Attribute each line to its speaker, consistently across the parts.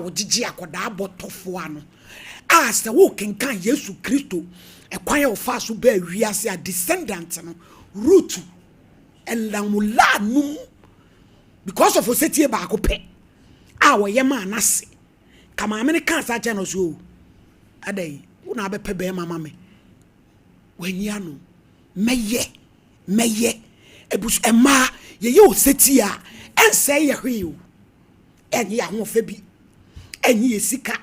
Speaker 1: Wɔgyegye akwadaa bɔtɔfoɔ ano a sɛ wokenkan Yesu Kristo ɛkwan a ɔfaa so baa wiase a descendant no root ɛnam laa no mu because of osetie baako pɛ a wɔyɛ maa n'ase ka maame no kaa saa kyerɛ no so o adɛn wo na abɛpɛ bɛrima ma me wanyi ano mɛyɛ mɛyɛ ebusu mmaa yɛyɛ osetie a ɛnsɛe yɛ hwee o. Ɛnyɛ yɛn ahoɔfɛ bi, ɛnyɛ yɛn sika,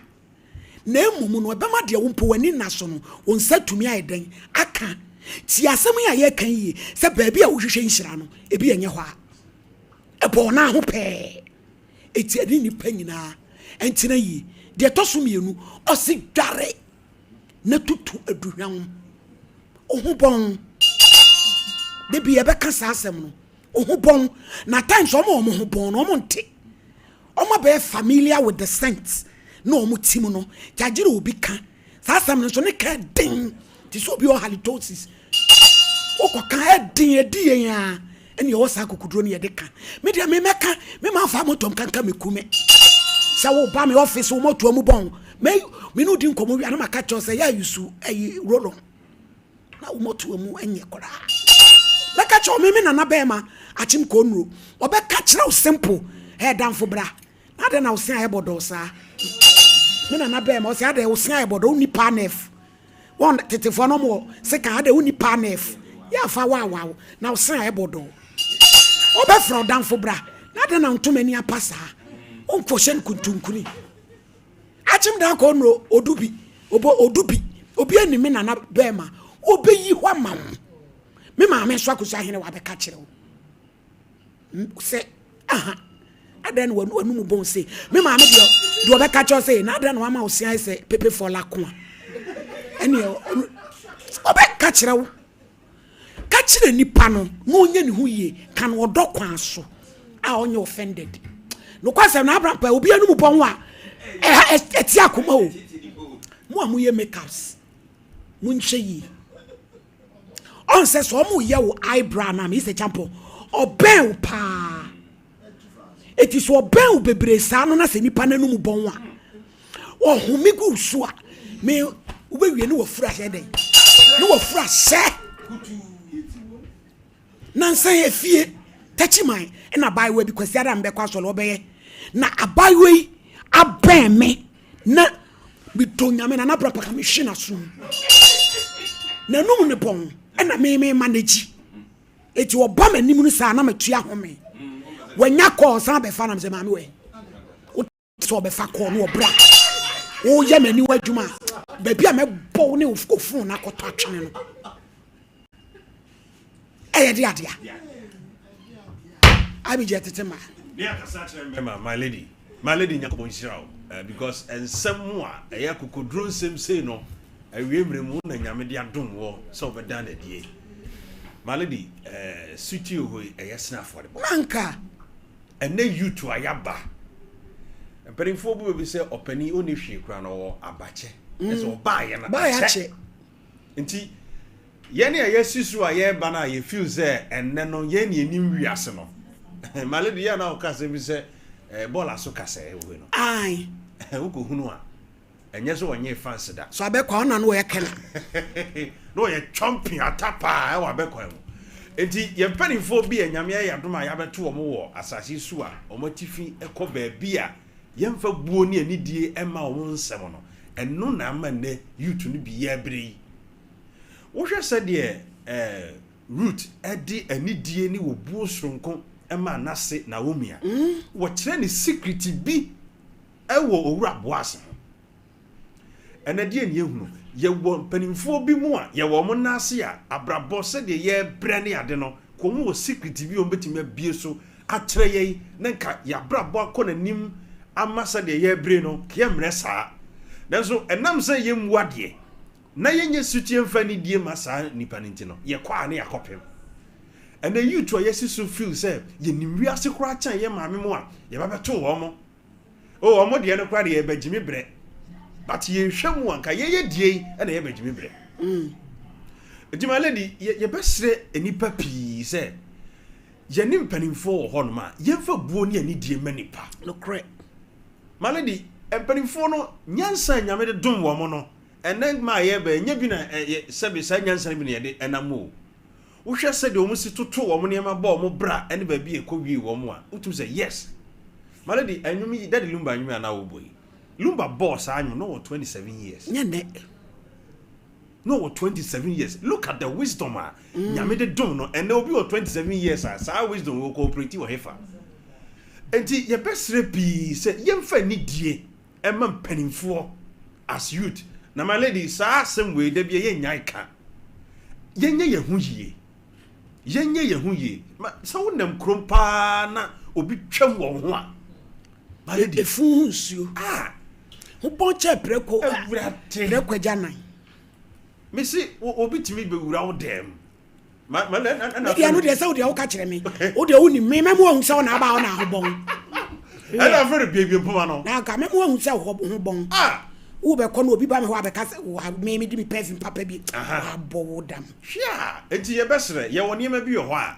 Speaker 1: na mmom no ɛbɛma deɛ wo mpo w'ani nna so no, wo nsa atumi ayɛ dɛn aka. Tie asɛm yi a yɛreka yi yie, sɛ baabi a wohwehwɛ nhyira no, ebi ɛnyɛ hɔ a, ɛbɔ wo nan ho pɛɛ. Enti ɛne nnipa nyinaa ntena yie. Deɛ ɛtɔ so mmienu, ɔse dware na tutu aduhwam. Wo ho bɔn. Da bi yɛbɛka saa asɛm no. Wo ho bɔn. Na times wɔn a wɔn ho bɔn no, wɔn nte. Wɔn abɛyɛ familiar with the scent na wɔn ti mu no. Gyagyere obi ka. Saa asɛm no nso ne ka den. Te sɛ obi wɔ halitosis. Wokɔ ka ɛden ɛdi yɛn a ɛne ɛwɔ saa kukuduro no yɛde ka. Me deɛ me mɛka me ma fa motom kanka me kume. Sɛ wo ba me office wo motoa mu bɔn. Me me no di nkɔmɔ wi ana maka kyerɛ sɛ yɛ ayusu ɛyi roll on. Na wo motoa mu nyɛ koraa. Mɛka kyerɛ wo me me nana bɛɛma akyem kɔ nnuro. Ɔbɛka kyerɛ wo simple. Ɛɛ danfo bra. Na adɛn na wo se ayɛ bɔdɔɔ saa? Me nana bɛɛma ɔse adɛn wo se ayɛ bɔdɔɔ wonni paa nɛf. Wɔn tetefoɔ no wɔn wɔ sekan adɛn wonni paa nɛf. Yɛ afa waawa wo na wo se ayɛ bɔdɔɔ. Ɔbɛfrɛ wo danfo bra. Na adɛn na wo ntoma ani apa saa? Wonkɔ hyɛ no kuntunkuni. Akyem dan kɔ no odu bi obo odu bi obi ani me nana bɛɛma obeyi hɔ ama wo me maame nso akosi ahene wabɛka kyerɛ wo sɛ aha adɛn na wanu mu bɔn se me maame deɛ deɛ ɔbɛka kyerɛ sɛ na adɛn na wama wo se ayɛ sɛ pepe fɔla ko a ɛneɛ ɔbɛka kyerɛ wo. Ka kyerɛ nipa no na ɔnyɛ ne ho yie. Ka no ɔdɔ kwan so a ɔnyɛ offended. Nokwasɛm na Abraham pɛ obi anum bɔ ho a ɛha ɛte akoma o. Mo a moyɛ makeups monhwɛ yie. Ɔn sɛ sɛ ɔmo yɛ wo eyebrow na Mr. Champo ɔbɛn wo paa. Eti sɛ ɔbɛn wo bebree saa no na sɛ nipa n'anum bɔn a ɔhome gu so a me wobɛwie ne wafuru ahyɛ dɛn ne wafuru ahyɛ nansa yɛ fie takyiman ɛna abaayewa bi kwasi ada mbɛkɔ asɔre ɔbɛyɛ na abaayewa yi abɛn me na medɔ nyame na nabra paka mehwe n'aso n'anum ne bɔn ɛna me me ma n'akyi Eti ɔba m'anim no saa na matua home. Wanya kɔɔ san bɛfa nam sɛ maame wɛ. Wote sɛ ɔbɛfa kɔɔ no ɔbra. Woyɛ m'aniwa adwuma a baabi a mɛbɔ wo ne wo fon no akɔtɔ atwene no. Ɛyɛ de adea. Abigya tete ma.
Speaker 2: Ne akasa kyerɛ mmarima my lady. My lady Nyankopɔn nhyira wo eh, because nsɛm mu a ɛyɛ akokoduro nsɛm sei no awie mmerɛ mu na Nyame de adom wɔ sɛ wobɛdan no adie. My lady eh, sutie hɔ yi ɛyɛ sene afɔrebɔ.
Speaker 1: Manka.
Speaker 2: Ɛnɛ youth a yaba mpanimfoɔ bu baabi sɛ ɔpanin ɔnni hwee koraa na ɔwɔ abakyɛ. Ɛsɛ ɔbaayɛ no akyɛ. Nti Yɛn a yɛasi so a yɛreba no a yɛ feel sɛ ɛnnɛ no yɛn na yɛnim wiase no. My lady yɛ a na woka asɛm bi sɛ eh, bɔɔla so kasɛɛ wɔ hɔ no.
Speaker 1: Ae.
Speaker 2: Wokɔhunu a, ɛnyɛ sɛ ɔnyee fans da.
Speaker 1: So abɛkwa ɔna no ɔyɛ kɛna.
Speaker 2: Na ɔyɛ champion ata paa ɛwɔ abɛkwan mu. Enti yɛn mpanimfoɔ bi a Nyame ayɛ adom a yɛabɛto wɔn wɔ asase yi so a wɔn atifi kɔ baabi a yɛmfa buo ne anidie mma wɔn nsɛm no, ɛno na ama nnɛ youth no bi yɛrebrɛ yi. Wohwɛ sɛdeɛ Rut de anidie ne obuo soronko maa n'ase Naomi a, wɔkyerɛ ne secret bi wɔ Owura Boas ho. Ɛnɛ deɛ ne yɛhunu, yɛwɔ mpanimfoɔ bi mu a yɛwɔ wɔn nan ase a abrabɔ sɛdeɛ yɛrebrɛ ne ade no, ka wɔn wɔ secret bi a wɔbɛtumi abie so akyerɛ yɛn na nka yɛabrabɔ akɔ n'anim ama sɛdeɛ yɛrebrɛ no, ka yɛmmrɛ saa. Nanso ɛnam sɛ yɛmmu adeɛ na yɛnyɛ sotie mfa anidie mma saa nnipa no nti no, yɛkɔ a na yɛakɔpem. Ɛnɛ youth a yɛasi so feel sɛ yɛnim wiase koraa kyɛn yɛn maame mo a yɛba bɛto wɔn mo. Oh, wɔn deɛ no koraa deɛ yɛbɛgyimi brɛ. But yɛhwɛ mu a nka yɛyɛ die yi ɛna yɛbɛgyimi brɛ. Nti my lady, yɛbɛsrɛ nnipa pii sɛ yɛne mpanimfoɔ wɔ hɔnom a yɛmfa buo ne anidie mma nnipa.
Speaker 1: Nokorɛ.
Speaker 2: My lady, Mpanimfoɔ no, nyansa a Nyame de dom wɔn no, ɛnnɛ mma a yɛreba yi, ɛnyɛ bi na ɛyɛ, sɛbe saa nyansa no bi na yɛde nam o. Wohwɛ sɛdeɛ wɔn si toto wɔn nneɛma bɔ wɔn bra ne baabi a ɛkɔwie wɔn a, wotumi sɛ yes. My lady, ɛnwom yi, Daddy Lumba nnwom yi a na wobɔ yi, Lumba bɔɔ saa nnwom no, na ɔwɔ 27 years.
Speaker 1: Nyɛ nnɛ.
Speaker 2: Na ɔwɔ 27 years. Look at the wisdom a Nyame de dom no. Ɛnnɛ obi wɔ 27 years a, saa wisdom wɔ cooperate wɔ hefa? Enti yɛbɛsrɛ pii sɛ yɛmfa anidie mma mpanimfoɔ as youth. Na my lady, saa asɛm wei da biara yɛnnyae ka. Yɛnyɛ yɛn ho yie. Yɛnyɛ yɛn ho yie. Ma sɛ wonam kurom paa na obi twam wɔ wo ho a, my lady.
Speaker 1: Efu ho nsuo.
Speaker 2: Ah!
Speaker 1: Ho bɔn kyɛ prɛko.
Speaker 2: Awurade.
Speaker 1: Prɛko agya nan.
Speaker 2: Mese obi tumi bɛwura wo dan mu. Ma ma na na na.
Speaker 1: Media no deɛ sɛ wo deɛ woka kyerɛ me. Wo deɛ wonim me mɛmo ahu sɛ wo na aba wo na ho bɔn.
Speaker 2: Ɛna afɛ no biebie mpoma no.
Speaker 1: Na nka mɛmo ahu sɛ ho ho bɔn.
Speaker 2: Ah.
Speaker 1: Wo bɛkɔ no obi ba me hɔ abɛka sɛ me me di me perfume papa bi. Wabɔ wo dam.
Speaker 2: Hwɛ a, enti yɛbɛsrɛ yɛwɔ nneɛma bi wɔ hɔ a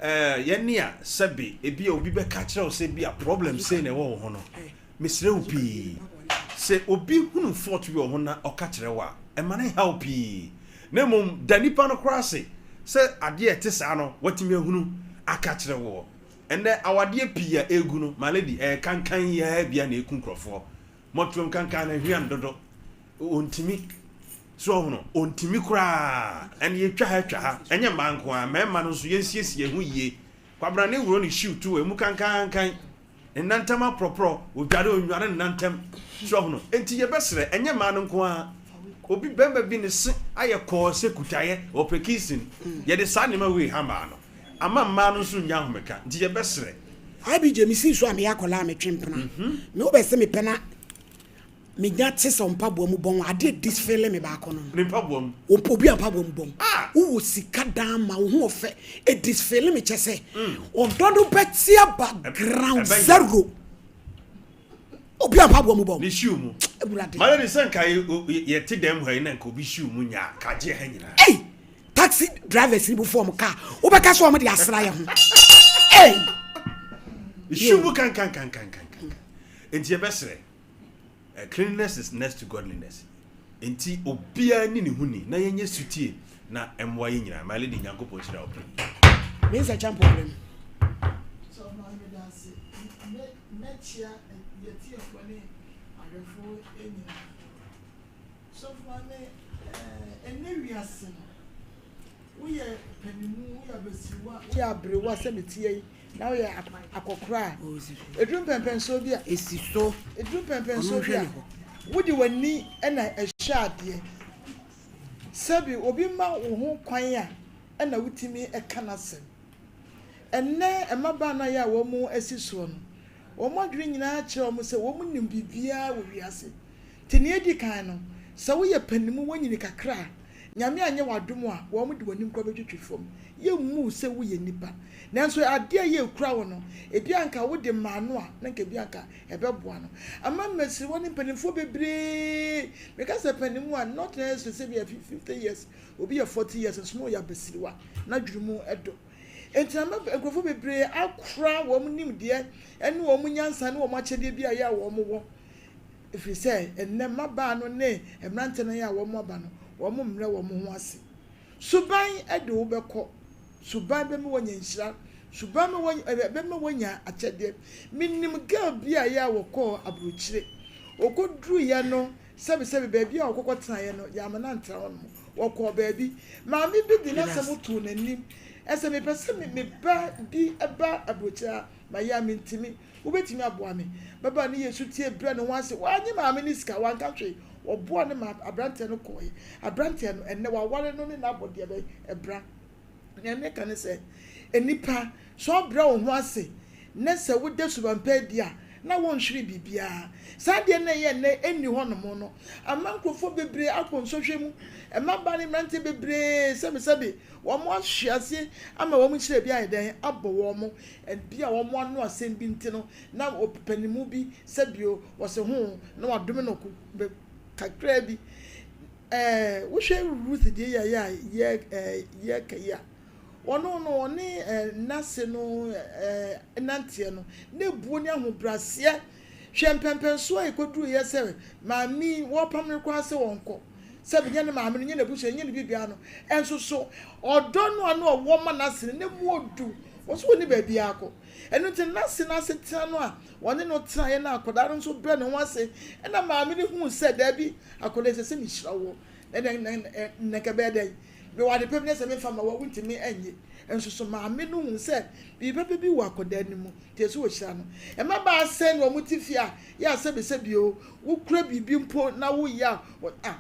Speaker 2: ɛɛ yɛne a sɛbe ebi a obi bɛka kyerɛ wo sɛ bi a problem sei na ɛwɔ wo ho no. Mesrɛ wo pii, sɛ obi hunu fault bi wɔ ho na ɔka kyerɛ wo a, mma no nhaw wo pii, na mmom da nipa no koraa ase sɛ adeɛ a ɛte saa no watumi ahunu aka akyerɛ woɔ. Ɛnnɛ awadeɛ pii a ɛregu no, my lady, ɛyɛ kankan yi ara bi a na ɛku nkurɔfoɔ. Mmɔtoam kankan no ahwian dodo, ɔntumi. So ɔhono? Ɔntumi koraa. Ɛnna yɛtwa ha twa ha. Ɛnyɛ mmaa nko ara, mmarima no nso yɛnsiesie yɛn ho yie. Kwabena ne wuro ne hyiw to emu kankankan. Ne nna ntam aprɔprɔ, odware onnware ne nna ntam. So ahu no? Enti yɛbɛsrɛ, ɛnyɛ mmaa no nko ara. Obi barima bi ne se ayɛ kɔɔ sɛ kutaeɛ, ɔpɛ kissing. Yɛde saa nneɛma wei ha mmaa no. Ama mmaa no nso nnya ahomeka. Nti yɛbɛsrɛ.
Speaker 1: IBJ, Mesii so a meyɛ akwadaa a metwe mpena. Me wo bɛse mepɛ na Menya te sɛ wo mpaboa mu bɔn a, adeɛ disfeele me baako no.
Speaker 2: Ne mpaboa mu.
Speaker 1: Obi a mpaboa mu bɔn.
Speaker 2: Ah!
Speaker 1: Wowɔ sika dan ma wo ho ɔfɛ. Edisfeele me kyɛ sɛ ɔdɔ no bɛte aba ground zero. Obi a mpaboa mu bɔn.
Speaker 2: Ne shoe mu.
Speaker 1: Awurade.
Speaker 2: Mara de sɛ nka yɛte dɛm ha yi na nka obi shoe mu nya a, ka gye ha nyinaa.
Speaker 1: Ei! Taxi drivers ni bu fɔm kaa. Wobɛka sɛ wɔn de asra yɛ ho. Ei!
Speaker 2: Shoe mu kankankankankankan. Enti yɛbɛsrɛ. Cleanliness is next to godliness enti obiara nni ne ho ni na yɛnyɛ sutie na ɛmmoa yɛn nyinaa. My lady Nyankopɔn nhyira wo pii.
Speaker 1: Me nsa kya problem.
Speaker 3: So maame meda ase. Mɛ mɛkyia yɛtiefoɔ ne ahwɛfoɔ nyinaa. Sɔfo maame ɛɛ ɛnɛ wiase no woyɛ panimu woyɛ abasiriwa woyɛ aberewa sɛ metie yi na woyɛ akɔkora a, ɛduru mpɛnpɛnsoɔ bi a,
Speaker 1: Ɛsi so.
Speaker 3: ɛduru
Speaker 1: Ɔno
Speaker 3: mpɛnpɛnsoɔ bi
Speaker 1: nhwɛ
Speaker 3: a,
Speaker 1: ne hɔ.
Speaker 3: wode w'ani na ɛhwɛ adeɛ. Sɛbi obi ma wo ho kwan a, ɛna wotumi ka n'asɛm. Ɛnnɛ mmabaa no a yɛ a wɔasi soɔ no, wɔn adwene nyinaa kyerɛ wɔn sɛ wɔnim biribiara wɔ wiase. Nti nea edi kan no, sɛ woyɛ panin mu woanyini kakra a, Nyame anyɛ wo adom a, wɔn de w'anim koraa bɛtwitwi fam. Yɛmmu wo sɛ woyɛ nipa. Nanso adeɛ a ɛyɛ ɛkura wo no, ebia anka wode maa no a, na anka ebia anka ɛbɛboa no. Ama mmasiriwa ne mpanimfoɔ bebree, meka sɛ panin mu a, not necessarily sɛ ebia 50 years, obi yɛ 40 years nso na ɔyɛ abasiriwa, n'adwene mu dɔ. Enti ama nkurɔfoɔ bebree akora wɔn nimdeɛ ne wɔn nyansa ne wɔn akyɛdeɛ bi a ɛyɛ a wɔwɔ. Ɛfiri sɛ ɛnnɛ mmabaa no ne mmeranteɛ no a wɔaba no, wɔmmrɛ wɔn ho ase. Suban de wo bɛkɔ. Suban bɛma woanya nhyira. Suban bɛma woanya akyɛdeɛ. Menim girl bi a ɛyɛ a wɔkɔɔ aburokyire. Wɔkɔduruiɛ no, sɛbesɛbe baabi a wɔkɔkɔtenaeɛ no, yɛamma no antena hɔnom. Wɔkɔɔ baabi. Maame bi de n'asɛm too n'anim sɛ, Mepɛ sɛ me ba bi ba aburokyire ha, mayɛ a mentumi. Wobɛtumi aboa me? Babaa no yɛɛ sotie brɛɛ ne ho ase. Wannye maame no sika, wanka hwee. Ɔboaa no maa aberanteɛ no kɔeɛ. Aberanteɛ no, ɛnnɛ waware no ne no abɔ deɛ bɛn? Ɛbra. Nea meka ne sɛ, nnipa, sɛ wobrɛ wo ho ase na sɛ woda suban pa adi a, na wonhwere biribiara. Saa adeɛ no a ɛyɛ nnɛ ɛnni hɔnom no ama nkurɔfoɔ bebree akɔ nsɔhwɛ mu. Mmabaa ne mmeranteɛ bebree, sɛbesɛbe, wɔahwe ase ama wɔn nhyira bi ayɛ dɛn? Abɔ wɔn. Ebia wɔn ano asɛm bi nti no, na ɔpanimu bi sɛ bio, wɔse ho, na wadome no kakraa bi. Ɛɛ, wohwɛ Ruth deɛ yi a yɛ a yɛ ɛɛ yɛka yi a, ɔno no ɔne ɛɛ n'ase no ɛɛ nanteɛ no, na ebuo ne ahobrɛaseɛ. Hwɛ mpɛnpɛnsoɔ a ɛkɔduruiɛ sɛ maame yi wɔrepam no koraa sɛ ɔnkɔ, sɛ nyɛ ne maame no, nyɛ n'abusua, nyɛ ne biribiara no, nso so ɔdɔ no a na ɔwɔ ma n'ase no, na mu ɔdu, wɔn nso wɔnni baabiara kɔ. Ɛno nti n'ase no asetena no a wɔne no tenaeɛ na akwadaa no nso brɛ ne ho ase, ɛna maame no huu sɛ daabi, akwadaa yi ɛsɛ sɛ mehyira woɔ, na na nka ɛbɛyɛ dɛn? Mewɔ ade pa bi na sɛ memfa ma wo a wontumi nnye. Nso so maame no huu sɛ biribi papa bi wɔ akwadaa no mu, nti ɛsɛ sɛ wɔhyira no. Mmabaa sɛn na wɔte fie a yɛ a sɛbesɛbe o, wokura biribi mpo na woyɛ a, ah,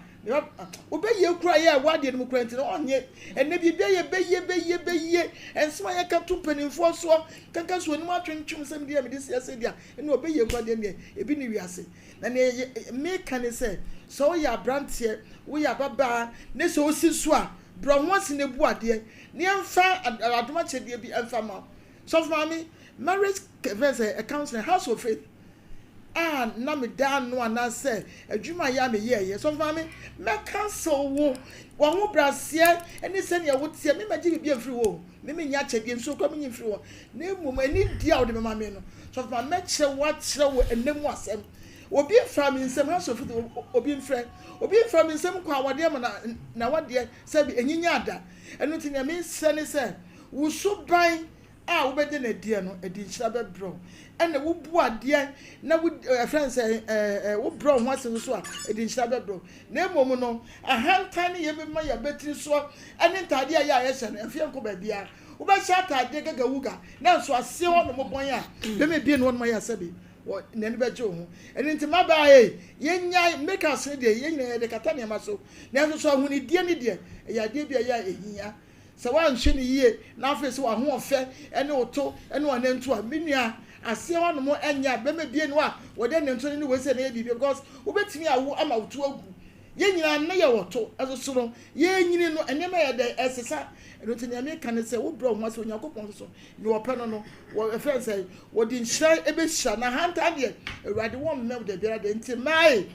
Speaker 3: wobɛyɛ kura yɛ a ɛwɔ adeɛ no mu kura nti no ɔnyɛ. Ɛnɛ biribi a yɛbɛyɛ bɛyɛ bɛyɛ, nsɛm a yɛka to mpanimfoɔ soɔ, kanka so anim atwentwem sɛ medeɛ mede si ase deɛ, ɛne ɔbɛyɛ kura deɛ deɛ ebi ne wiase. Na nea meka ne sɛ, sɛ woyɛ aberanteɛ, woyɛ ababaa, ne sɛ wosi so a, brɛ wo ho ase na bu adeɛ, na yɛmfa adom akyɛdeɛ bi mfa ma wo. Sɔfo Maame, marriage fɛn sɛ counseling, House of Faith a na meda ano anaasɛ adwuma a yɛ a meyɛɛyɛ. Sɔfo Maame, mɛ counsel wo, w'ahobrɛaseɛ ne sɛnea woteɛ, me mɛgye biribi amfiri hɔ o, me mennya akyɛdeɛ, nsuo koraa menyi mfiri hɔ, na mmom anidie a wode bɛma me no, sɔfo Maame, mɛkyerɛ wo akyerɛ wo ɛnɛ mu asɛm. Obi mfaa me nsam, House of Faith, obi mfrɛ, obi mfaa me nsam nkɔ awadeɛ ma na n'awadeɛ sɛbi ɛnyinya da. Ɛno nti nea mesrɛ ne sɛ, wo suban a wobɛda no adiɛ no, ɛde nhyira bɛbrɛ wo. Ɛna wobu adeɛ na wo ɛfrɛ no sɛ ɛɛ wobrɛ wo ho ase nso a, ɛde nhyira bɛbrɛ wo. Na mmom no, ahantan ne yɛbɛma yɛn abatiri soɔ ne ntaadeɛ a yɛ a yɛhyɛ no, ɛmfa yɛn nkɔ baabiara. Wobɛhyɛ ataadeɛ gagawuga na nso aseɛ hɔ nom bɔn a, bɛma ebie ne hɔ nom ayɛ sɛbe wɔ n'ani bɛgye wo ho. Ɛno nti mmabaa ei, yɛnnyae makeups no deɛ, yɛn nyinaa yɛde kata nneɛma so. Nanso so ahonidie no deɛ, ɛyɛ adeɛ bi a ɛyɛ a ɛhia. Sɛ woanhwɛ no yie na afei sɛ w'ahoɔfɛ ne wo to ne w'anantu a, me nua, aseɛ hɔ nom nyɛ a bɛma bie no a wɔde anantu no ne wei sɛ na ɛyɛ biribi because wobɛtumi awo ama wo to agu. Yɛn nyinaa na yɛwɔ to, ɛso so no yɛnyini no nneɛma yɛ dɛn ɛsesa. Ɛno nti nea meka ne sɛ wobrɛ wo ho ase Onyankopɔn nso so nea ɔpɛ no no wɔ ɛfrɛ no sɛ wɔde nhyira ɛbɛhyira na ahantan deɛ Awurade wɔmmɛ wo da biara da nti mmae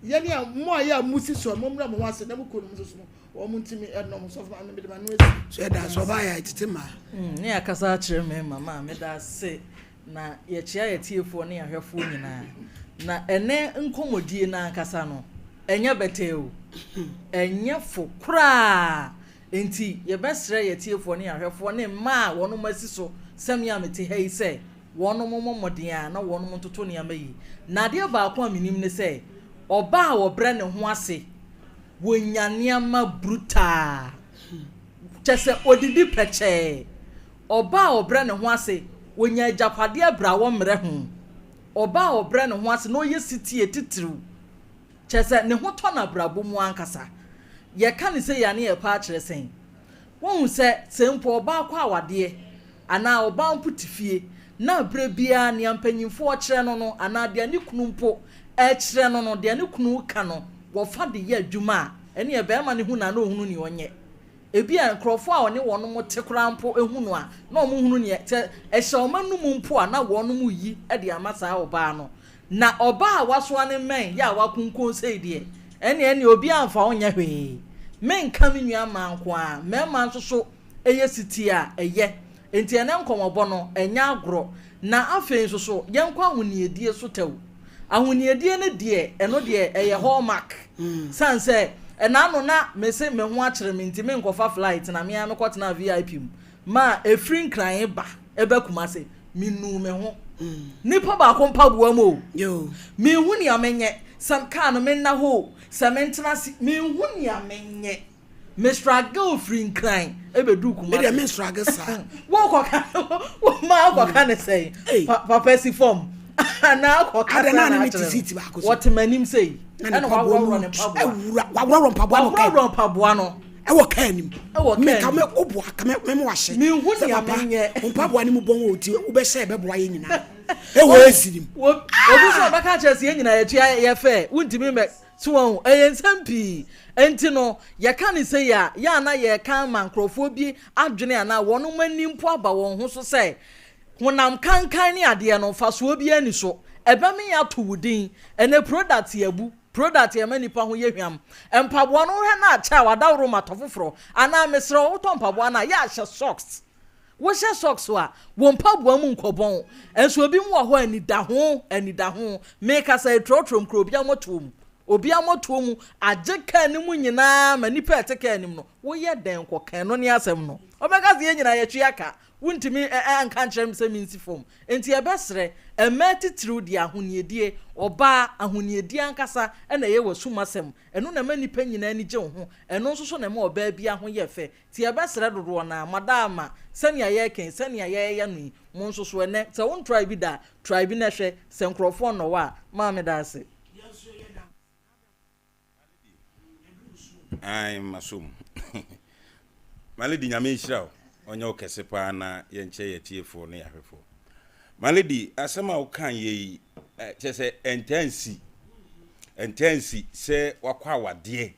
Speaker 3: yɛne a mo a yɛ a musi so a mommrɛ mo ho ase na mo kununom nso so no wɔn ntumi ɛnom. Sɔfo maame mede m'ano asi.
Speaker 1: So ɛda so ɔbaa yɛ tete maa.
Speaker 4: Ne akasa akyerɛ mmarima maa meda ase na yɛkyea yɛtiefoɔ ne yɛahwɛfoɔ nyinaa. Na ɛnɛ nkɔmmɔdie no ankasa no ɛnyɛ bɛtɛɛ o, ɛnyɛ fo koraa. Enti yɛbɛsrɛ yɛtiefoɔ ne yɛahwɛfoɔ ne mmaa a wɔnom asi so sɛ me a mete ha yi sɛ wɔnom mmɔ mmɔden a na wɔnom ntoto nneɛma yie. Na adeɛ baako a menim ne sɛ ɔbaa a ɔbrɛ ne ho ase wɔnya nneɛma brutaa. Kyɛ sɛ ɔdidi pɛkyɛɛ. Ɔbaa a ɔbrɛ ne ho ase, ɔnya agyapadeɛ berɛ a wɔmmrɛ ho. Ɔbaa a ɔbrɛ ne ho ase na ɔyɛ setie titiriw. Kyerɛ sɛ, ne ho tɔ no abrabɔ mu ankasa. Yɛka no sei a ne yɛrepɛ akyerɛ sɛn? Woahu sɛ, sɛ mpo ɔbaa kɔ awadeɛ anaa ɔbaa mpo te fie na berɛ biara nea mpanimfoɔ rekyerɛ no no anaa deɛ ne kunu mpo rekyerɛ no no, deɛ ne kunu reka no, wɔfa de yɛ adwuma a, ɛnneɛ barima no hu no a na ɔhunu nea ɔnyɛ. Ebia nkurɔfoɔ a ɔne wɔn te koraa mpo hu no a, na wɔhunu nea, sɛ ɛhyɛ wɔn anom mpo a, na wɔn reyi de ama saa ɔbaa no. Na ɔbaa a wasoa ne mmɛn yɛ a wakonkon sei deɛ, ɛnneɛ ɛnneɛ obiara mfa wo nyɛ hwee. Menka me nua mmaa nko ara, mmarima nso so yɛ setie a, ɛyɛ. Enti ɛnnɛ nkɔmmɔbɔ no, ɛnyɛ agorɔ. Na afei nso so, yɛnkɔ ahoniedie so tɛw. Ahoniedie no deɛ, ɛno deɛ ɛyɛ hallmark. Sane sɛ, ɛna ano na mese me ho akyere me nti menkɔfa flight na me ara mekɔtenaa VIP mu maa ɛfiri Nkran ba ɛba Kumase. Menuu me ho. Nipa baako mpaboa mu o. Menhu nea menyɛ. Sɛ kaa no menna hɔ o, sɛ mentena ase, menhu nea menyɛ. Me struggle firi Nkran ɛbɛduru Kumasi.
Speaker 1: Me deɛ me struggle saa.
Speaker 4: Wo kɔka wo ma kɔka ne sɛn? Papa si fam anaa kɔka sɛ na akyerɛ no. Wɔte m'anim sei.
Speaker 1: Ɛna waworɔworɔ ne mpaboa. Waworɔworɔ mpaboa no.
Speaker 4: Waworɔworɔ mpaboa no.
Speaker 1: Ɛwɔ kaa nim.
Speaker 4: Ɛwɔ kaa nim.
Speaker 1: Me ka me oboa ka me me wahyɛ.
Speaker 4: Me hu nea me nyɛ.
Speaker 1: Mpaboa no mu bɔn wɔ ti wobɛhyɛ ɛbɛboa yɛ nyinaa. Ɛwɔ esi nim.
Speaker 4: Obi sɛ ɔbɛka kyerɛ sɛ yɛn nyinaa yɛtua yɛ fɛ wontumi mɛ. So wahu? Ɛyɛ nsɛm pii. Enti no, yɛka no sei a, yɛ a na yɛreka ama nkurɔfoɔ bi adwene anaa wɔnom ani mpo aba wɔn ho so sɛ, honam kankan ne adeɛ no, mfasoɔ biara nni so. Ɛbɛme ato wo din. Ɛnnɛ product yɛ abu. Product yɛ ma nnipa ho yɛ hwam. Mpaboa no, wohwɛ na akyɛ a, wadaworo ma tɔ foforɔ. Anaa mesrɛ wo, wotɔ mpaboa no a, yɛ a hyɛ socks. Wohyɛ socks a, wo mpaboa mu nkɔbɔn. Nso ebinom wɔ hɔ a, anidaho, anidaho. Mekasa yi, trɔtrɔ mu koraa, obiara mmɔtoɔ mu. Obiara mmɔtoɔ mu. Agye kaa no mu nyinaa ma nnipa a ɛte kaa no mu no, woyɛ dɛn kɔka ɛno ne asɛm no? Wɔbɛka sɛ yɛn nyinaa yɛtwe aka. Wontumi nka nkyerɛ me sɛ mensi fam. Enti yɛbɛsrɛ, mmaa titiriw deɛ ahoniedie, ɔbaa, ahoniedie ankasa na ɛyɛ w'asumasɛm. Ɛno na ɛma nnipa nyinaa ani gye wo ho. Ɛno nso so na ɛma ɔbaa biara ho yɛ fɛ. Nti yɛbɛsrɛ dodoɔ no ara, madaama, sɛnea yɛreka yi, sɛnea yɛreyɛ no yi, mo nso so ɛnnɛ, sɛ wontrae bi da a, try bi na hwɛ, sɛ nkorɔfoɔ nnɔ wo a, maa meda ase.
Speaker 2: Ae masom. My lady Nyame nhyira wo ɔnyɛ wo kɛse paa na yɛnkyɛ yɛ tiefoɔ ne yɛahwɛfoɔ. My lady asɛm a woka yɛ yi kyɛ sɛ ɛntaa nsi ɛntaa nsi sɛ wakɔ awadeɛ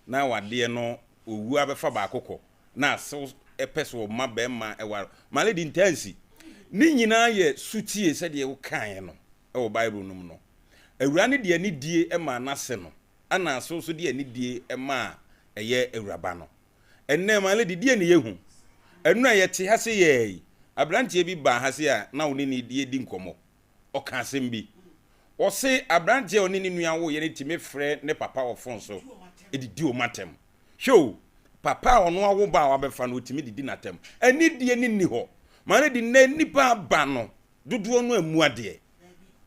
Speaker 2: na awadeɛ no owu abɛfa baako kɔ na asew pɛ sɛ ɔma bɛrima ɛware. My lady ntaa nsi. Ne nyinaa yɛ sutie sɛdeɛ wokaeɛ no wɔ Bible no mu no. Awuraa no de anidie maa n'ase no, ɛna asew nso de anidie maa ɛyɛ awuraba no. Ɛnnɛ, my lady, deɛ na yɛhu? Ɛno a yɛte ha se yɛɛ yi, aberanteɛ bi baa ha se a na wo ne no yɛdi nkɔmmɔ. Ɔka asɛm bi. Ɔse aberanteɛ a ɔne ne nua woeɛ no tumi frɛ ne papa wɔ fon so de di wɔn atɛm. Hwɛ o, papa a ɔno awo ba a wabɛfa no, ɔtumi de di no atɛm. Anidie no nni hɔ. My lady, nnɛ nnipa aba no, dodoɔ no ammu adeɛ.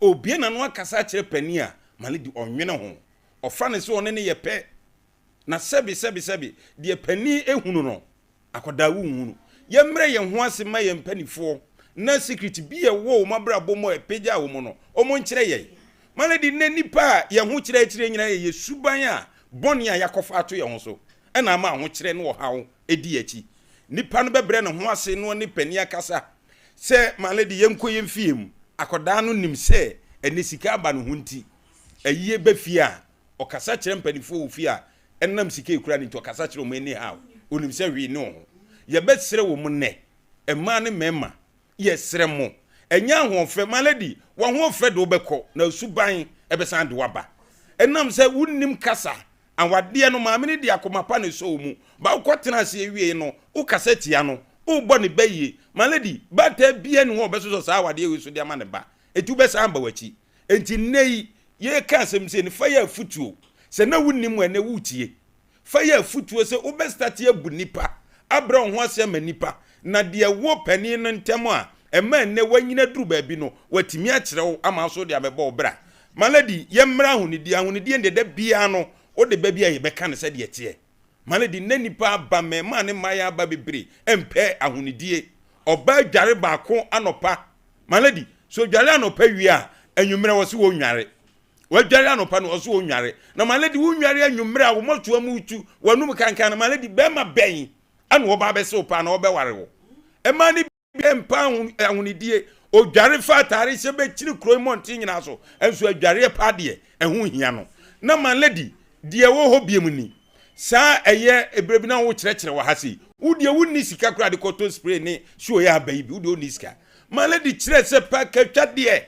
Speaker 2: Ɔbue n'ano akasa akyerɛ panin a, ma no di, ɔnnwene ho. Ɔfa no sɛ ɔne no yɛ pɛ. Na sɛbe, sɛbe, sɛbe, deɛ panin hunu no, akwadaa wonhunu. Yɛmmrɛ yɛn ho ase mma yɛn mpanifoɔ na secret bi a ɛwɔ wɔn abrabɔ mu a ɛpagyaa wɔn no, wɔnkyerɛ yɛn. Ma no di, nnɛ nnipa a yɛn ho kyerɛ akyire nyinaa yɛ yɛn suban a bɔne a yɛakɔfa ato yɛn ho so na ama ahokyerɛ ne ɔhaw di yɛn akyi. Nipa no bɛbrɛ ne ho ase na ɔne panin akasa sɛ, My lady, yɛnkɔ yɛn fie mu. Akwadaa no nim sɛ ɛnnɛ sika aba ne ho nti, ayie ba fie a, ɔkasa kyerɛ mpanimfoɔ wɔ fie a, ɛnam sika a ɛkura no nti, ɔkasa kyerɛ wɔn anyhow. Ɔnim sɛ hwee nni wɔn ho. Yɛbɛsrɛ wɔn nnɛ, mmaa ne mmarima, yɛsrɛ mo, ɛnyɛ ahoɔfɛ, my lady, w'ahoɔfɛ de wobɛkɔ, na suban bɛsan de wo aba. Ɛnam sɛ wonnim kasa, Awadeɛ no, maame no de akoma pa na ɛsɔ wo mu. Ba wokɔtena aseɛ wieɛ no, wokasa tia no, wobɔ ne ba yie. My lady, baatan biara nni hɔ a ɔbɛsosɔ saa awadeɛ wei so de ama ne ba. Enti wobɛsan aba w'akyi. Enti nnɛ yi, yɛreka asɛm sei no, fa yɛ afotuo. Sɛ na wonnim a, ɛnnɛ woretie. Fa yɛ afotuo sɛ wobɛstate abu nnipa, abrɛ wo ho ase ama nnipa, na deɛ ɛwɔ panin no ntam a ɛma ɛnnɛ woanyini aduru baabi no, watumi akyerɛ wo ama wo nso wode abɛbɔ wo bra. My lady, yɛmmrɛ ahonidie. Ahonidie no deɛ da biara no wode ba bi a yɛbɛka no sɛdeɛ ɛteɛ. My lady, nnɛ nnipa aba, mmarimaa ne mmayewa aba bebree mpɛ ahonidie. Ɔbaa dware baako anɔpa. My lady, sɛ ɔdware anɔpa wie a, anwummerɛ ɔse ɔnnware. Wadware anɔpa no ɔse ɔnnware. Na my lady, wonnware anwummerɛ a, wo mmɔtoa mu retu, w'anum kankan no, my lady, barima bɛn ɛna ɔba abɛse wo paa na ɔbɛware wo? Mmaa no bi mpa ahonidie, odware fa ataare hyɛ bɛkyini kuro mmɔnten nyinaa so, nso adwareɛ paa deɛ ɛho hia no. Na my lady, deɛ ɛwɔ hɔ biom ni, saa ɛyɛ ɛberɛ bi na wokyerɛkyerɛ wɔ ha sei, wo deɛ wonni sika koraa de kɔtɔ spray ne show yɛ aba yi bi, wo deɛ wonni sika. My lady kyerɛ sɛ pa katwa deɛ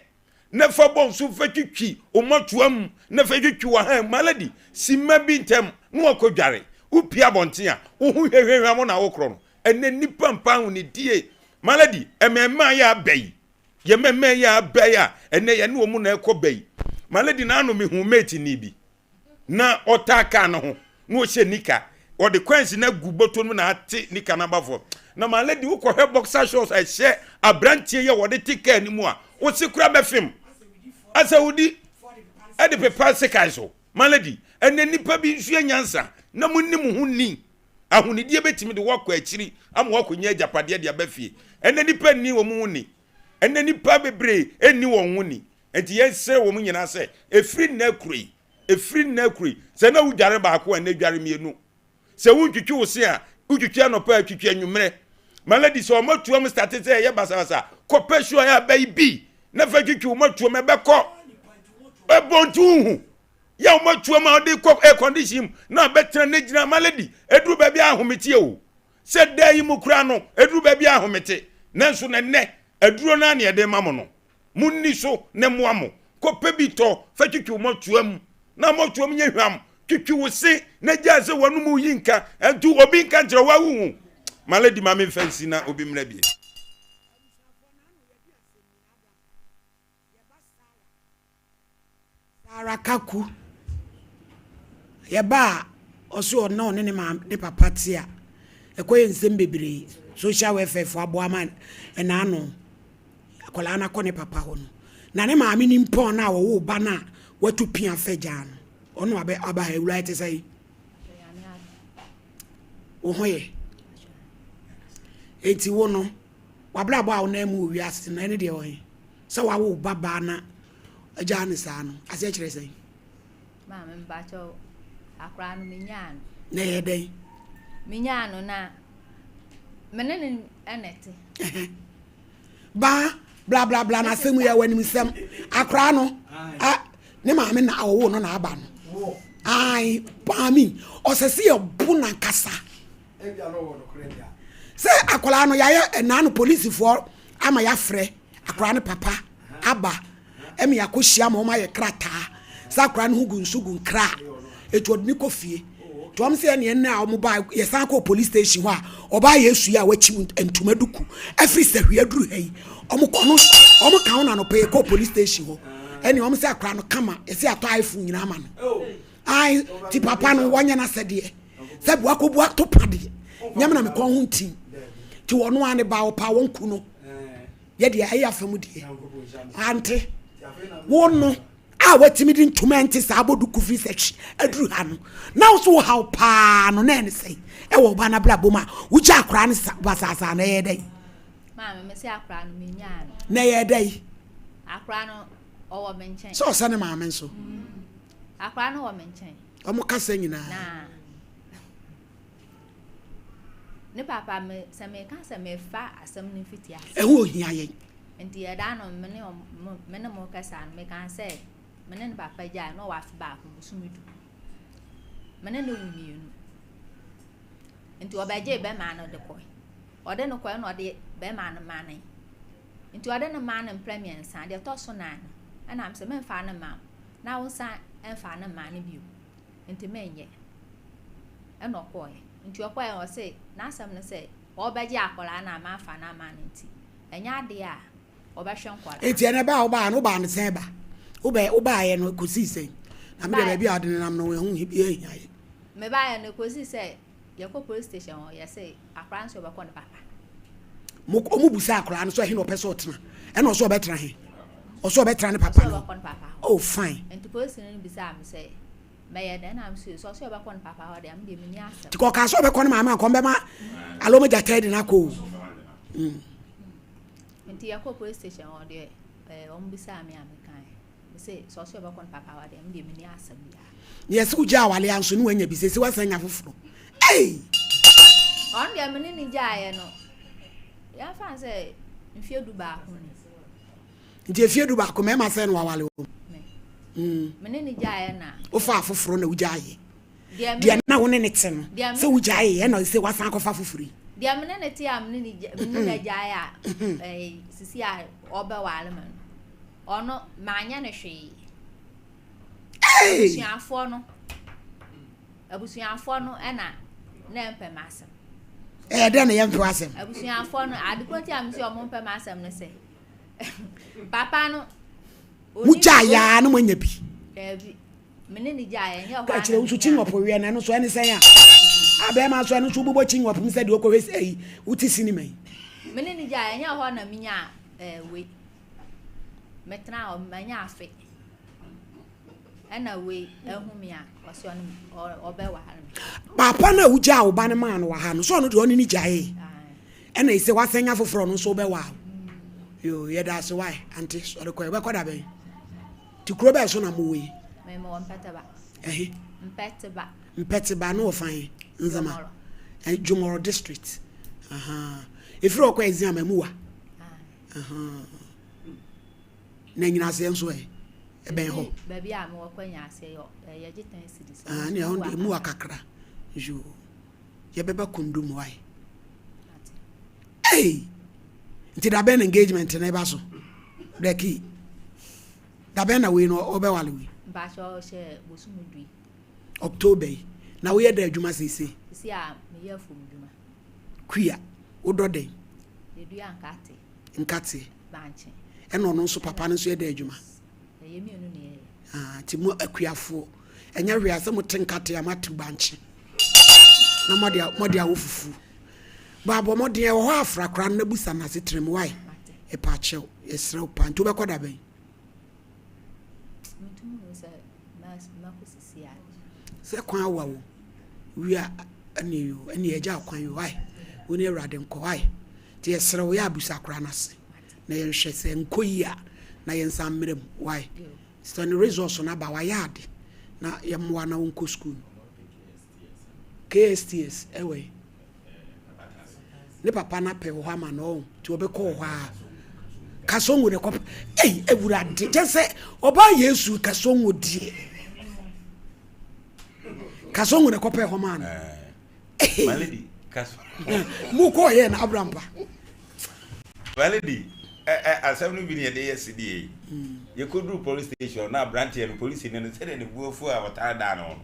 Speaker 2: na fa bɔ nso fa twitwi wo mmɔtoa mu na fa twitwi w'ahan mu. My lady, simma bi ntɛm na wakɔ dware. Wopie abɔnten a, wo ho hwahwahwam na wokorɔ no. Ɛnnɛ nnipa mpa ahonidie. My lady, mmɛmmaa yɛ aba yi, yɛ mmɛmmaa yi aba yi a ɛnnɛ yɛne wɔn na ɛkɔ ba yi. My lady, n'ano mehu mate ni bi. na ɔtaa kaa no ho na ɔhyɛ nika ɔde kwansi no agu bɔtɔ no mu na ate nika no aba fam na my lady wokɔhwɛ boxer shorts a ɛhyɛ aberanteɛ yi a wɔde te kaa no mu a wose kora bɛfem asɛ wodi ɛde pepa sekan so. My lady, ɛnɛ nnipa bi nso yɛ nyansa na mo nni mo ho ni. Ahonidie bɛtumi de woakɔ akyiri ama woakɔnya agyapadeɛ de aba fie. Ɛnɛ nnipa nni wɔn ho ni. Ɛnɛ nnipa bebree nni wɔn ho ni. Enti yɛsrɛ wɔn nyinaa sɛ, ɛfiri nnɛ kuro yi, ɛfiri nnɛ kuro yi, sɛ na wodware baako a, nnɛ dware mmienu. Sɛ wontwitwi wo se a, wotwitwi anɔpa a, twitwi anwummerɛ. My lady, sɛ wɔn atuam starte sɛ ɛyɛ basabasa a, kɔpɛ shoe a ɛyɛ aba yi bi na fa twitwi wɔn atuam, ɛbɛkɔ. Ɛbɔ nti wohu. Yɛ wɔn atuam a wɔde kɔ air condition mu na abɛtena ne gyina. My lady, ɛduru baabi a ahometeɛ o. Sɛ dan yi mu koraa no, ɛduru baabi a ahomete. Nanso na nnɛ, aduro no ara na yɛde ma mo no. Monni so na ɛmmoa mo. Kɔpɛ bi tɔ fa twitwi wo mmɔtoam na mmɔtoam nyɛ hwam. Twitwi wo se na gyaa sɛ w'anom reyi nka. Ɛnto obi nka nkyerɛ wo a wonhu. My lady ma memfa nsi na obi mmra bie.
Speaker 1: Arakaku, Yɛba a, ɔse ɔne ɔne ne maame ne papa te a, ɛkɔyɛ nsɛm bebree. Social welfare fo aboa ma ɛnaano akwadaa no akɔ ne papa hɔ no. Na ne maame nimpɔn no a ɔwoo ba no a watu pia fɛ gyaa no, ɔno abɛ aba ha awura ɛte sɛ yi. Wo ho yɛ. Enti wo no, wabrabɔ a wonam mu wɔ wiase no ɛne deɛ wɔ he? Sɛ wawo wo ba baa na agyaa no saa no, aseɛ kyerɛ sɛn?
Speaker 5: Maame mpakyɛw, akwadaa no menyaa no.
Speaker 1: Na ɛyɛ dɛn?
Speaker 5: Menyaa no na me ne no na ɛte.
Speaker 1: Baa bla bla bla na asɛm yɛ w'anim nsɛm. Akwadaa no a ne maame na ɔwoo no na aba no. Ae, maame ɔsɛ sɛ yɛbo n'ankasa. Sɛ akwadaa no yɛayɛ ɛnaa no polisifoɔ ama yɛafrɛ akwadaa no papa aba ɛma yɛakɔhyia ma wɔayɛ krataa sɛ akwadaa no ho gu nso gu nkra a ɛti ɔde ne kɔ fie nti wɔn sɛ ɛneɛ nnɛ a wɔn ba yɛsan kɔ police station hɔ a ɔbaa Yesu yi a wakyim ntoma duku afiri sahwi aduru ha yi wɔn kɔ no wɔn ka ho na anɔpɛ yɛkɔ police station hɔ ɛne wɔn sɛ akwadaa no kama yɛsɛ yɛatɔ iPhone nyinaa ama no ae ti papa no wɔnyɛ n'asɛdeɛ sɛ buakɔbu ato pa deɛ nyɛm na mekɔn ho ntim nti wɔn a ne ba ɔpa wɔn ku no yɛ deɛ ɛyɛ afa mu deɛ ante wo no a watumi de ntoma nte saa abɔ duku firi sɛ aduru ha no na wo so wo haw paa no na ɛne sɛn ɛwɔ ɔba no abrabɔ mu a wogya akora no basaasaa na ɛyɛ dɛn
Speaker 5: maame me sɛ akora no menyaa no
Speaker 1: na ɛyɛ dɛn
Speaker 5: akora no ɔwɔ me nkyɛn
Speaker 1: sɛ ɔsɛ ne maame nso mm.
Speaker 5: akora no wɔ me nkyɛn
Speaker 1: ɔmo kasa nyinaa
Speaker 5: Ne papa me sɛ meka sɛ mefa asɛm no mfiti ase.
Speaker 1: Ɛho ohia yɛn.
Speaker 5: Nti ɛda no me ne me ne mo kasa no meka sɛ me ne ne papa gyae na ɔwɔ afe baako bosome du. Me ne ne wo mmienu. Nti ɔbɛgye bɛma no de kɔe. Ɔde no kɔe na ɔde bɛma no ma ne. Nti ɔde no maa no mprɛ mmiɛnsa deɛ ɛtɔ so nan no ɛna me sɛ memfa no mma wo na wo nsa mfa no mma no bio. Nti menyɛ. Ɛna ɔkɔɔɛ. Nti ɔkɔɔɛ no ɔse n'asɛm ne sɛ ɔɔbɛgye akwadaa no a manfa no amma no nti ɛnyɛ adeɛ a ɔbɛhwɛ nkwadaa no.
Speaker 1: Nti ɛnɛ ba a wobaa no wobaa no sɛn ba? Wobɛ wobaeɛ no ɛkɔsii sɛn? Na medeɛ baabi a wode nenam no ɛho hia yɛ.
Speaker 5: Mebaeɛ no ɛkɔsii sɛ yɛkɔ police station hɔ yɛse akwadaa no sɛ ɔbɛkɔ ne papa.
Speaker 1: Mo ɔmo busa akwadaa no sɛ ɛhe na ɔpɛ sɛ ɔtena ɛna ɔsɛ ɔbɛtena he? Ɔsɛ ɔbɛtena ne papa no hɔ. Oh fine.
Speaker 5: Nti polisi no bisaa me sɛ mɛyɛ dɛn na mese sɛ ɔsɛ ɔbɛkɔ ne papa hɔ deɛ me deɛ menni asɛm.
Speaker 1: Nti ɔkaa sɛ ɔbɛkɔ ne maame anka ɔmbɛma aloma gyata adi no akɔ o. Mm.
Speaker 5: Nti yɛkɔ police station hɔ deɛ ɛɛ wɔn bisaa me a mekae. Mese sɛ ɔsɛ ɔbɛkɔ ne papa hɔ deɛ me deɛ menni asɛm biara.
Speaker 1: Na yɛsɛ wogya awale a nso ne wanya bi sɛsi wasan nya foforɔ. Ei!
Speaker 5: Ɔno deɛ me ne ne gyaeɛ no yɛmfa no sɛ mfeɛ du baako ni.
Speaker 1: Nti efie du baako mmarima sɛn na wawale wɔn?
Speaker 5: Mm. Me ne ne gyaeɛ na.
Speaker 1: Wofa afoforɔ na wogyaeɛ. Deɛ na wo ne ne te no sɛ wogyaeɛ ɛna sɛ wasan akɔfa foforɔ yi.
Speaker 5: Deɛ me ne ne te a me ne ne gyaeɛ a ɛɛ sisi a ɔbɛwale me no ɔno manyɛ no hwee. Abusuafoɔ no abusuafoɔ no ɛna na ɛmpɛ m'asɛm.
Speaker 1: Ɛyɛ dɛn na yɛmpɛ w'asɛm?
Speaker 5: Abusuafoɔ no ade koro ti a me sɛ ɔmo mpɛ m'asɛm no sɛ papa no.
Speaker 1: Mo gyaa yaa na mo anya bi.
Speaker 5: Daabi me ne ne gyaa ɛnyɛ hɔ.
Speaker 1: Kakyere nso kyi nwɔpo wiɛ na ɛno nso ɛne sɛn a a bɛrima nso ɛno nso wobobɔ kyi nwɔpo mu sɛ deɛ wokɔhwɛ sɛ ayi wote sinima yi.
Speaker 5: Me ne ne gyaa ɛnyɛ hɔ na menya ɛɛ wei metena hɔ manya afe. Ɛna wei ahu me a ɔsɛ ɔne ɔbɛware me.
Speaker 1: Papa no a wogyaa wo ba no maa no wɔ ha no sɛ ɔno deɛ ɔne ne gyaee ɛna ɛsɛ wasan nya foforɔ ɔno nso wobɛwaa wo yo yɛda ase wae ante sɔre kɔ wobɛkɔ da bɛn nti kuro bɛɛ so na mowɔ yi
Speaker 5: mewɔ mpɛtɛba
Speaker 1: ɛhe
Speaker 5: mpɛtɛba
Speaker 1: mpɛtɛba no wɔ fan he nzema Jomoro district ɛfiri ɔkɔ ɛziama mu wa Na Nyinaseɛ nso ɛ? Ɛbɛn hɔ?
Speaker 5: Baabi a mewɔ kɔ Nyinaseɛ yɛ yɛgye ten cedis.
Speaker 1: Ah, ne ɛhɔ deɛ mu wa kakra. Yoo, yɛbɛba kundum wae. Ei! Nti da bɛn na engagement no ɛba so? Blackie, da bɛn na wei no ɔbɛwale wei?
Speaker 5: Mpakyɛ ɔhyɛ bosom du yi.
Speaker 1: October yi. Na woyɛ dɛ adwuma seesei?
Speaker 5: Seesei a meyɛ afuom dwuma.
Speaker 1: Kua, wodɔ dɛn?
Speaker 5: Yɛdua nkate.
Speaker 1: Nkateɛ.
Speaker 5: Bankye.
Speaker 1: Ɛna ɔno nso papa no nso yɛ dɛ adwuma.
Speaker 5: Ɛyɛ mmienu na yɛyɛ.
Speaker 1: Ah, nti mo akuafoɔ, ɛnyɛ hwee a sɛ mote nkate a moate bankye na mode mode awɔ fufuo. Baabɔ mmɔden ɛwɔ hɔ afra koraa no na busa no asetena mu wae. Ɛpa kyɛw, yɛsrɛ wo paa. Nti wobɛkɔ da bɛn? Sɛ kwan awa wo wia ɛne yo ɛne agya kwan yo wae. Wo ne Awurade nkɔ wae. Nti yɛsrɛ wo yɛ abusa koraa no ase na yɛnhwɛ sɛ nkɔ yi a na yɛnsan mmerɛ mu wae. Sɛ ne results no aba wayɛ ade na yɛmmoa na wonkɔ school no. KSTS ɛwɔ yi. Ne papa no apɛ wɔ hɔ ama no ɔn nti ɔbɛkɔ wɔ hɔ a. Kasongo ne kɔpɛ. Ei awurade kyɛ sɛ ɔbaa Yesu kasongo deɛ. Kasongo ne kɔpɛ hɔ maa no.
Speaker 2: My lady, kaso.
Speaker 1: Mo kɔ yɛ na Abraham pa.
Speaker 2: My lady, asɛm no bi ne yɛde yɛ CDA yi. Yɛkɔduru police station na aberanteɛ no polisi no no sɛdeɛ ne bo afu a ɔtaa daa ne ho no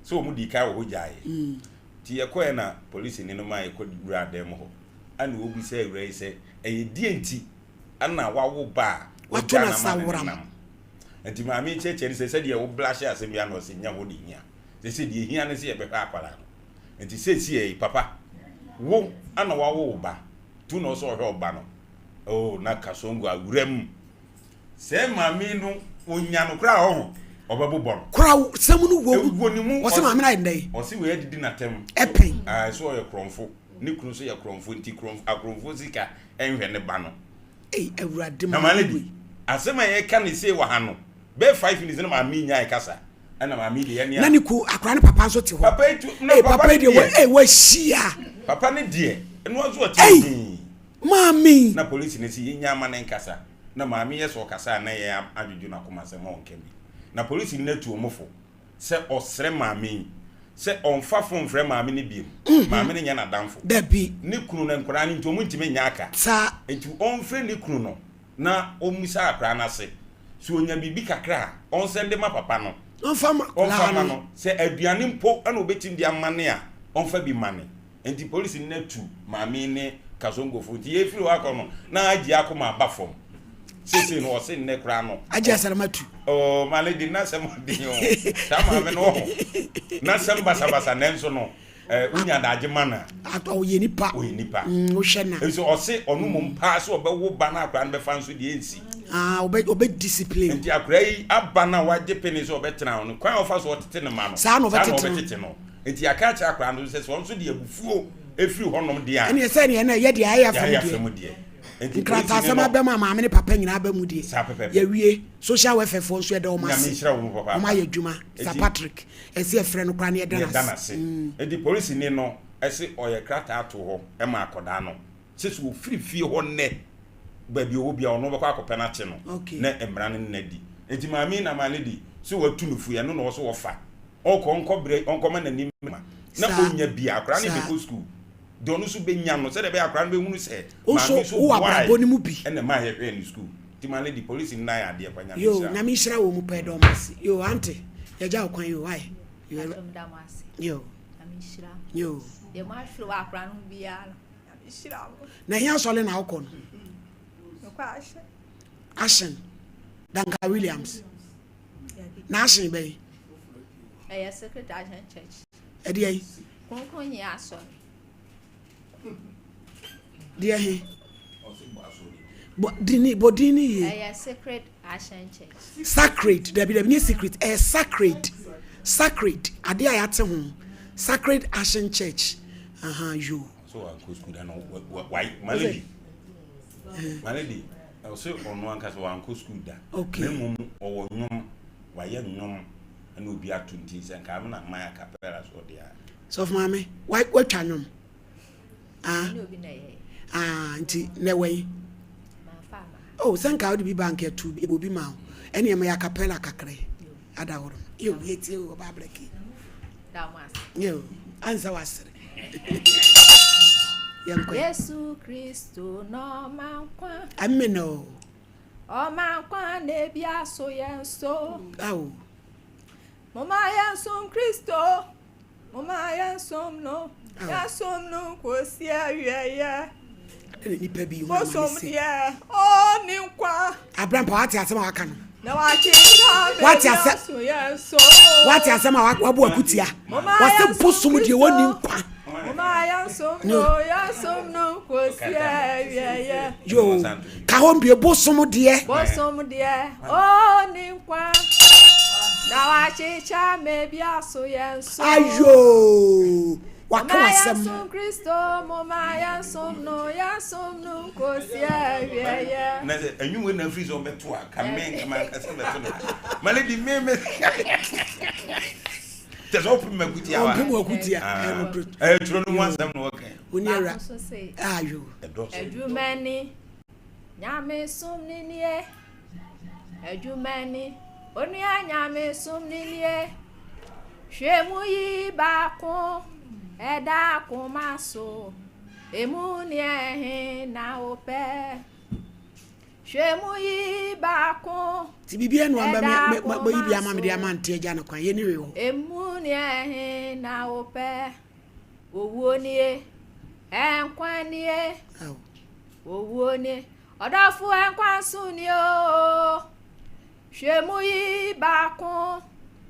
Speaker 2: sɛ wɔn dii kan wɔ hɔ gyaeɛ. Nti yɛkɔɛ na polisini no maa yɛkɔ wuraa dan mu hɔ ɛna ɔbisa awura yi sɛ ɛyɛ deɛ nti ɛna wawo ba a
Speaker 1: Wato
Speaker 2: wagya
Speaker 1: no
Speaker 2: no ama ne
Speaker 1: asaworam.
Speaker 2: nenam. Nti maame yi kyerɛkyerɛ no sɛ sɛdeɛ wo bla hyɛ asɛm yi ano ɔse nyɛ hɔ na ɛhia. Sɛ sɛ deɛ ɛhia ne sɛ yɛbɛhwɛ akwadaa no. Nti seesei yi papa wo ana wawo wo ba tu na ɔsɛ ɔhwɛ wo ba no. Oh na Kasongo awura mu. Sɛ maame no onya no koraa ɔho ɔbɛbobɔ no.
Speaker 1: Kora sɛm no wɔ
Speaker 2: mu. Ɛwɔ ne mu.
Speaker 1: Ɔsɛ maame no ayɛ ndɛn?
Speaker 2: Ɔse wei adidi n'atɛm.
Speaker 1: Ɛpɛn.
Speaker 2: Ah, so ɔyɛ korɔmfo. Ne kunu nso yɛ korɔmfo nti korɔmfo akorɔmfo sika ɛnhwɛ ne ba no.
Speaker 1: Ei awurade
Speaker 2: Na maame di asɛm a yɛka ne sei wɔ ha no bɛyɛ 5 minutes na maame nyae kasa ɛna maame de yɛne
Speaker 1: Na ne ku akora ne papa nso te hɔ.
Speaker 2: Papa yi tu na
Speaker 1: Ei
Speaker 2: papa
Speaker 1: papa
Speaker 2: ne
Speaker 1: yi deɛ
Speaker 2: deɛ
Speaker 1: wɔ ei wahyia.
Speaker 2: Papa ne deɛ ɛno nso ɔte
Speaker 1: Ei
Speaker 2: din.
Speaker 1: maame.
Speaker 2: Na polisi ne si yɛnya ama ne nkasa na maame yɛ sɛ ɔkasa a na yɛn adwodwo n'akoma sɛ ma ɔnka bi na polisi no atu ɔmo fo sɛ ɔsrɛ maame yi sɛ ɔmfa phone frɛ maame no biem. Maame no nyɛ n'adamfo.
Speaker 1: Dabi.
Speaker 2: Ne kunu no nkwadaa no nti ɔmo ntumi nyɛ aka.
Speaker 1: Saa.
Speaker 2: Nti ɔmfrɛ ne kunu no na ɔmmisa akwadaa no ase sɛ onya biribi kakra a ɔnsɛnde ma papa no.
Speaker 1: Ɔmfa ma
Speaker 2: Ɔmfa
Speaker 1: akwadaa
Speaker 2: ma
Speaker 1: no.
Speaker 2: no. Sɛ aduane mpo ɛna obɛtumi de ama ne a ɔmfa bi ma ne. Nti polisi no atu maame ne kasongofo nti yɛfiri hɔ akɔ no na agye akoma aba fam. Sese no ɔse nnɛ koraa no.
Speaker 1: Agye asɛm atu.
Speaker 2: Oh, my lady, n'asɛm ɔden o. Saa maame no wɔ n'asɛm basabasa nanso no wonya adagye ma no a.
Speaker 1: Ɔyɛ nipa.
Speaker 2: Ɔyɛ nipa.
Speaker 1: Wohwɛ na.
Speaker 2: Nso ɔse ɔno mmom paa sɛ ɔbɛwo ba no akwaraa no bɛfa nso deɛ ɛnsi.
Speaker 1: Ah, ɔbɛ ɔbɛ discipline.
Speaker 2: Nti akwaraa yi aba no a wagye pene sɛ ɔbɛtena ho no kwan a ɔfa so ɔtete ne ma no.
Speaker 1: Saa na ɔbɛtete no.
Speaker 2: Saa na ɔbɛtete no. Nti aka akyerɛ akwaraa no sɛ sɛ ɔno nso de abufuo efiri hɔnom deɛ a.
Speaker 1: Ɛne sɛ neɛ na ɛyɛ deɛ ayɛ afam
Speaker 2: Yɛayɛ
Speaker 1: deɛ.
Speaker 2: afam deɛ. Nti
Speaker 1: Nkrataa
Speaker 2: polisi
Speaker 1: asɛm
Speaker 2: no
Speaker 1: abɛm a maame ne papa nyinaa aba mu deɛ.
Speaker 2: Saa pɛpɛpɛ.
Speaker 1: Yɛwie social welfare foɔ nso yɛda wɔn
Speaker 2: Nyame
Speaker 1: ase.
Speaker 2: nhyira wɔn papaapa.
Speaker 1: Wɔn ayɛ adwuma. Sir
Speaker 2: Enti-
Speaker 1: Patrick ɛsɛ yɛfrɛ no koraa ne yɛda
Speaker 2: yɛda
Speaker 1: no
Speaker 2: no
Speaker 1: ase.
Speaker 2: ase. Nti polisi ni no ɛse ɔyɛ krataa to hɔ ɛma akɔdaa no sɛ sɛ ofiri fie hɔ nnɛ baabi ɔwɔ bia ɔno bɛkɔ akɔpɛ no akye no
Speaker 1: Okay.
Speaker 2: na mmara no nna di. Nti maame na maame di sɛ watu no fu ɛno na ɔwɔ so wɔfa ɔkɔ ɔnkɔ brɛ ɔnkɔma n'anim ma na
Speaker 1: Saa.
Speaker 2: ɔnya bi akwaraa no
Speaker 1: Saa.
Speaker 2: bɛkɔ sukuu deɛ ɔno nso bɛnya no sɛdeɛ ɛbɛyɛ akwaraa no bɛhunu sɛ
Speaker 1: Wo nso
Speaker 2: maame nso
Speaker 1: wowɔ
Speaker 2: boae
Speaker 1: abrabɔ no mu bi.
Speaker 2: ɛna maa yɛhwɛɛ ne sukuu. Nti maame di polisi no nan adeɛ pa Nyame
Speaker 1: Yo,
Speaker 2: nhyira.
Speaker 1: nyame nhyira wɔ mu pɛɛ dɛ ɔmo ase. Yo, ante, yɛgya wo kwan yo, why? Yo,
Speaker 5: Atom da mo ase.
Speaker 1: yo,
Speaker 5: Nyame nhyira mo.
Speaker 1: yo.
Speaker 5: Deɛ mo ahwere wɔ akwaraa no ho biara no, Nyame nhyira mo.
Speaker 1: Na ɛhe asɔre na wokɔ no?
Speaker 5: Mekɔ ahyɛ.
Speaker 1: Ashen. Duncan Williams. Na Ashen bɛyi.
Speaker 5: Ɛyɛ Secret Action Church.
Speaker 1: Ɛdeɛ yi.
Speaker 5: Kronkron nyɛ asɔre.
Speaker 1: Deɛ he. Bɔ dini bɔ din ni yie.
Speaker 5: Ɛyɛ Secret Action Church.
Speaker 1: Sacred. Dabi dabi nye secret. Ɛyɛ sacred. Sacred. Adeɛ a yɛate ho. Sacred Action Church. Aha yo.
Speaker 2: So wankɔ sukuu da no wa my lady. My lady, ɔsɛ ɔno ankasa wankɔ sukuu da.
Speaker 1: Okay.
Speaker 2: Na mmom ɔwɔ nnwom, wayɛ nnwom ɛna obi ato nti sɛ nka amena man acapella so ɔde a.
Speaker 1: Sɔfo maame, wa watwa nnwom. Ah.
Speaker 5: Ɛne obi na ɛyɛ.
Speaker 1: Ah, nti na ɛwɔ yi.
Speaker 5: Mamfa ama.
Speaker 1: Oh, sɛ nka wode bi ba nka ɛtu bi obi ma wo. Ɛne ɛma yɛ acapella kakra yi. Ada hɔ no. Yo, yɛtie o, ɔbaa brɛki.
Speaker 5: Da mo ase.
Speaker 1: Yo, ansa wasere. Yɛnkɔ.
Speaker 5: Yesu Kristo na ɔma nkwa.
Speaker 1: Amen o.
Speaker 5: Ɔma nkwa na ebi aso yɛn so.
Speaker 1: Awo.
Speaker 5: Moma yɛn som Kristo. Moma yɛn som no.
Speaker 1: Awo.
Speaker 5: Yɛn som no kɔsi awieeɛ.
Speaker 1: Ɛna nipa bi hu ama
Speaker 5: Bosom
Speaker 1: ne se.
Speaker 5: deɛ ɔnni nkwa.
Speaker 1: Abrampa wate asɛm a waka no. Wate asɛm wate asɛm a wabɔ akutia wɔse bosom deɛ wɔnni nkwa. Yo ka hɔ mbie bosom deɛ.
Speaker 5: Bosom deɛ ɔnni nkwa na wakyekyɛ mebi aso yɛn so.
Speaker 1: Ayo waka
Speaker 5: Momma
Speaker 1: wasɛm.
Speaker 5: yɛnsom Kristo, momma yɛnsom no, yɛnsom no nkosi awieɛ.
Speaker 2: Na sɛ anwum wei na afiri sɛ ɔbɛto a ka me nka mankasa bɛto no ma lady me me kyɛ sɛ wopem makutia wa
Speaker 1: Ɔmpem wakutia ɛno do.
Speaker 2: ɛyɛ twerɛ no mu asɛm na wɔka
Speaker 1: Woni awura.
Speaker 5: Baako nso se,
Speaker 1: Ayo.
Speaker 2: ɛdɔɔso
Speaker 5: Adwuma ni, nyamesom ni nie. Adwuma ni, onua nyamesom ni nie. Hwɛ mu yi baako, ɛda akoma so. Emu ni ɛhe na wopɛ. Hwɛ mu yi baako.
Speaker 1: Ti biribi anu amba
Speaker 5: Ɛda
Speaker 1: me me yi bi ama me de
Speaker 5: akoma
Speaker 1: ama nte agya no kwan yɛ ni hwee hɔ.
Speaker 5: Emu ni ɛhe na wopɛ. Owuo nie, ɛnkwa nie.
Speaker 1: Aw.
Speaker 5: Owuo nie, ɔdɔfo ɛnkwa nso nie o. Hwɛ mu yi baako,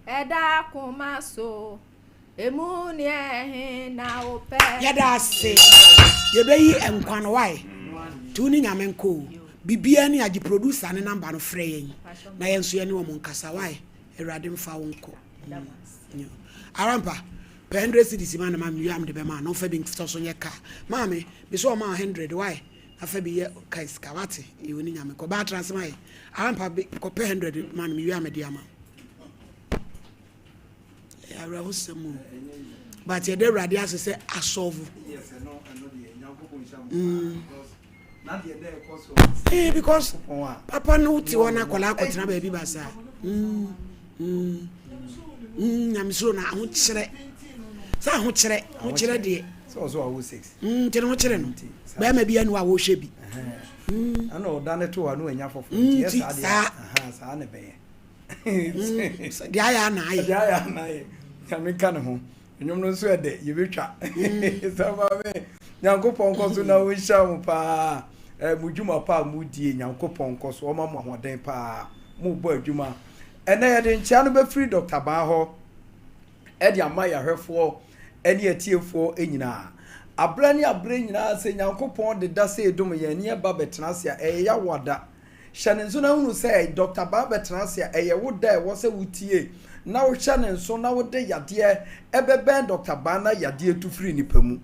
Speaker 5: ɛda akoma so. Emu ni ɛhe na wopɛ.
Speaker 1: Yɛda ase. Yɛbɛyi nkwa no wae. Nti wo ne Nyame nkɔ o. Biribiara ni agye producer ne number no frɛ yɛn na yɛn nso yɛne wɔn nkasa wae. Awurade mfa wo nkɔ. Mm. Arampa, pɛ 100 cedis ma no ma me wie a mede bɛma no ɔmfa bi ntɔ so nyɛ car. Maame, me sɛ ɔma wo 100 wae. Na fa bi yɛ car sika wate. Yɛ wo ne Nyame nkɔ. Baa tra ase ma yɛ. Arampa, kɔpɛ 100 ma no me wie a mede ama wo. Ɛyɛ awerɛhosɛm o. But yɛda Awurade ase sɛ asɔlvo. Mm. Eh, because papa no te hɔ na akwadaa akɔtena baabi basaa. Mm. Mm. Mm, nyamesuro na ahokyerɛ. Sɛ ahokyerɛ, ahokyerɛ deɛ.
Speaker 6: Sɛ ɔsɛ wawo six.
Speaker 1: Mm, nti ne ho kyerɛ no. Bɛrima bi anu a wɔhwɛ bi.
Speaker 6: Mm. Ɛna ɔda ne to hɔ no anya foforɔ. Nti
Speaker 1: yɛ saa
Speaker 6: deɛ. Saa na ɛbɛyɛ.
Speaker 1: Deɛ ayɛ ana ayɛ.
Speaker 6: Deɛ ayɛ ana ayɛ. Nyame ka ne ho. Nnwom no nso ɛdɛ yɛbɛtwa. Sɛ maame Nyankopɔn nkɔ so na ɔnhyira mo paa. Eh, mo dwuma pa a modie Nyankopɔn nkɔ so ɔma mo ahoɔden paa. Mobɔ adwuma. Ɛnɛ yɛde nkyea no bɛfiri Dr. Baa hɔ ɛde ama yɛahwɛfoɔ ɛne atiefoɔ nyinaa. Aberɛ ne aberɛ nyinaa sɛ Nyankopɔn de da sɛ ɛdom yɛn ne yɛba bɛtena ase a ɛyɛ yawoada. Hyɛ no nso na hunu sɛ Dɔkta Baa bɛtena ase a, ɛyɛ wo da a ɛwɔ sɛ wotie na wohyɛ no nso na wode yadeɛ bɛbɛn Dɔkta Baa na yadeɛ tu firi nipa mu.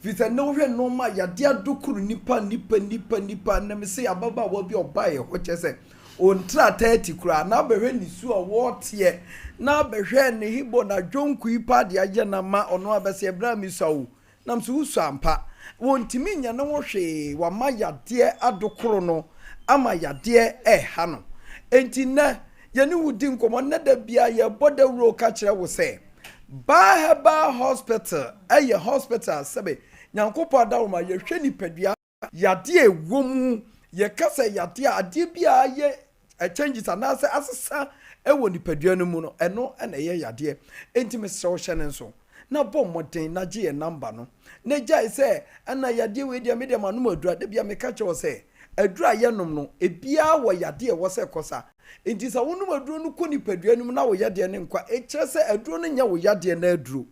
Speaker 6: Firi sɛ nnɛ wohwɛ nnoɔma a yadeɛ adokoro nipa nipa nipa nipa nnɛ mese ababaawa bi a ɔbaeɛ hɔ kyerɛ sɛ ɔntra 30 koraa na abɛhwɛ ne su a wɔteɛ na abɛhwɛ ne hibɔ na dwonku yi paa de ayɛ no ama ɔno abɛsɛ ɛberɛ a mesua o Nam so wosua ampa. Wɔntumi nyɛ ne ho hwee, wama yadeɛ adokoro no ama yadeɛ reha no. Enti nnɛ, yɛne wo di nkɔmmɔ, nnɛ da biara yɛbɔ dawuro ka kyerɛ wo sɛ, Baa Herbal Hospital yɛ hospital a sɛbe Nyankopɔn adaworoma yɛhwɛ nipadua, Yadeɛ a ɛwɔ mu, yɛka sɛ yadeɛ a, adeɛ bi a ayɛ changes anaasɛ asesa wɔ nipadua no mu no, ɛno na ɛyɛ yadeɛ. Enti mesrɛ wo hyɛ no nso na bɔ mmɔden na gye yɛn number no na gyae sɛ ɛna yadeɛ wei deɛ me deɛ manom aduro a, da biara meka kyerɛ wo sɛ aduro a yɛnom no, ebiara wɔ yadeɛ a ɛwɔ sɛ ɛkɔsa. Enti sɛ wonom aduro no kɔ nipadua no mu na wo yadeɛ no nkɔ a, ɛkyerɛ sɛ aduro no nyɛ wo yadeɛ no aduro.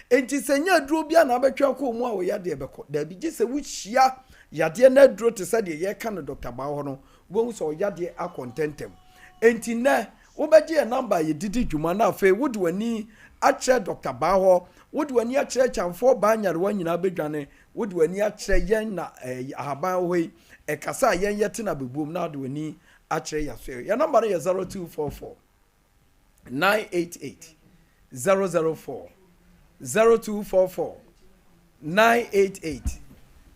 Speaker 6: Enti sɛ ɛnyɛ aduro biara na abɛtwe akɔ wo mu a wo yadeɛ bɛkɔ. Daabi, gye sɛ wohyia yadeɛ no aduro te sɛ deɛ yɛreka no Dɔkta Baa hɔ no, wobɛhu sɛ wo yadeɛ akɔ ntɛmntɛm. Enti nnɛ, wobɛgye yɛn namba a yɛde di dwuma na afei wode w'ani akyerɛ Dɔkta Baa hɔ, wode w'ani akyerɛ Kyamfoɔ Baa Nyarewa nyinaa bɛdwane, wode w'ani akyerɛ yɛn na eh, ahaban wɔ hɔ yi, ɛkasa a yɛn yɛte no abɛbuom na wode w'ani akyerɛ yɛn asoɛeɛ. Yɛn namba no yɛ 0244. 988 004 0244 988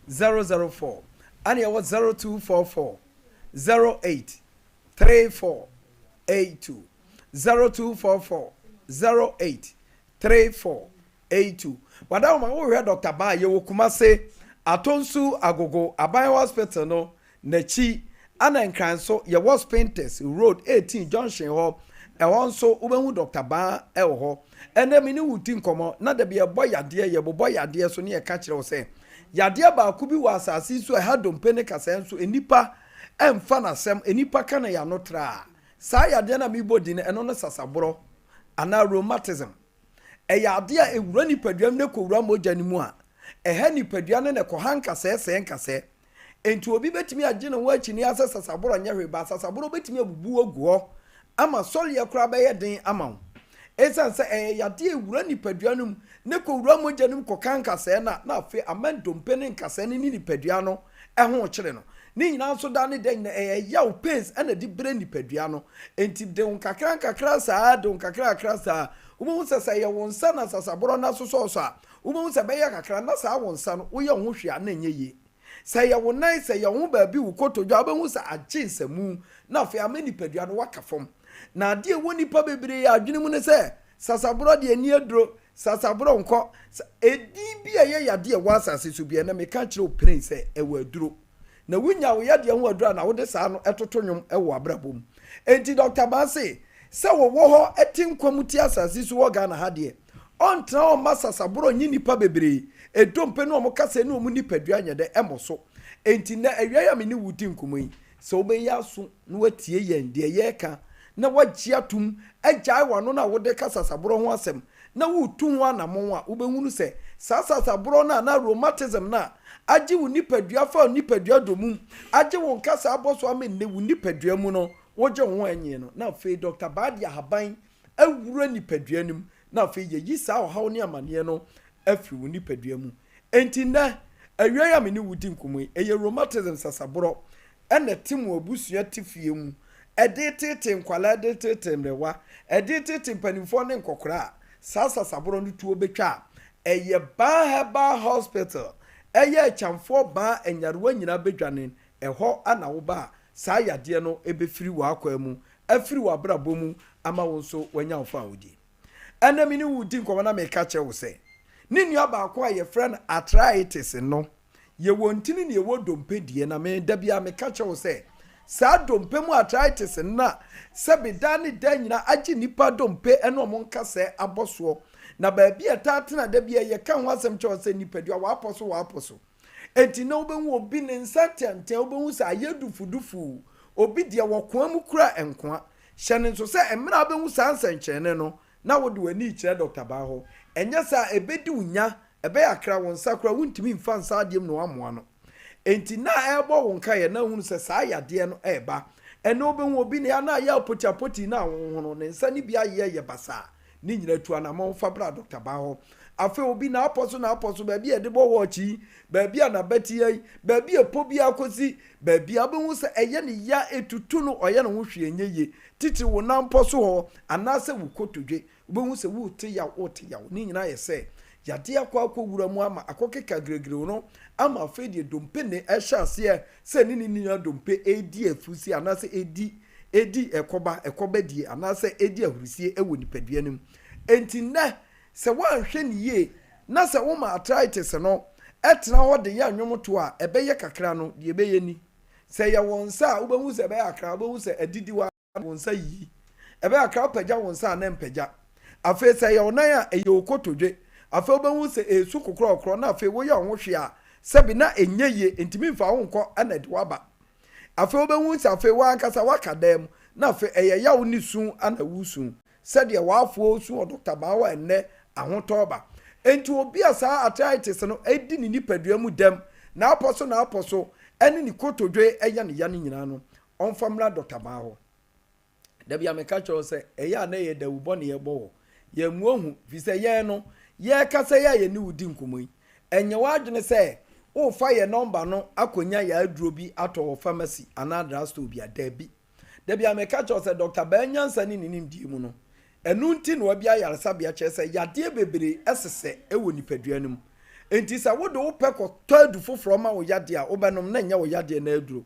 Speaker 6: 004 ɛna ɛwɔ 0244 08 34 82 0244 08 34 82 Wadawoma wohwɛ Dɔkta Baa yɛwɔ Kumase Atonsu Agogo Aban Hospital no nakyi ana Nkran nso yɛwɔ Spintex Road 18 junction hɔ ɛhɔ nso wobɛhu Dɔkta Baa ɛwɔ hɔ ɛnɛ me ne wo di nkɔmmɔ na dabi yɛbɔ yadeɛ yɛbobɔ yadeɛ so ne yɛka kyerɛ wo sɛ yadeɛ baako bi wɔ asase yi so ɛha dompe ne kasɛɛ nso nnipa ɛmfa nasɛm nnipa ka no yɛano traa. Saa yadeɛ no a merebɔ din no, ɛno ne sasaborɔ anaa rheumatism. Ɛyɛ adeɛ a ɛwura nipadua mu na ɛkɔwura mogya no mu a, ɛha nipadua no na ɛkɔha nkasɛɛ sɛe nkasɛɛ. Enti obi bɛtumi agye ne ho akyinnye ara sɛ sasaborɔ nyɛ hwee, but sasaborɔ bɛtumi abubu wo agu hɔ ama sɔreɛ koraa bɛyɛ den ama wo. Ɛsiane sɛ ɛyɛ yadeɛ a ɛwura nipadua no mu na ɛkɔwura mogya no mu kɔka nkasɛɛ no a, na afei ama ndompe ne nkasɛɛ no ne nipadua no ho rekyere no. Ne nyinaa nso daa ne da nyinaa ɛyɛ yaw, pains, na ɛde brɛ nipadua no. Enti de wo nkakra nkakra saa, de wo nkakra nkakra saa, wobɛhu sɛ sɛ ɛyɛ wo nsa na sasaborɔ no asosɔɔsɔ a, wobɛhu sɛ ɛbɛyɛ kakra na saa wo nsa no woyɛ wo ho hwee a na ɛnyɛ yie. Sɛ ɛyɛ wo nan, sɛ ɛyɛ wo ho baabi, wo kotodwe a, wobɛhu sɛ agye nsamu na afei ama nipadua no waka fam. Na adeɛ a ɛwɔ nnipa bebree adwene mu ne sɛ, sasaborɔ deɛ ɛnni aduro, sasaborɔ nkɔ. Sa, edin bi a ɛyɛ yadeɛ a ɛwɔ asase so biara, na meka kyerɛ wo pren sɛ ɛwɔ aduro. Na wunya wo yadeɛ ho aduro a na wode saa no toto nnwom wɔ w'abrabɔ mu. Enti Dɔkta Baa se, sɛ wɔwɔ hɔ te nkwa mu te asase so wɔ Ghana ha deɛ, ɔntena hɔ mma sasaborɔ nnye nnipa bebree dompe ne wɔn kasa ne wɔn nipadua nyɛ dɛ mmɔ so. Enti nnɛ awia yi a me ne wo redi nkɔmmɔ yi, sɛ wobɛyɛ aso na woatie yɛn deɛ yɛreka na woagye atom agyae w'ano no a wode ka sasaborɔ ho asɛm na woretu ho anammɔn a, wobɛhunu sɛ saa sasaborɔ no anaa rheumatism no a agye wo nipadua fa wo nipadua domum, agye wo nkasa abɔ so ama nnɛ wo nipadua mu no wogye wo ho ɛnyee no, na afei Dɔkta Baa de ahaban awura nipadua no mu na afei yɛyi saa ɔhaw ne amaneɛ no afiri wo nipadua mu. Enti nnɛ awia yi a me ne wo di nkɔmmɔ yi, ɛyɛ rheumatism sasaborɔ na ɛte mo abusua te fie mu, ɛde reteetee nkwadaa, ɛde reteetee mmerewa, ɛde reteetee mpanimfoɔ ne nkɔkoraa a, saa sasaborɔ no tuo bɛtwa a, ɛyɛ Baa Herbal Hospital, ɛyɛ Akyamfoɔ Baa nyarewa nyinaa bɛdwane, ɛhɔ na woba a, saa yadeɛ no bɛfiri w'akwaa mu, afiri w'abrabɔ mu ama wo nso woanya wo fawohodie. Ɛnnɛ me ne wo redi nkɔmmɔ na mereka kyerɛ wo sɛ, ne nua baako a yɛfrɛ no arthritis no, Yɛwɔ ntini na yɛwɔ dompe deɛ, na me da biara meka kyerɛ wo sɛ, saa dompe mu arthritis no a sɛbe daa ne daa nyinaa agye nnipa dompe ne wɔn nkasɛɛ abɔ soɔ, na baabi a ɛtaa tena da biara yɛka ho asɛm kyerɛ wo sɛ nipadua w'apɔ so w'apɔ so. Enti na wobɛhu obi ne nsa nteantea wobɛhu sɛ ayɛ dufudufuu, obi deɛ wɔkoa mu kura nkoa. Hyɛ no nso sɛ mmerɛ a wobɛhu saa nsɛnkyerɛnne no na wode w'ani rekyerɛ dɔkta baa hɔ. Ɛnyɛ saa a, ɛbɛdi wo nya, ɛbɛyɛ akra, wo nsa koraa wontumi mfa nsa adeɛ mu na woamoa no. Enti na ɛrebɔ wo nkaeɛ na ahunu sɛ saa yadeɛ no reba. Ɛnnɛ wobɛhu obi ne ano ayɛ apotiapoti na ahonhono, ne nsa no bi ayeyɛ yɛ basaa. Ne nyinaa tu anamɔn fa bra dɔkta baa hɔ. Afei obi n'apɔ so n'apɔ so, baabi a yɛde bɔ wɔɔkye yi, baabi a n'abati yɛ yi, baabi a ɛpɔ biara kɔsi, baabi a wobɛhu sɛ ɛyɛ ne ya, ɛtutu no, ɔyɛ ne ho hwee nyɛ yie. Titiriw wo nan pɔ so hɔ anaasɛ wo kotodwe, wobɛhu sɛ worete yaw, worete yaw. Ne nyinaa yɛ sɛ yadeɛ akɔ akɔwura mu ama akɔkeka giregireo no ama afei deɛ dompe ne ɛhyɛ aseɛ sɛ ne ne nua dompe redi afurusie anaasɛ ɛredi ɛredi ɛkɔba, ɛkɔba die anaasɛ ɛredi ahurusie wɔ nipadua no mu. Enti nnɛ, sɛ woanhwɛ no yie na sɛ woma arthritis no tena hɔ de yɛ nnwomtoɔ a, ɛbɛyɛ kakra no, deɛ ɛbɛyɛ ni. Sɛ ɛyɛ wo nsa a, wobɛhu sɛ ɛbɛyɛ akra, wobɛhu sɛ adidi hɔ a wo nsa yiyi. Ɛbɛyɛ akra wopagya wo nsa a na ɛmpagya. Afei sɛ ɛyɛ wo nan a, ɛyɛ wo kotodwe. Afei wobɛhu sɛ ɛresu kokorɔkorɔ na afei woyɛ wo ho hwee a, sɛbe na ɛnyɛ yie, ɛntumi mfa wo nkɔ na ɛde wo aba. Afei wobɛhu sɛ afei wo ankasa woaka dan mu na afei ɛyɛ yaw ne su na woresu. Sɛdeɛ w'afoɔ resu wɔ Dɔkta Baa hɔ a ɛnnɛ ahotɔ reba. Enti obi a saa arthritis no di ne nipadua mu dɛm, n'apɔ so n'apɔ so, ne ne kotodwe yɛ no ya no nyinaa no, ɔmfa mmra Dɔkta Baa hɔ. Da bi a meka kyerɛ wo sɛ, ɛyɛ a na ɛyɛ dawubɔ na yɛbɔ wɔ yɛn mu ahu, firi sɛ yɛn no, yɛrekasa yi a yɛne wo di nkɔmmɔ yi, ɛnyɛ w'adwene sɛ worefa yɛn nɔmba no akɔnya yɛn aduro bi atɔ wɔ pharmacy anaa drugstore bi a, dabi. Da bi a meka kyerɛ wo sɛ Dɔkta Baa nyansa ne ne nimdeɛ mu no, ɛno nti na wabue ayaresabea, kyerɛ sɛ yadeɛ bebree sesɛ wɔ nipadua no mu. Enti sɛ wode wo pɛ kɔtɔ adu foforɔ ma wo yadeɛ a, wobɛnom na ɛnyɛ wo yadeɛ no aduro.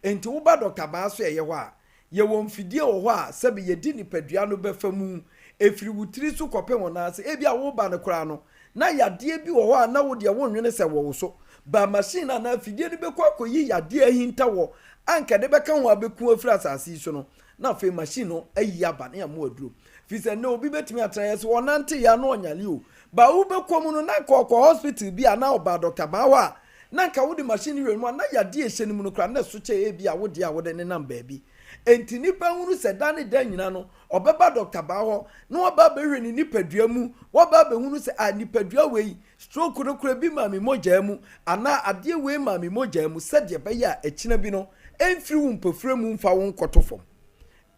Speaker 6: Enti woba Dɔkta Baa so ɛyɛ hɔ a, yɛwɔ mfidie wɔ hɔ a sɛbe yɛde nipadua no bɛfa mu, ɛfiri wo tiri so kɔpem wo nan ase. Ebia woreba no koraa no, na yadeɛ bi wɔ hɔ a na wo deɛ wonnwene sɛ ɛwɔ wo so, but machine anaa afidie no bɛkɔ akɔyi yadeɛ a ahinta wɔ anka ɛde bɛka ho abɛku afiri asase yi so no, na afei machine no ayi aba na yɛama aduro. Firi sɛ nnɛ obi bɛtumi atena yɛ sɛ ɔnante yɛ a na ɔnyale o, but wobɛkɔ mu no na anka ɔkɔ hospital bi a na ɔbaa doctor baa hɔ a, na anka wode machine no wura mu a na yadeɛ a ɛhyɛ no mu no koraa na ɛso kyɛ ebi a wo deɛ a wode nenam baabi. Enti nnipa nhunu sɛ da ne da nyina no, ɔbɛba dɔkta baa hɔ na waba abɛhwɛ ne nipadua mu, waba abɛhunu sɛ ah nipadua wei, stroke no koraa bi maa me mogyaa mu, anaa adeɛ wei maa me mogyaa mu, sɛdeɛ ɛbɛyɛ a akyina bi no, ɛmfiri wo mpofirem mu mfa wo nkɔto fam.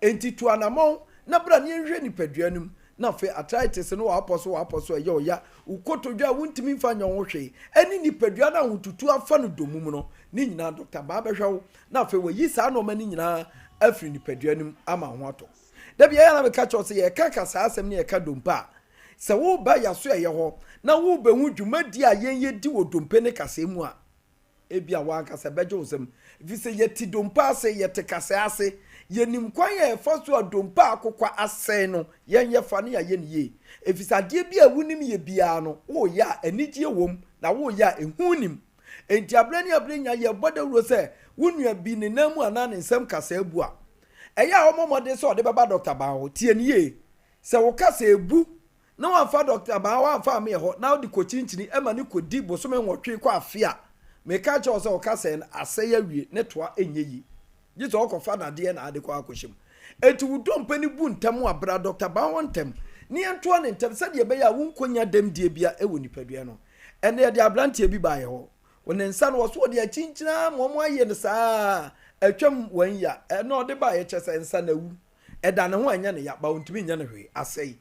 Speaker 6: Enti tu anammɔn na bra na yɛnhwɛ nipadua no mu. Na afei arthritis no w'apɔ so w'apɔ so ɛyɛ ɔya, wo kotodwe a wontumi mfa nyɛ ho hwee, ɛne nipadua no a ahotutuo afa no dommum no, ne nyinaa Dɔkta Baa bɛhwɛ wo na afei wayi saa nnoɔma no nyinaa afiri nipadua no mu ama wo ho atɔ. Da biara na meka kyerɛ wo sɛ yɛreka ka saa asɛm no yɛka dompe a, sɛ woreba yɛasoɛeɛ hɔ na worebɛhu dwumadie a yɛn yɛdi wɔ dompe ne kasɛɛ mu a, Ebia w'ankasa ɛbɛgye wo nsam, efisɛ yɛte dompe ase, yɛte kasɛɛ ase, yɛnim kwan a yɛfa so a dompe a akokwa asɛe no, yɛn yɛfa na yɛayɛ no yie. Efisɛ adeɛ bi a wonim yɛ biara no, woreyɛ a anigyeɛ wom, na woreyɛ a ehu nnim. Enti aberɛ ne aberɛ nyinaa yɛbɔ dawuro sɛ wo nua bi ne nan mu anaa ne nsam kasɛɛ bu a, ɛyɛ a ɔmmɔ mmɔden sɛ ɔde bɛba dɔkta baa hɔ. Tie no yie. Sɛ wo kasɛɛ bu na wamfa dɔkta baa wamfa ammeyɛ hɔ na wode kɔkyinkyini ma no kɔdi bosome nwɔtwe kɔ afe a, meka akyerɛ wo sɛ wo kasɛɛ no asɛe awie, ne toa nyɛ yie. Gye sɛ ɔkɔfa dadeɛ na ade kɔ akɔhyɛ mu. Enti wo dompe no bu ntɛm a, bra dɔkta baa hɔ ntɛm na yɛntoa no ntɛm sɛdeɛ ɛbɛyɛ a wonkɔnya dɛmdie bia wɔ nipadua no. Ɛnnɛ yɛde aberanteɛ bi baeɛ hɔ, ne nsa no wɔso wɔde akyinkyini ara ma wɔayɛ no saa atwam wɔn ya, ɛna ɔde baeɛ kyerɛ sɛ nsa no awu. Ɛda ne ho a ɛnyɛ no ya, but ontumi nyɛ no hwee. Asɛe.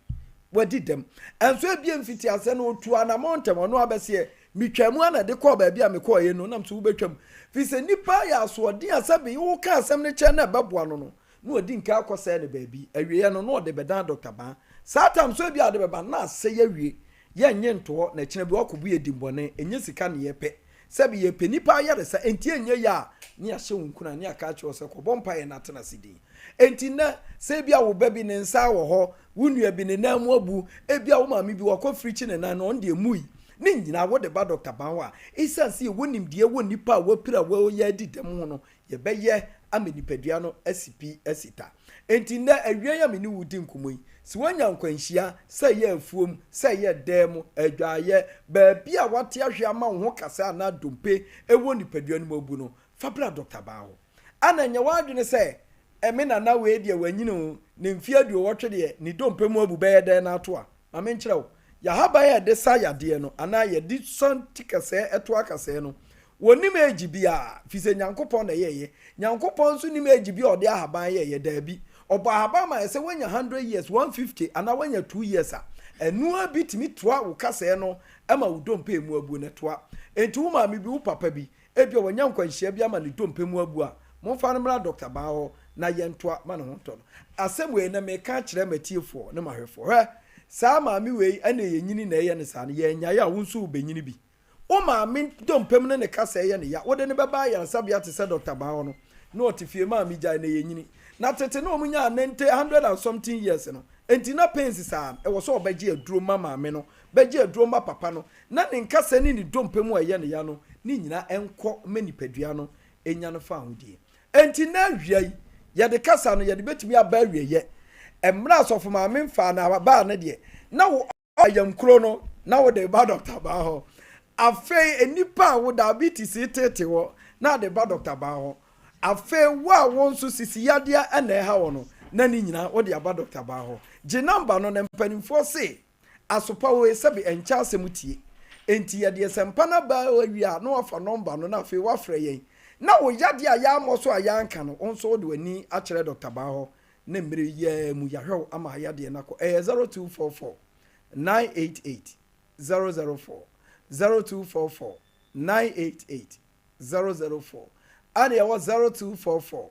Speaker 6: Wadi dɛm. Ɛnso ebia mfitiaseɛ no otuu anamɔn ntɛm, ɔno abɛseɛ, metwaa mu ara na ɛde kɔɔ baabi a mekɔeɛ no, nam so wobɛtwam. Firi sɛ nnipa ayɛ asoɔden a sɛbe woka asɛm no kyerɛ no a ɛbɛboa no no, na wadi nkan akɔsɛe no baabi. Awieeɛ no, na ɔde bɛdan Dɔkta Baa. Saa tam so ebia ɔde bɛba no, na asɛe awie. Yɛnnye nto hɔ, na ɛkyena bi woakɔbu yɛn dimmɔne. Ɛnyɛ sika na yɛpɛ. Sɛbe yɛpɛ nnipa ayaresa, enti ɛnyɛ yɛ a ne yɛahyɛ wo nkuran ne yɛaka akyerɛ wo sɛ kɔbɔ mpaeɛ na tena ase dinn. Enti nnɛ, sɛ ebia wo ba bi ne nsa wɔ hɔ, wo nua bi ne nan mu abu, ebia wo maame bi wakɔ firikyi ne nan no, ɔno deɛ mmui, ne nyinaa wode ba Dɔkta Ban hɔ a, esiane sɛ yɛwɔ nimdeɛ wɔ nnipa a wɔapira a wɔreyɛ adi dɛm ho no, yɛbɛyɛ ama nipadua no asi pi asi ta. Enti nnɛ awia yi a me ne wo redi nkɔmmɔ yi, sɛ woanya nkwanhyia, sɛ ɛyɛ afuom, sɛ ɛyɛ dan mu, adwaeɛ, baabi a woate ahwe ama wo ho kasa anaa dompe wɔ nipadua no mu abu no, fa bra Dɔkta Baa hɔ. Ana nyɛ w'adwene sɛ, Me nana wei deɛ wanyini o, ne mfeɛ aduowɔtwe deɛ ne dompe mu abu bɛyɛ dɛn na ato a? Ma menkyerɛ wo. Yɛahaban a yɛde sa yadeɛ no anaa yɛde sa ti kɛsɛɛ to akasɛɛ no, wɔnnim age biara, firi sɛ Nyankopɔn na ɛyɛeɛ. Nyankopɔn nso nnim age bi a ɔde ahaban yɛeɛ, daabi. Ɔbɔ ahaban ma yɛ sɛ woanya hundred years, 150 anaa woanya two years a, ɛno ara bi tumi toa wo kasɛɛ no ma wo dompe mu abuo no toa. Enti wo maame bi, wo papa bi, Ebia wanya nkwanhyia bi ama ne dompe mu abu a, momfa no mmra Dɔkta Baa hɔ na yɛntoa ma ne ho ntɔ no. Asɛm wei na meka akyerɛ m'atiefoɔ ne m'ahwɛfoɔ. Hwɛ, saa maame wei ɛna yɛnyini na ɛyɛ no saa no, yɛannyae a wo nso wobɛnyini bi. Wo maame dompe mu ne ne kasa ɛyɛ no ya, wode no bɛba ayaresabea te sɛ Dɔkta Baa hɔ no, na ɔte fie, maame gyae na yɛnyini. Na tete na wɔn nyaa nante hundred and something years no, enti na pains saa no, ɛwɔ sɛ ɔbɛgye aduro ma maame no, bɛgye aduro ma papa no, na ne nkasɛɛ ne ne dompe mu a ɛyɛ no ya no, ne nyinaa nkɔ ma nipadua no nya no fahodie. Enti nnɛ awia yi, yɛde kasa no, yɛde bɛtumi aba awieɛ. Mmerɛ a Sɔfo Maame mfaa n'abaa no deɛ, na wo ayamkuro no, na wode reba Dɔkta Baa hɔ. Afei nnipa a wo diabetes reteete wɔ, na ade ba Dɔkta Baa hɔ. Afei wo a wo nso sisi yadeɛ na ɛha wɔ no, na ne nyinaa wode aba Dɔkta Baa hɔ. Gye nɔmba no na mpanimfoɔ se Asopa oe sɛbe ɛnkyɛ asɛm tie. Enti yɛde ɛsɛmpa no aba awie a na wafa nɔmba no na afei wafrɛ yɛn. Na wo yadeɛ a yɛammɔ so a yɛanka no wo nso wode w'ani akyerɛ Dɔkta Baa hɔ na mmerɛ yi ara mu yɛahwɛ wo ama yadeɛ no akɔ. Ɛyɛ 0244 988 004, 0244 988 004. Ɛna yɛwɔ 0244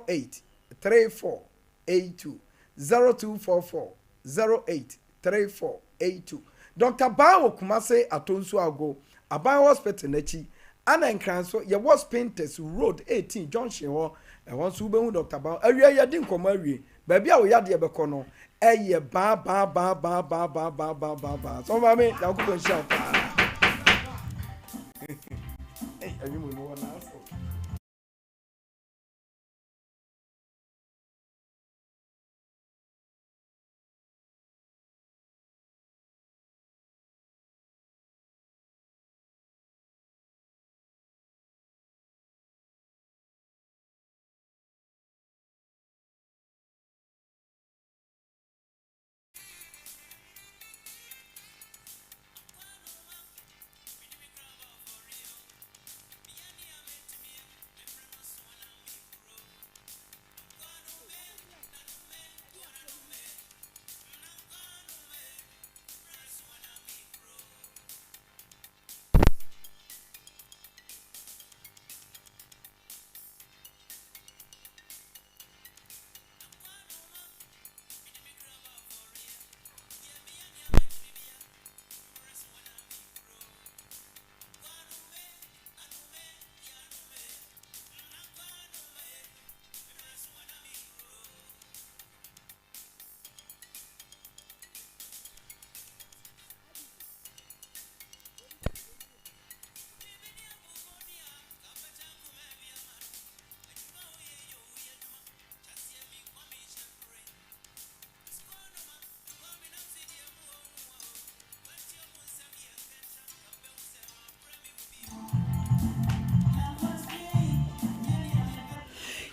Speaker 6: 08 34 82, 0244 08 34 82. Dɔkta Baa wɔ Kumase Atonsu Ago Aban Hospital no akyi, ɛna Nkran nso yɛwɔ Spintex Road 18 junction hɔ, ɛhɔ nso wobɛhu Dɔkta Baa. Awia yɛadi nkɔmmɔ awie, baabi a wo yadeɛ bɛkɔ no ɛyɛ baa baa baa baa baa baa baa baa baa baa. Sɔfo Maame, Nyankopɔn nhyira wo paa. Ei, anwummerɛ mu wɔ n'aso.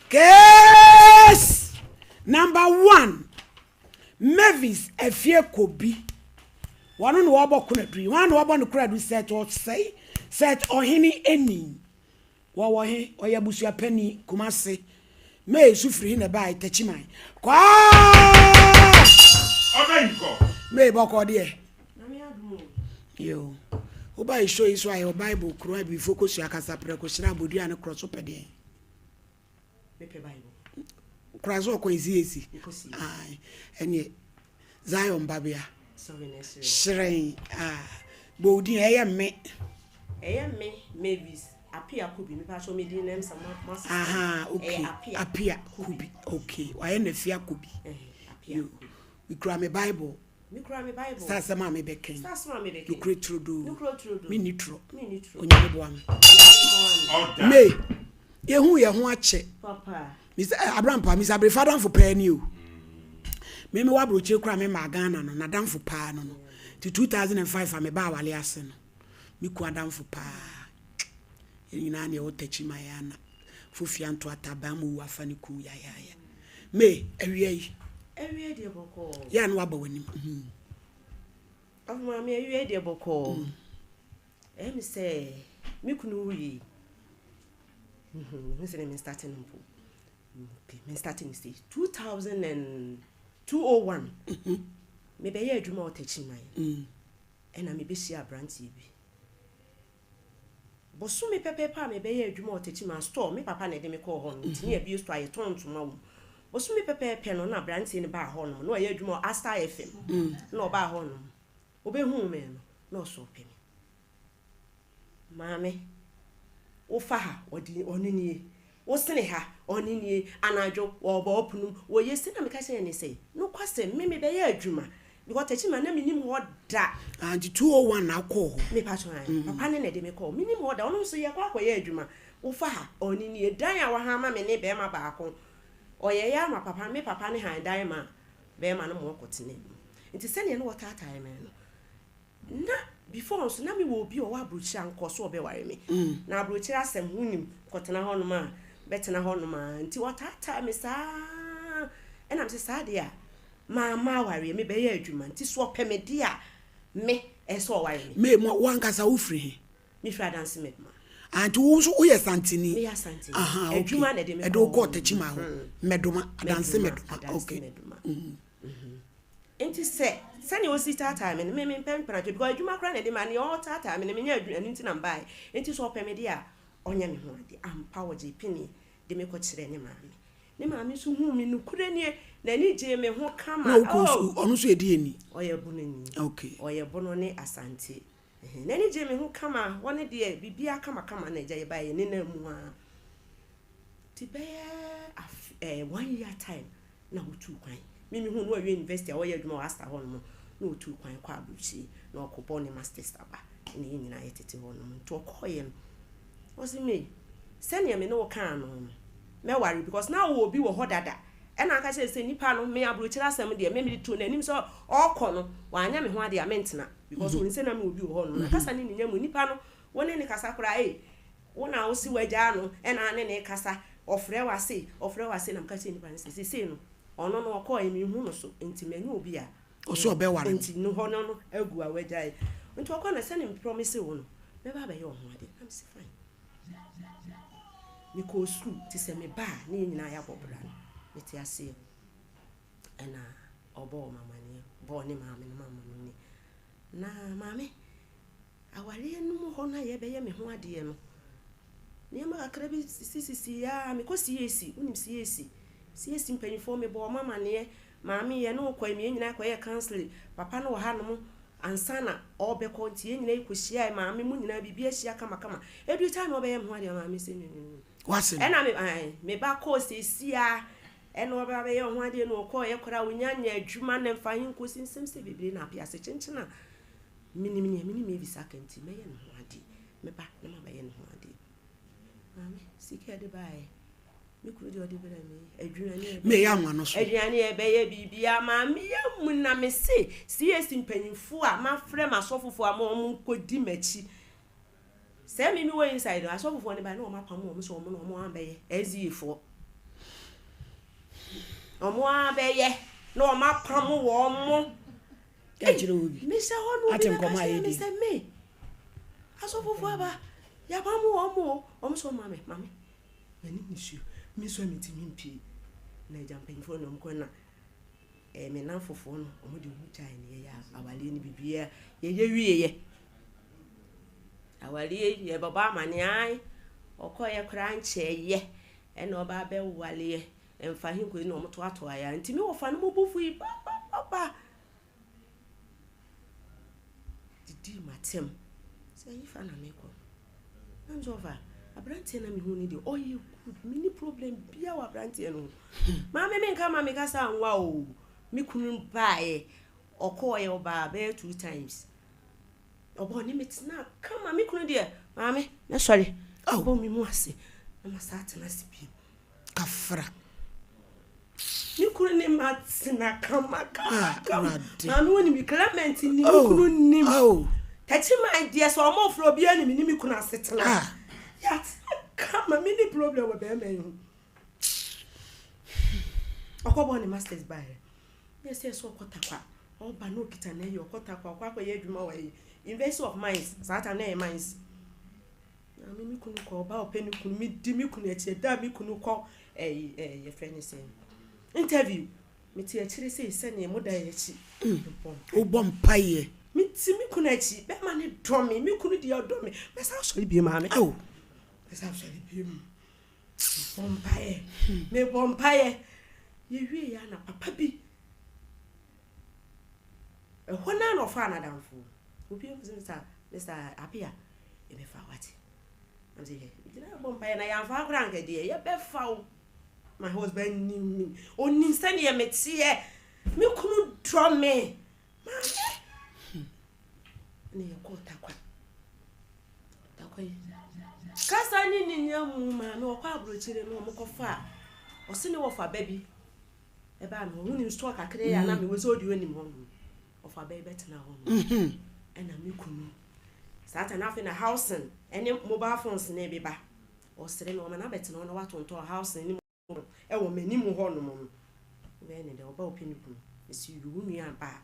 Speaker 1: Case number one, Mavis Afie Kobi. Wɔno na wɔbɔ konadu yi. Wɔn na wɔbɔ no konadu Seth Ɔsɛe, Seth Ɔhene Eni. Wɔwɔ he? Ɔyɛ abusua panin, Kumase. May nso firi he na ɛbaeɛ? Takyiman. Kwaa!
Speaker 2: Ɔbɛ nkɔ.
Speaker 1: May bɔkɔ deɛ. Yo. Woba yi show yi so a yɛwɔ Bible kuro a abibifoɔ kɔsua kasa prɛko hyerɛ abɔdua ne korɔ so pɛ deɛn?
Speaker 7: Mepɛ Bible.
Speaker 1: Kora so ɔkwan CAC. Ae. Ɛneɛ Zion babea. Hyerɛn. Ah. Bɔ wo din ɛyɛ me.
Speaker 7: Ɛyɛ me Mavis Apia Kubi. Mepa kyɛw me din na ɛmsa mo mo asesa.
Speaker 1: Aha, okay. Apia, Apia Kubi. Okay. Wayɛ na Afia Kubi.
Speaker 7: Eh, Apia Kubi.
Speaker 1: Mekura me Bible.
Speaker 7: Mekura me Bible.
Speaker 1: Sɛ asɛm a mebɛka yi.
Speaker 7: Sɛ asɛm a mebɛka yi.
Speaker 1: Nokorɛ turodoo.
Speaker 7: Nokorɛ turodoo.
Speaker 1: Menni torɔ.
Speaker 7: Menni torɔ.
Speaker 1: Onyame boa me.
Speaker 7: Onyame boa me.
Speaker 1: May, yɛhu yɛn ho akyɛ.
Speaker 7: Papa.
Speaker 1: Mr. Eh, Abrampa, Mr. Abrefa adamfo paa ni o. Me me wɔ aburokyire koraa me maa Ghana no, n'adamfo paa no no. Ti 2005 a me ba awale ase no, me ku adamfo paa. Yɛn nyinaa ne ɛwɔ takyi ma yɛ ana. Fofia nto ataban mu wu afa ne kun yayaaya. May, awia yi.
Speaker 7: Awia deɛ bɔkɔɔ.
Speaker 1: Yɛ a na waba w'anim.
Speaker 7: Ɔfo maame awia deɛ bɔkɔɔ. Ɛyɛ me sɛ me kunu wui. Mehu sɛ ne me starte no mpo. Okay, me starte no sei. 2000 and 201. Mebɛyɛ adwuma wɔ Takyiman. Ɛna mebɛhyia aberanteɛ bi. Bosome pɛpɛɛpɛ a mebɛyɛɛ adwuma wɔ Techiman store, me papa na ɛde me kɔɔ hɔ no, nti ne yɛabue store a yɛtɔn ntoma wɔ mu. Bosome pɛpɛɛpɛ no na aberanteɛ no baa hɔnom, na ɔyɛ adwuma wɔ Astar FM, na ɔbaa hɔnom. Ɔbɛhuu me no, na ɔsɛ ɔpɛ me. Maame, wofa ha, ɔde ɔno nie. Wosene ha, ɔno nie, anadwo wɔrebɔ wo pono mu, wɔyɛ sei na meka kyerɛɛ no sɛ, nokwasɛm, me mebɛyɛ adwuma because Techiman na mennim hɔ da.
Speaker 1: Ah, nti 201 na wokɔɔ hɔ?
Speaker 7: Mepakyɛw ae, papa no na ɛde me kɔɔ hɔ, mennim hɔ da, ɔno nso yɛkɔ akɔyɛ adwuma, wofa ha, ɔno nie, dan a wahan ama me ne barima baako, ɔyɛeɛ ara ma papa, me papa no han dan maa barima no ma ɔkɔtenaa mu. Nti sɛdeɛ na wɔtaatae me no, Na before nso na me wɔ obi a ɔwɔ abrokyire a nkɔ so ɔbɛware me. Na abrokyire asɛm wo nim kɔtena hɔ nom a bɛtena hɔ nom a nti ɔtaataa me saa ɛna me sɛ saa deɛ a mamma awareɛ me bɛyɛ adwuma nti so ɔpɛ me deɛ a me ɛsɛ ɔware me.
Speaker 1: May mo wo ankasa wo firi he?
Speaker 7: Me firi Adanse Medma.
Speaker 1: Ah nti wo nso wo yɛ Santini?
Speaker 7: Me yɛ Asanteni.
Speaker 1: Aha okay.
Speaker 7: Adwuma na ɛde me
Speaker 1: Ɛde wo
Speaker 7: kɔɔ
Speaker 1: kɔɔ Techiman hɔ. Medoma, Adanse Medoma.
Speaker 7: Adanse
Speaker 1: Okay.
Speaker 7: Medoma. Enti sɛ, sɛnea osi taataa me no, me mempɛ mpenatwe, because adwuma koraa na ɛde ma, nea ɔretaataa me no, menyɛ adwuma, ɛno nti na mebaeɛ. Enti sɛ ɔpɛ me deɛ a, ɔnyɛ me ho adeɛ. Ampa, ɔgyee penee de me kɔkyerɛɛ ne maame. Ne maame nso huu me, nokorɛ nie, n'ani gyee me ho kama.
Speaker 1: Na wo kunu nso,
Speaker 7: Oh!
Speaker 1: ɔno nso yɛ deɛni?
Speaker 7: Ɔyɛ Bononi.
Speaker 1: Okay.
Speaker 7: Ɔyɛ Bono ne Asante. Ɛhɛn, n'ani gyee me ho kama, hɔ no deɛ, biribiara kamakama na agya yɛbaeɛ, yɛnenam mu ara. Nti bɛyɛ afe, ɛɛ, one year time, na otuu kwan. Me mehuu no wawie university a ɔyɛ adwuma wɔ Asta hɔ nom na otuu kwan kɔ aburokyire na ɔkɔbɔ ne masters aba na yɛn nyinaa yɛtete hɔ nom nti ɔkɔɔeɛ no ɔse me sɛdeɛ me ne wo kaa no no mɛware because na wɔ obi wɔ hɔ dada ɛna aka kyerɛ sɛ nipa no me aburokyire asɛm deɛ me mede too n'anim sɛ ɔkɔ no wanyɛ me ho adeɛ a mentena because ɔnim sɛ na me obi wɔ hɔ nom na kasa ne ne nya mu nipa no wo ne ne kasa koraa ei Wo na wose w'agyaa no na ne no rekasa, ɔfrɛ wo ase, ɔfrɛ wo ase na meka kyerɛɛ nipa no sɛ seesei no ɔno no ɔkɔɔɛ menhu no so nti manya obi a
Speaker 1: Ɔse ɔbɛware me.
Speaker 7: nti no hɔ no no agu a w'agyae nti ɔkɔ na sɛne me promise wo no mɛba abɛyɛ wo ho adeɛ na mese fine. Mekɔɔ sukuu nti sɛ meba a ne yɛn nyinaa yɛabɔ bra no mete aseɛ ɛna ɔbɔɔ me amaneɛ bɔɔ ne maame no amaneɛ na maame Awareɛ no mu hɔ no a yɛrebɛyɛ me ho adeɛ no, nneɛma kakra bi sisisisii ara. Mekɔ CAC, wonim CAC? CAC mpanimfoɔ, mebɔɔ wɔn amaneɛ. Maame, yɛne wo kɔe, yɛn nyinaa kɔyɛɛ counseling. Papa no wɔ hanom ansa na ɔrebɛkɔ, nti yɛn nyinaa yɛkɔhyiae. Maame, mo nyinaa biribi ahyia kamakama. Ɛduru time a ɔbɛyɛ me ho adeɛ, maame sɛ no no no.
Speaker 1: W'ase no.
Speaker 7: Ɛna me, ae, me ba kɔɔ seesei ara, ɛna ɔbɛba bɛyɛ wo ho adeɛ no, ɔkɔeɛ koraa, ɔnya nyɛ adwuma na mfa he nkɔsi nsɛm sɛ bebree na ape ase kyenkyen a Menim nea me ne Mavis aka nti, mɛyɛ ne ho adeɛ. Mɛba na mabɛyɛ ne ho adeɛ. Maame, sika a ɛde baeɛ, me kunu deɛ ɔde brɛɛ me, aduane a
Speaker 1: Meyɛ anwa no so.
Speaker 7: Aduane a ɛbɛyɛ biribiara, maame yɛ mu na mese CAC mpanyinfoɔ a mafrɛ m'asɔfofoɔ ama wɔn nkɔdi m'akyi. Sɛ me mewɔ inside no, asɔfofoɔ no bae na wɔn apam wɔn sɛ wɔn na wɔn abɛyɛ SDA foɔ. Wɔn ara bɛyɛ na wɔn apam wɔn mo.
Speaker 1: Kyerɛ obi.
Speaker 7: Mehyɛ hɔ na obi
Speaker 1: Ate
Speaker 7: bɛka
Speaker 1: nkɔmmɔ a
Speaker 7: kyerɛ me
Speaker 1: yɛdi.
Speaker 7: sɛ me asɔfofoɔ aba yɛapam wɔn mo o. Wɔn nso maame maame m'ani nisuo me nso a metumi mpie na agya mpanyinfoɔ na wɔn kɔ na ɛɛ me namfofoɔ no wɔn de wɔn gyae ne yɛyɛ awaleɛ ne biribiara yɛyɛ wieɛ awaleɛ yɛbɛbɔ amaneɛ ae ɔkɔyɛ koraa nkyɛɛyɛ ɛna ɔba abɛwaleɛ Ɛmfa he nkosi na wɔtoatoaeɛ a, nti me wɔfa no mo bo fui papapapa didii m'atɛm sɛ hefa na mekɔ. Na mesɛ ɔfa aberanteɛ na mehu no deɛ ɔyɛ good, menni problem bia wɔ aberanteɛ no ho. Maame menka ma meka sɛ anwa o, me kunu baeɛ, ɔkɔɔeɛ ɔbaa bɛyɛ 2 times. Ɔbɔ ne me tena kama, me kunu deɛ maame mɛsɔre abɔ me mu ase na masa atena ase bio.
Speaker 1: Kafra.
Speaker 7: Me kunu ne ma tena kama kama
Speaker 1: Ah,
Speaker 7: kama.
Speaker 1: Awurade.
Speaker 7: Maame wo nim Clement ni me
Speaker 1: Oh,
Speaker 7: kunu nim.
Speaker 1: oh.
Speaker 7: Tɛkyi man deɛ sɛ ɔmo frɛ obiara nim ne me kunu asetena.
Speaker 1: Ah.
Speaker 7: Yɛatena kama me ni problem wɔ bɛrima yi ho. Ɔkɔbɔ ne masters baeɛ. Ne ɛsɛ sɛ ɔkɔ takwa. Ɔba na ɔkita na ɛyɛ ɔkɔ takwa ɔkɔ akɔyɛ adwuma wɔ ɛyi University of Mines saa time na ɛyɛ mines. Maame me kunu kɔ ɔba ɔpɛ ne kunu me di me kunu akyi ɛda me kunu kɔ ɛyi ɛyi yɛfrɛ ne sɛn interview me te akyire sei sɛdeɛ mo da yɛ akyi.
Speaker 1: Wobɔ mpaeɛ.
Speaker 7: Me ti me kunu akyi bɛma ne dɔ me me kunu deɛ ɔdɔ me mɛsa asɔre bie maame.
Speaker 1: Awo.
Speaker 7: Mɛsa asɔre bie mu mebɔ mpaeɛ mebɔ mpaeɛ yɛwie yɛ ana papa bi ɛhɔ naa na ɔfaa n'adamfo obi ehu sɛ Mr. Mr. Apia yɛbɛfa wate na sɛ yɛ gyina bɔ mpaeɛ na yɛamfa akora anka deɛ yɛbɛfa wo. My husband nim me, onim sɛdeɛ meteɛ, me kunu dɔ me maame. Ne yɛkɔɔ Takwa Takwa yi kasa ne ne nya mu maame ɔkɔ aburokyire no ɔmo kɔfa a ɔse ne wɔfa ba bi ɛbaa me hɔ wonim store kakra yi a na mewɔ sɛ ɔde onim hɔ nom ɔfa ba yi bɛtena hɔ nom ɛna me kunu saa ta na afei na housing ɛne mobile phones ne bi ba ɔsere me ɔma no abɛtena hɔ na watontɔn housing ne mobile ɛwɔ m'anim hɔ nom no wobɛyɛ ne dɛ ɔba ɔpɛ ne kunu mesi yi wo nua ba a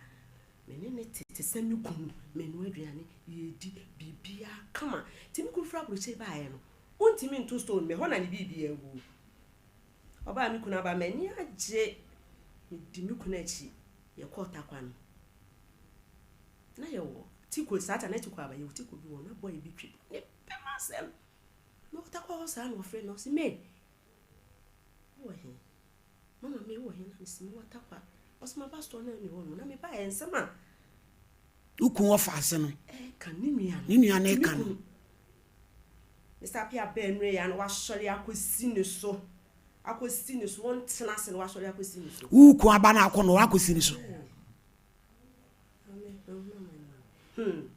Speaker 7: me ne ne te te sɛ me kunu menoa aduane yɛdi biribiara kama nti me kunu firi aburokyire baeɛ no wontumi nto stone me hɔ na ne biribiara gu ɔbaa me kunu aba m'ani agye medi me kunu akyi yɛkɔɔ Takwa no na yɛwɔ tiko saa ta na tiko aba yɛwɔ tiko bi wɔ na boy bi twi ne pɛm asɛm na ɔtakwa hɔ saa na ɔfrɛ me ɔse me wowɔ he mama me wɔ he na mesi mewɔ Takwa ɔse ma pastor na ani hɔ no na mebaeɛ nsɛm a
Speaker 1: Wo kun wɔfa ase no.
Speaker 7: Ɛka ne nua no.
Speaker 1: Ne nua no
Speaker 7: Nti me
Speaker 1: ɛka no.
Speaker 7: kunu Mr. Apia bɛɛ nnuro yɛ a na wasɔre akɔsi ne so akɔsi ne so wɔntena ase na wasɔre akɔsi ne so.
Speaker 1: Wo kun aba no akɔ no wakɔsi ne so.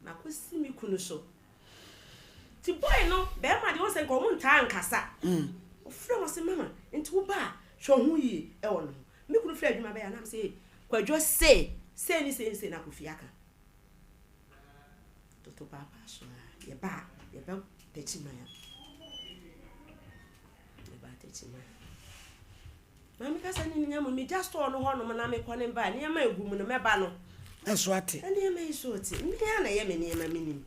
Speaker 7: Makɔsi me kunu so nti boy no bɛrima deɛ wɔn sɛ nka ɔmo ntaa nkasa ɔfrɛ wɔn sɛ mama nti wo ba a hwɛ ɔho yie ɛwɔ no ho me kunu fira adwuma bɛyɛ anam sɛ kwadwo se se ne se ne se na kofi aka toto paapa so a yɛba a yɛbɛ tɛkyi man a yɛba tɛkyi man maame kasa ne ne nyamu megya store no hɔnom na mekɔ ne ba nneɛma egu mu no mɛba no
Speaker 1: Ɛso ate.
Speaker 7: Nneɛma yi so te. Mmea na ɛyɛ me nneɛma menim.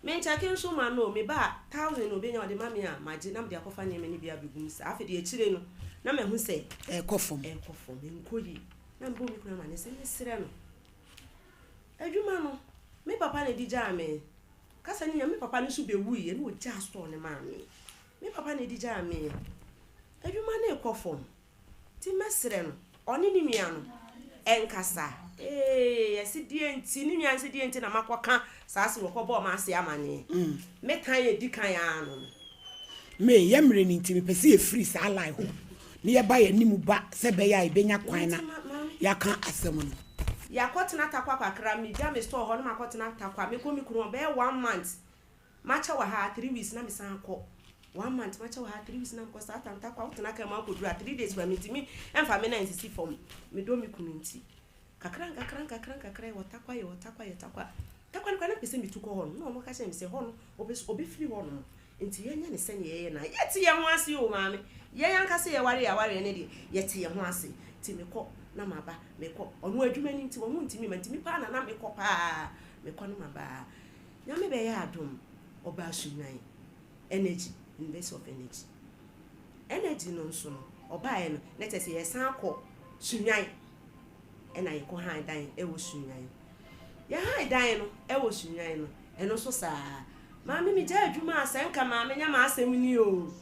Speaker 7: Menkyɛke nso ma no me ba 1000 na obenya ɔde ma me a magye na mede akɔfa nneɛma no bi abɛgu mu saa. Afei deɛ akyire no na mahu sɛ
Speaker 1: Ɛkɔ fam.
Speaker 7: Ɛkɔ fam ɛnkɔ yie. Na mebɔ me kunu ama ne sɛ mesrɛ no. Adwuma no me papa na ɛdi gyaa me. Kasa ne nya me papa no nso bɛwuiɛ na ɔgyaa store no maa me. Me papa na ɛdi gyaa me. Adwuma no ɛkɔ fam. Nti mɛsrɛ no ɔne ne nua no ɛnkasa. Ee ɛsi deɛ nti ne nua nsi deɛ nti na makɔka saa se wɔkɔbɔɔ m'ase amaneɛ. Me kan edi kan ara no no.
Speaker 1: Me yɛ mmerɛ no nti mepɛ sɛ yɛfiri saa line hɔ na yɛba yɛn anim ba sɛ ɛbɛyɛ a yɛbɛnya kwan na yɛaka asɛm no.
Speaker 7: Yɛakɔtena Tarkwa kakra, megya me store hɔ na makɔtena Tarkwa, mekɔ me kunu hɔ bɛyɛ one month, makyɛ wɔ ha 3 weeks na mesan akɔ. 1 month makyɛ wɔ ha 3 weeks na mekɔ saa tam Tarkwa wotena kaa mu akɔduru a 3 days kora mentumi ɛmfa me nan nsisi fam, medɔ me kunu nti. Kakra nkakra nkakra nkakra yɛwɔ Tarkwa yɛwɔ Tarkwa yɛ Tarkwa. Tarkwa no koraa na mepɛ sɛ metu kɔ hɔ no, na ɔno ka kyerɛ me sɛ hɔ no ɔbɛfiri hɔ nom. Nti yɛnyɛ no sɛdeɛ yɛyɛ no a, yɛte yɛn ho ase o maame. Yɛn ankasa yɛware yɛn awareɛ no deɛ, yɛte yɛn ho ase. Nti mekɔ na maba, mekɔ. Ɔno adwuma no nti, ɔno ntumi mma, nti me paa na na mekɔ paa. Mekɔ na maba. Nyame bɛyɛ adom, ɔbaa Sunyani Energy, University of Energy. Energy no nso no, ɔbaeɛ no, na kyerɛ sɛ yɛsan kɔ Sunyani. Ɛna yɛkɔ han dan wɔ Sunyani. Yɛhan dan no wɔ Sunyani no, ɛno nso saa. Maame megyae adwuma a sɛ nka maame nyɛ m'asɛm nie o.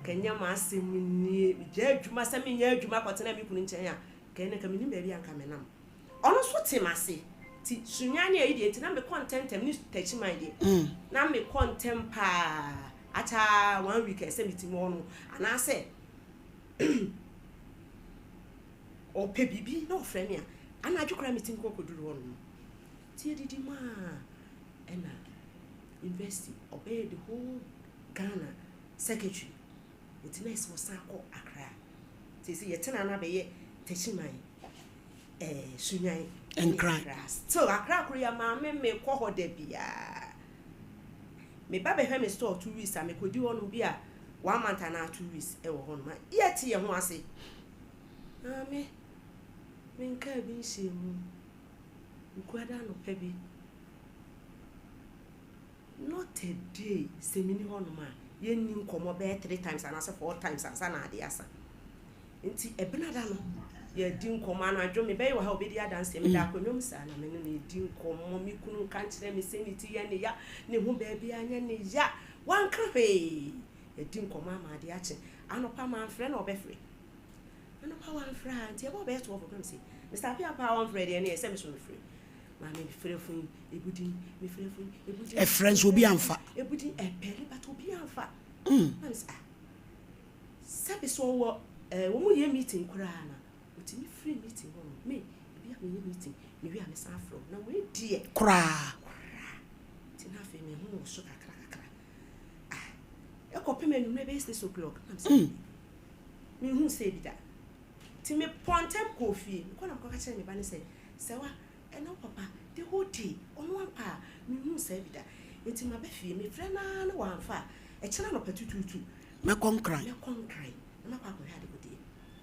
Speaker 7: Nka nyɛ m'asɛm nie. Megyae adwuma sɛ menyɛ adwuma kɔtena me kunu nkyɛn a, nka ɛnɛ nka menim baabi a nka menam. Ɔno nso te m'ase. Nti Sunyani ayi deɛ nti na mekɔ ntɛmntɛm ne Takyiman deɛ. Na mekɔ ntɛm paa. Akyɛ ara one week ɛsɛ metumi wɔ no anaasɛ ɔpɛ biribi na ɔfrɛ me a, anadwo koraa metumi kɔ kɔduru hɔ nom. Nti yɛdidi mu a ɛna university ɔbɛyɛ the whole Ghana secretary nti na ɛsɛ ɔsan kɔ Accra. Nti sɛ yɛtena no abɛyɛ Takyiman, eh, Sunyan,
Speaker 1: Nkran.
Speaker 7: Accra. Still Accra koro yɛ maame mekɔ hɔ da biara. Me ba bɛhwɛ me store 2 weeks a mekɔdi hɔnom bi a one month anaa 2 weeks ɛwɔ hɔnom a yɛte yɛn ho ase. Maame, menkaa bi nhyɛ mu. Nkuada anɔpa bi. Not a day sɛ menni hɔnom a yɛnni nkɔmmɔ bɛyɛ three times anaasɛ four times ansa na ade asa. Nti ɛbenada no yɛdi nkɔmmɔ anadwo mebɛyɛ wɔ ha obɛdi adanseɛ meda akonnwa mu saa na me ne no yɛdi nkɔmmɔ me kunu nka nkyerɛ me sɛ ne ti yɛ ne ya ne ho baabi anyɛ ne ya wanka hwee yɛdi nkɔmmɔ ama ade akye anɔpa mamfrɛ na ɔbɛfrɛ anɔpa wamfrɛ a nti ɛbɛ ɔbɛyɛ 12 o'clock sɛ Mr. Apia paa wɔmfrɛ deɛ ne yɛ sɛ me so mefrɛ maame mefrɛ fon ebudin mefrɛ fon ebudin
Speaker 1: Ɛfrɛ nso obi amfa.
Speaker 7: Ebudin ɛpɛre but obi amfa na me sɛ ah sɛbi sɛ ɔwɔ ɛɛ wɔn yɛ meeting koraa na otumi firi meeting hɔ no me ebi a meyɛ meeting mewie a mesan afrɛ wo na wei deɛ
Speaker 1: Koraa.
Speaker 7: Koraa nti na afei me ho wɔ so kakra kakra ah ɛkɔpem anwummerɛ bɛyɛ 6 o'clock na me sɛ mehu sɛ ebi da nti mepɔ ntɛm kɔɔ fie mekɔ na mekɔka kyerɛ me ba ne sɛ sɛ wa ɛna wo papa the whole day ɔno ampa a mehu sɛ bi da nti maba fie mefrɛ naa na wamfa a ɛkyena nɔpa tutuutu
Speaker 1: Mɛkɔ Nkran.
Speaker 7: Mɛkɔ Nkran na makɔ akɔhwɛ adekodeɛ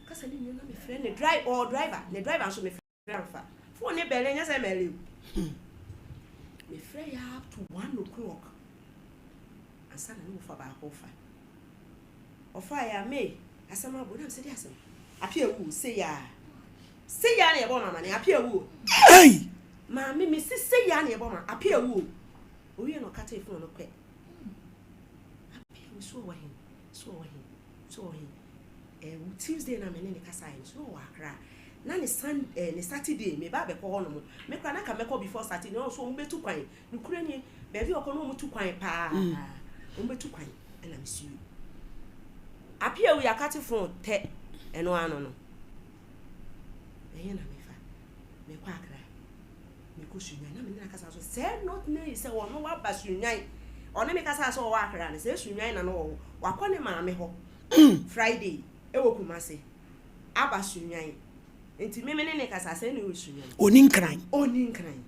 Speaker 7: kasa ne nua na mefrɛ ne drive ɔɔ driver ne driver nso mefrɛ amfa phone ne bɛlɛ nyɛ sɛ mɛlɛ o mefrɛ yɛ up to 1 o'clock ansa na ne wofa baako fa ɔfa yɛ a me asɛm abo nam sɛ de asɛm Apia wu se ya se ya na yɛbɔ mama ne Apia wu.
Speaker 1: Hey!
Speaker 7: Maame me si se ya na yɛbɔ ma Apia wu o owie na ɔkata phone no pɛ Apia wu so ɔwɔ he so ɔwɔ he so ɔwɔ he ɛɛ Tuesday na me ne ne kasa yɛ no so na ɔwɔ Accra na ne sun ɛɛ ne Saturday me ba abɛkɔ hɔ nom me kora na ka mɛkɔ before Saturday na ɔso ɔmo bɛtu kwan nukuri nie baabi a ɔkɔ no ɔmo tu kwan paa ɔmo bɛtu kwan ɛna me si Apia wu yakate phone tɛ ɛno ano no ɛyɛ na mefa mekɔ Accra mekɔ Sunyan na mene nakasa so sɛ not knowing sɛ ɔno waba Sunyan ɔne me kasa sɛ ɔwɔ Accra no sɛ Sunyan na no wɔ hɔ wakɔ ne maame hɔ Friday ɛwɔ Kumase aba Sunyan nti meme ne ne kasa sɛ ne wɔ Sunyan.
Speaker 1: Oni Nkran.
Speaker 7: Ɔni Nkran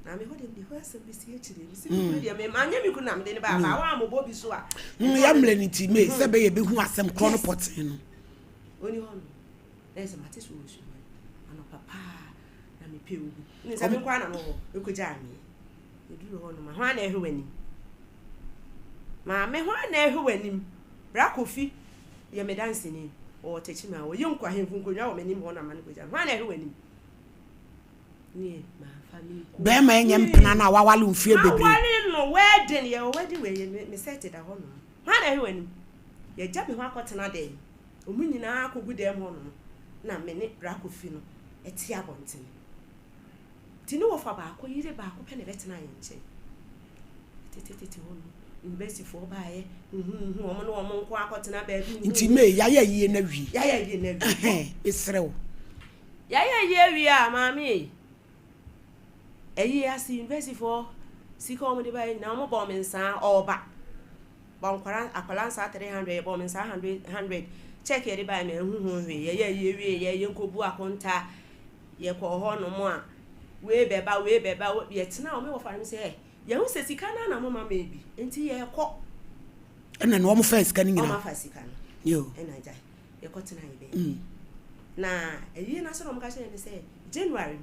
Speaker 7: na me hɔ de mede hɔ asɛm bɛsi akyire mesi me kunu deɛ me manyɛ me kunu na mede ne ba aba wa amobɔ bi so a
Speaker 1: Yɛmmerɛ no nti me sɛ bɛyɛ bɛhu asɛm korɔ no pɔtee no.
Speaker 7: Ɔni hɔ no na ɛsɛ mate so wɔ Sunyan anɔpa paa na mepɛ obi ne sɛ me nkoa na mewɔ mekɔgyaa me ɛduru hɔ nom a hwan na ɛhwɛ w'anim maame hwan na ɛhwɛ w'anim Bra Kofi yɛ me danseni ɔwɔ Takyima a ɔyɛ nkɔ ahemfo nkonnwa wɔ m'anim hɔ na ma no kɔgya hwan na ɛhwɛ w'anim ne mamfa me nkɔ
Speaker 1: Bɛrima ɛnyɛ mpena no a wawale mfie bebree.
Speaker 7: Awale no wedding yɛwɔ wedding wei yɛ me set da hɔ nom hwan na ɛhwɛ w'anim yɛgya me hɔ akɔtena dɛm ɔmu nyinaa akɔgu dɛm hɔ nom na me ne Bra Kofi no ɛte abɔntene nti ne wɔfa baako yere baako pɛ na ɛbɛtena yɛn nkyɛn tetetete hɔ nom universityfoɔ baayɛ huhuhu ɔmo ne ɔmo nko akɔtena baabi
Speaker 1: Nti me yɛayɛ yie no awie.
Speaker 7: Yɛayɛ yie no awie.
Speaker 1: Ɛhɛn, mesrɛ wo.
Speaker 7: Yɛayɛ yie awie a maame yi ɛyi ase universityfoɔ sika ɔmo de baayɛ nyinaa ɔmo bɔ ɔmo nsaa ɔɔba bɔ nkwara akwara nsaa 300 yɛbɔ ɔmo nsaa 100 100 check yɛde baayɛ na ɛhu ho hwee yɛyɛ yie wie yɛ yɛnkɔbu akonta yɛkɔ hɔ nom a wei bɛba wei bɛba yɛtena ɔmo wɔ fa no sɛ yɛhu sɛ sika no na mo ma ma bi nti yɛkɔ.
Speaker 1: Ɛna na wɔn fa sika no nyinaa.
Speaker 7: Wɔn afa sika no.
Speaker 1: Yo.
Speaker 7: Ɛna agya yɛkɔ tena yɛ bɛɛ. Mm. Na ɛyie no ase na wɔn ka kyerɛ me sɛ January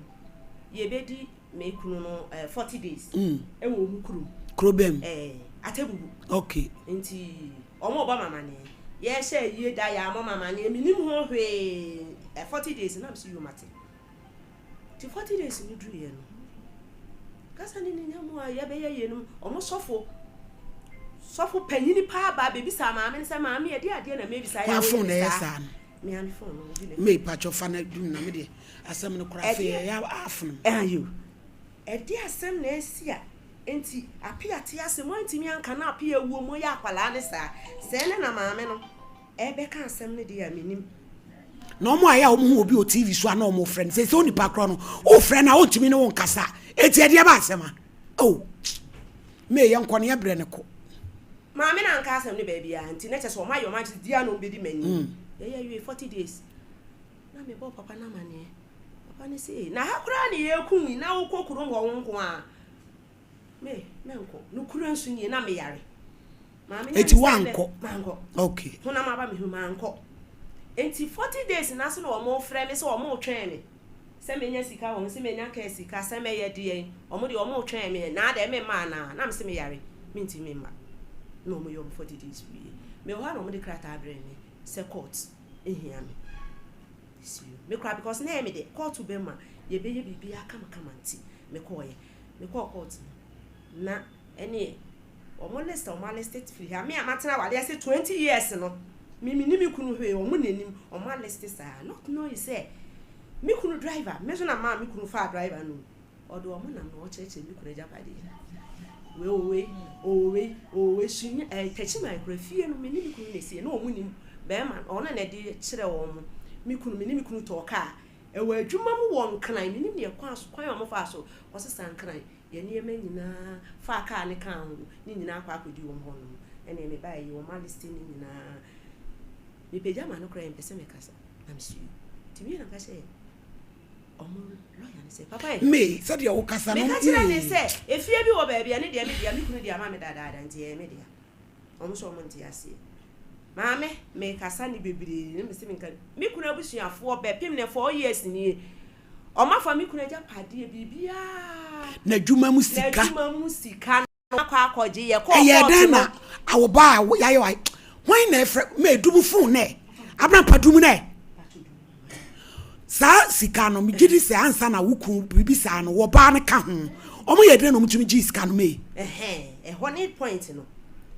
Speaker 7: yɛbɛdi me kunu no eh, 40 days. Mm. Ɛwɔ wɔn kurom.
Speaker 1: Kuro bɛn mu?
Speaker 7: Eh, Atebubu.
Speaker 1: Okay.
Speaker 7: Nti wɔn ɔbɔ mama ne yɛhyɛ ayie da yɛ amɔ mama ne menim ho hwee 40 days na msi yomate. Nti 40 days no duruiɛ no, kasa ne ne nya mu a yɛbɛyɛ yie no, wɔn sɔfo, sɔfo panyini paa baa bɛbisaa maame no sɛ, maame ɛde adeɛ na mebisa yɛ a
Speaker 1: phone na
Speaker 7: woyɛ
Speaker 1: ɛyɛ
Speaker 7: saa?
Speaker 1: saa no?
Speaker 7: Mea me phone no, obi na
Speaker 1: Me patwɔ fa na dum na me deɛ asɛm no koraa afei ɛyɛ afono.
Speaker 7: Ayo, ɛde asɛm na asi a nti Apia te ase moantumi anka na Apia awuo moyɛ akwadaa ne saa, sɛɛ ne na maame no Ɛrebɛka asɛm no deɛ a, mennim.
Speaker 1: Na wɔn a ɛyɛ a wɔn hu obi wɔ TV so a na wɔn frɛ no sɛ sɛ onipa korɔ no wofrɛ no a ɔntumi ne wo nkasa eti ɛdeɛ ba asɛm a oh mee yɛn kɔ no yɛ brɛ no kɔ.
Speaker 7: Maame no anka asɛm no baabiara nti na kyerɛ sɛ wɔn ayɛ wɔn adwene di a na wɔn bɛdi m'anim. Yɛyɛ wie 40 days na mebɔɔ papa no amaneɛ. Papa no se na ha koraa na yɛreku yi na wokɔ kurom hɔ wo nko ara. Me, mɛnkɔ. Nokorɛ nso nie, na meyare. Maame nya
Speaker 1: Eti
Speaker 7: me sɛ nnɛ,
Speaker 1: woankɔ?
Speaker 7: mankɔ.
Speaker 1: Okay.
Speaker 7: Honam aba me ho, mankɔ. Enti 40 days no ase na wɔfrɛ me sɛ wɔretwɛn me sɛ mɛnya sika wɔ ho, sɛ mɛnya kaa sika, sɛ mɛyɛ deɛn. Wɔn deɛ wɔretwɛn me, na adɛn memma anaa? Na mese meyare, mentumi mma. Na wɔyɛ wɔn 40 days wie. Mewɔ hɔ a na wɔde krataa brɛɛ me sɛ court hia me. Mese yoo. Me koraa because na ɛyɛ me dɛ, court bɛma yɛbɛyɛ biribiara kamakama nti mekɔeɛ. Mekɔɔ court no, na ɛneɛ wɔn list a wɔn aliste firi ha, me a matena awadeɛ ase 20 years no, me menni me kunu hwee, wɔn na anim, wɔn aliste saa, not knowing sɛ me kunu driver, me nso na maa me kunu faa driver no, ɔde wɔn nam na ɔkyerɛkyerɛ me kunu agyapadeɛ. Wei ɔwɔ wei, ɔwɔ wei, ɔwɔ wei, sunya, ɛɛ takyiman kura fie no, me ne me kunu na esie, na wɔn nim bɛrima, ɔno na ɛde kyerɛ wɔn, me kunu, me ne me kunu tɔɔ kaa, Ɛwɔ adwuma mu wɔ Nkran, mennim deɛ kwan so, kwan a wɔfaa so kɔsesaa Nkran, yɛn nneɛma nyinaa faa kaa ne kaa ho, ne nyinaa akɔ akɔdi wɔn hɔ nom. Ɛnneɛ mebaeɛ yi, wɔn aliste ne nyinaa. Mepagya m'ano koraa, ɛmpɛ sɛ mekasa, na mesui. Nti me na meka kyerɛɛ wɔn lɔya no sɛ, papa ɛ.
Speaker 1: Me, sɛdeɛ wokasa no,
Speaker 7: Meka kyerɛɛ no sɛ, efie bi wɔ baabi a, ne deɛ me dea, me kunu de ama me dadaada, nti ɛyɛ me dea. Wɔn nso wɔn nte aseɛ. Maame, mekasa ne bebree ne mese menka me kunu abusuafoɔ bɛpem ne 4 years nie. Wɔn afa me kunu agyapadeɛ biribiara.
Speaker 1: N'adwuma mu sika.
Speaker 7: N'adwuma mu sika no akɔ akɔgye yɛ kɔɔ
Speaker 1: Ɛyɛ
Speaker 7: kɔɔto
Speaker 1: dɛn
Speaker 7: no.
Speaker 1: na awoba a yɛayɛ wa hwan na ɛfrɛ ma edum fon nɛ abrampa dum nɛ Saa sika no, megye di sɛ ansa na wo kunu biribi saa no, wɔbaa no ka ho. Wɔn yɛ dɛn na wɔtumi gyee sika no mae?
Speaker 7: Ɛhɛn, ɛhɔ ne point no.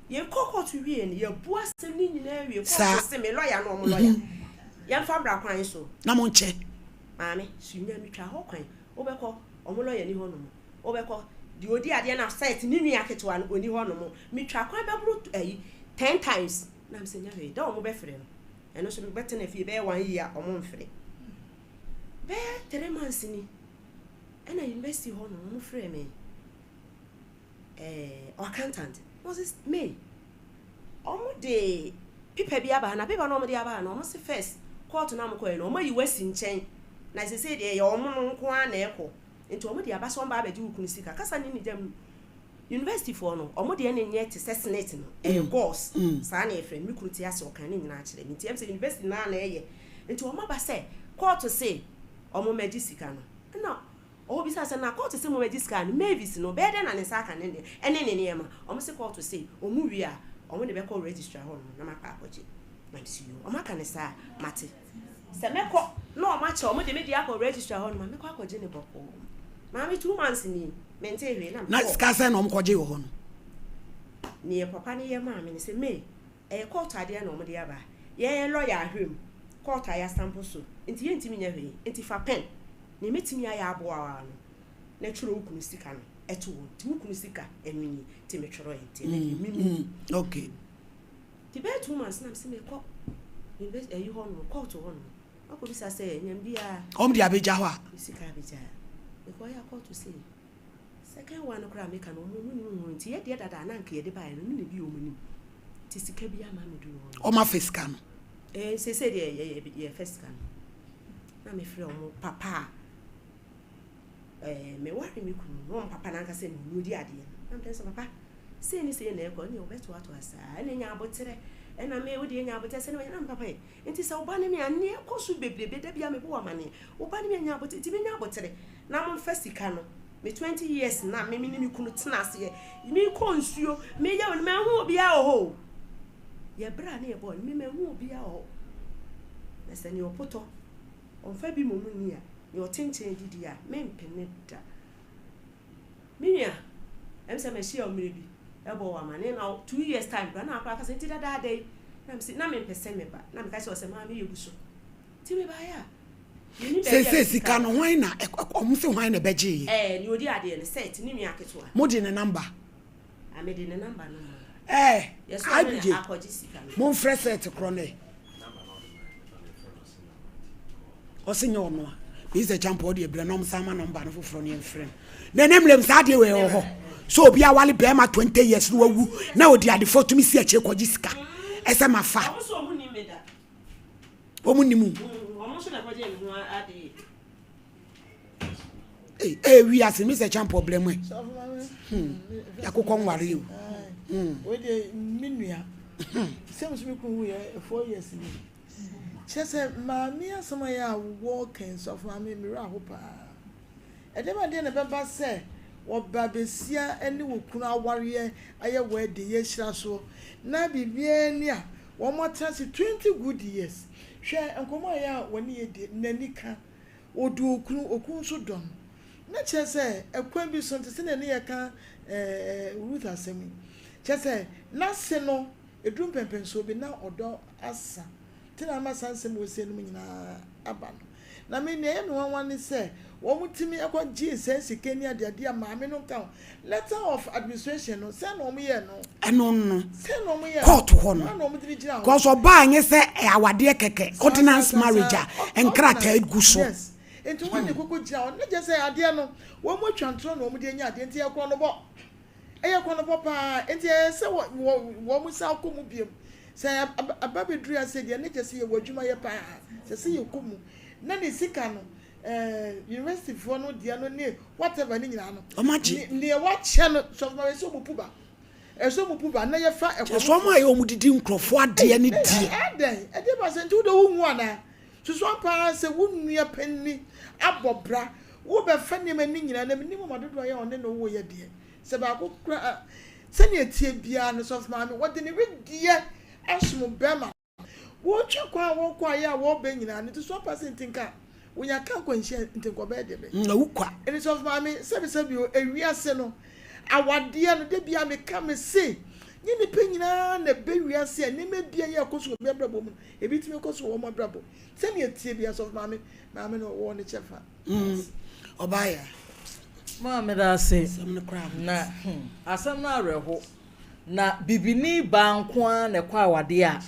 Speaker 7: Yɛkɔ court wie no, yɛbu asɛm no nyinaa wie.
Speaker 1: Saa.
Speaker 7: Court se me lawyer no wɔn lawyer. Yɛmfa mmra kwan so.
Speaker 1: Na monkyɛ.
Speaker 7: Maame, Sunya, metwa hɔ kwan. Wobɛkɔ, wɔn lawyer ni hɔnom. Wobɛkɔ, deɛ ɔdi adeɛ no asɛt, ne nua ketewa no, ɔni hɔnom. Metwa kwan bɛboro ayi, ten times. Na mesɛ nyɛ hwee, da wɔn bɛfrɛ no. Ɛno nso mebɛtena fie bɛyɛ one year a ɔmo mfrɛ. Bɛyɛ 3 months ni ɛna university hɔ nom ɔmo frɛ me ɛɛ accountant. Ɔse May ɔmo de paper bi aba ha na paper no ɔmo de aba ha no ɔmo se first court no a ɔmo kɔɛ no ɔmo ayi wo asi nkyɛn na sesei deɛ ɛyɛ ɔmo no nko ara na ɛkɔ nti ɔmo de aba sɛ ɔmo ba abɛgye wo kunu sika kasa ne ne dam University foɔ no ɔmo deɛ no nyɛ te sɛ senate no ɛyɛ gauze saa na yɛfrɛ no me kunu te ase ɔka ne nyinaa kyerɛ me nti ɛm sɛ university no ara na ɛyɛ nti ɔmo aba sɛ court se ɔmo mɛgye sika no ɛna ɔbisa sɛ na court se mo mɛgye sika no Mavis no bɛyɛ dɛn na ne nsa aka ne ɛne ne nneɛma ɔmo se court se ɔmo wie a ɔmo de bɛkɔ registrar hɔ nom na makɔ akɔgye na mesi yoo ɔmo aka ne saa mate Sɛ mɛkɔ na wɔn akyɛ wɔn de me deɛ akɔ registrar hɔ nom a, mɛkɔ akɔgye no bɔkɔɔ. Maame 2 months ni, mentee hwee na
Speaker 1: Na
Speaker 7: mekɔɔ.
Speaker 1: sika sɛn na wɔn kɔgye wɔ hɔ no?
Speaker 7: Neɛ papa no yɛ maa me ne sɛ, May, ɛyɛ court adeɛ na wɔn de aba. Yɛn lawyer ahwɛ mu, court a yɛasampo so, nti yɛntumi nyɛ hwee. Nti fa pen, neɛ mɛtumi ayɛ aboa wo ara no, na twerɛ wo kunu sika no to hɔ. Nti wo kunu sika, ɛno nie. Nti metwerɛeɛ, nti ɛnnɛ deɛ mennim.
Speaker 1: Okay.
Speaker 7: Nti bɛyɛ 2 months na mese mekɔ university ayi hɔ nom, court hɔ nom. Makɔ bisa sɛ nyam biara.
Speaker 1: Wɔn de abɛgya hɔ a.
Speaker 7: Me sika abɛgya. Mekɔ yɛ court sei. Second one no koraa meka no wɔn wɔn nim ho nti yɛ deɛ dada na nka yɛde baeɛ no no na ebi wɔn nim. Nti sika bi ama me duru hɔ.
Speaker 1: Wɔn afɛ sika no.
Speaker 7: Ɛɛ sese deɛ yɛ yɛ yɛ fɛ sika no. Na mefrɛ wɔn papa a ɛɛ meware me kunu na wɔn papa n'ankasa na ɔno di adeɛ no. Na mepɛ sɛ papa. Sei ne sei na ɛrekɔ, ɛnneɛ wobɛtoatoa saa, ɛnneɛ nya aboterɛ, ɛna me, wo deɛ nya aboterɛ, sɛdeɛ manya, na me papa yɛ, nti sɛ wo ba ne me a, nea ɛkɔ so bebrebe, da biara mebɔ wo amaneɛ, wo ba ne me a, nya aboterɛ, nti menya aboterɛ, na momfa sika no, me 20 years na me ne me kunu tena aseɛ, mekɔ nsuo, meyɛ wei no, manhu obiara wɔ hɔ o, yɛ berɛ a ne yɛbɔɔ no, me manhu obiara wɔ hɔ, na sɛ nea ɔpotɔ, ɔmfa bi mmom nni a, nea ɔte nkyɛn didi a, mempene da. Me nua, ɛm sɛ mahyia wo mmerɛ bi, ɛbɔ wo amaneɛ na 2 years time koraa na akora ka sɛ nti dadaada yi, na mese na mempɛ sɛ meba, na meka kyerɛ wo sɛ maame yɛ gu so, nti mebaeɛ a, yɛnni baabi a
Speaker 1: Seesei
Speaker 7: sika
Speaker 1: sika no
Speaker 7: no.
Speaker 1: hwan na ɔmo se hwan na ɛbɛgyeeɛ?
Speaker 7: Ɛɛ, nea ɔdi adeɛ no, Seth, ne nua ketewa.
Speaker 1: Mode ne number?
Speaker 7: Ah, mede ne number no ma wo.
Speaker 1: Ɛɛ,
Speaker 7: Yɛsɛ ɔno
Speaker 1: IBJ,
Speaker 7: na akɔgye sika no.
Speaker 1: momfrɛ Seth korɔ no ɛ. Ɔse nyɛ ɔno a. Mr. Champo ɔde abrɛ na ɔmsan ma number no foforɔ no yɛmfrɛ no. Na ɛnɛ mmerɛ mu saa adeɛ wei wɔ hɔ. Sɛ obi awale bɛrima 20 years na wawu na ɔdi adefoɔ tumi si akyire kɔgye sika. Ɛsɛ mafa.
Speaker 7: Ɔmo nso ɔmo nim me da.
Speaker 1: Wɔn nim wo.
Speaker 7: Ɔmo nso na ɛkɔgye me ho adeɛ.
Speaker 1: Ee, ee wiase Mr. Champo ɔbrɛ mu ɛ. Yakokɔ nware o.
Speaker 3: Wei deɛ me nua sɛ me so me kunu wuyɛ 4 years ni, kyerɛ sɛ maame asɛm a yɛ a wɔka yi, sɔfo maame, me werɛ aho paa. Ɛdeɛ ba deɛ na ɛbɛba sɛ wɔba besia ne wɔ kunu awareɛ ayɛ wedding, yɛahyira soɔ na biribiara ni a wɔn atena ase 20 good years. Hwɛ nkɔmɔ a yɛ a wɔne yɛ di n'ani ka ɔdɔ okunu, okunu nso dɔ no, na kyerɛ sɛ ɛkwan bi so nte sɛ ne yɛka Ruth asɛm yi, kyerɛ sɛ n'ase no ɛduru mpɛmpɛnsoɔ bi na ɔdɔ asa nti na ama saa nsɛm wɔ sie no mu nyinaa aba no. Na me nea ɛyɛ me nwanwa ne sɛ wɔn tumi ɛkɔ gyee sɛ sika ni adeade a maame no nka ho letter of administration no sɛ na wɔn yɛ no.
Speaker 1: Ɛno no.
Speaker 3: Sɛ na wɔn yɛ
Speaker 1: Court hɔ no.
Speaker 3: Wɔn na wɔn de gyina hɔ.
Speaker 1: Cause ɔbaa nyɛ sɛ awadeɛ kɛkɛ, ordinance marriage a nkrataa gu so.
Speaker 3: Yes, nti wɔn de koko gyina hɔ ne kyerɛ sɛ adeɛ no wɔn mu atwa ntorɔ na wɔn de anya adeɛ, nti ɛkorɔ no bɔ, ɛyɛ korɔ no bɔ paa. Nti ɛyɛ sɛ wɔ wɔ wɔn sa akɔ mu biem sɛ aba bɛduru ase deɛ ne kyerɛ sɛ yɛwɔ adwuma yɛ paa sɛ yɛkɔ mu na ne sika no, university foɔ no deɛ no ne whatever ne nyinaa no.
Speaker 1: Ɔmo agye.
Speaker 3: Nea wakyɛ no, sɔfo ma ɛsɛ ɔmo pu ba, ɛsɛ ɔmo pu ba na yɛfa ɛkɔ.
Speaker 1: Kyerɛ sɛ ɔmo a yɛ ɔmo didi nkurɔfoɔ adeɛ ne deɛ.
Speaker 3: Ɛdɛn ɛdeɛ ba sɛ nti wode wo hu anaa soso ampa sɛ wo nua panini abɔ bra wobɛfa nneɛma ne nyinaa na menim ɔma dodoɔ yɛ ɔne no woyɛ deɛ sɛ baako kora sɛnea tie biara no. Sɔfo maame, wɔde ne wedeɛ asom bɛrima, wɔtwa kwan a wɔkɔ ayɛ a wɔbɛ nyinaa no nti so ampa sɛ nti nka wonya ka nkwanhyia nti nkɔbɛyɛ deɛ bɛ
Speaker 1: Na wukwa.
Speaker 3: Ɛne sɔfo maame, sɛbisɛbi o, ewiase no awadeɛ no de bia meka me se nye nipa nyinaa na ɛbɛ wiase a nneɛma bia yɛ ɛkɔ so wɔ bi abrabɔ mu no ebi tumi kɔ so wɔ wɔn abrabɔ sɛnea tie bia. Sɔfo maame, maame no wɔwɔ ne kyɛfa.
Speaker 1: Ɔbaa yɛ.
Speaker 4: Maa meda ase.
Speaker 1: Asɛm no koraa.
Speaker 4: Na asɛm no awerɛho na bibini baa nko ara na ɛkɔ awadeɛ a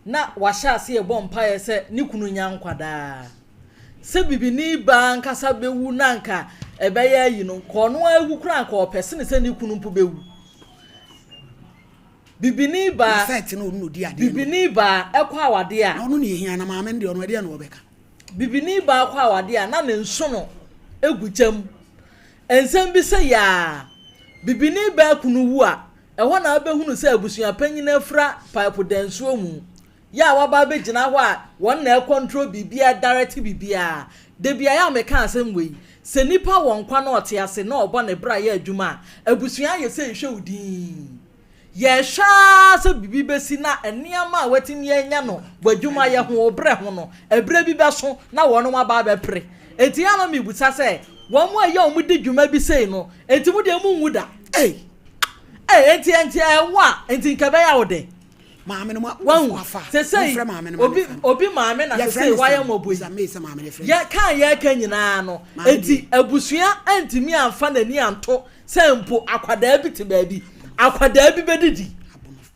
Speaker 4: na wahyɛ ase ɛbɔ mpaeɛ sɛ ne kunu nya nkwadaa sɛ bibini baa nkasa bɛwu na nka ɛbɛyɛ ayi no nka ɔno awu koraa nka ɔpɛ sene sɛ ne kunu mpo bɛwu. Bibini
Speaker 1: Na
Speaker 4: baa
Speaker 1: sɛɛte no ɔno na odi adeɛ no.
Speaker 4: Bibini baa ɛkɔ awadeɛ a
Speaker 1: Na ɔno na ehia na maame no deɛ ɔno ɛdeɛ na ɔbɛka.
Speaker 4: Bibini baa kɔ awadeɛ a na ne nsono egu gyam nsɛm bi sɛ yaa bibini baa kunu wu a ɛhɔ na abɛhunu sɛ abusua panyin afura pipe dansuo mu yɛ a waba abɛgyina hɔ a wɔn na ɛkɔntro biribiara, direct biribiara. Debi a yɛ a meka asɛm wɔ yi sɛ nipa wɔ nkwa na ɔte ase na ɔbɔ ne bra yɛ adwuma a, abusua ayɛ sɛ ehwɛ wo din, yɛhwɛ ara sɛ biribi bɛsi na nneɛma a watumi anya no w'adwuma yɛ ho ɔbrɛ ho no, ɛberɛ bi bɛso na wɔn aba abɛpere. Enti yɛn a mebusa sɛ wɔn a ɛyɛ wɔn di dwuma bi sei no, enti mo deɛ mo nwu da?
Speaker 1: Ei.
Speaker 4: Ee, enti ɛwɔ a enti nka ɛbɛyɛ wo de
Speaker 1: Maame no
Speaker 4: wahu
Speaker 1: afa.
Speaker 4: Sesei
Speaker 1: Mofrɛ maame no ma
Speaker 4: obi
Speaker 1: ne fa.
Speaker 4: Obi maame na
Speaker 1: Yɛfrɛ
Speaker 4: sesei
Speaker 1: ne
Speaker 4: wayɛ
Speaker 1: sɛn?
Speaker 4: mmɔbɔ yi.
Speaker 1: Bisa May sɛ maame no yɛfrɛ ne
Speaker 4: yɛ kan yɛka nyinaa no.
Speaker 1: Maame
Speaker 4: enti abusua antumi amfa n'ani anto sɛ mpo akwadaa bi te baabi, akwadaa bi bɛdidi.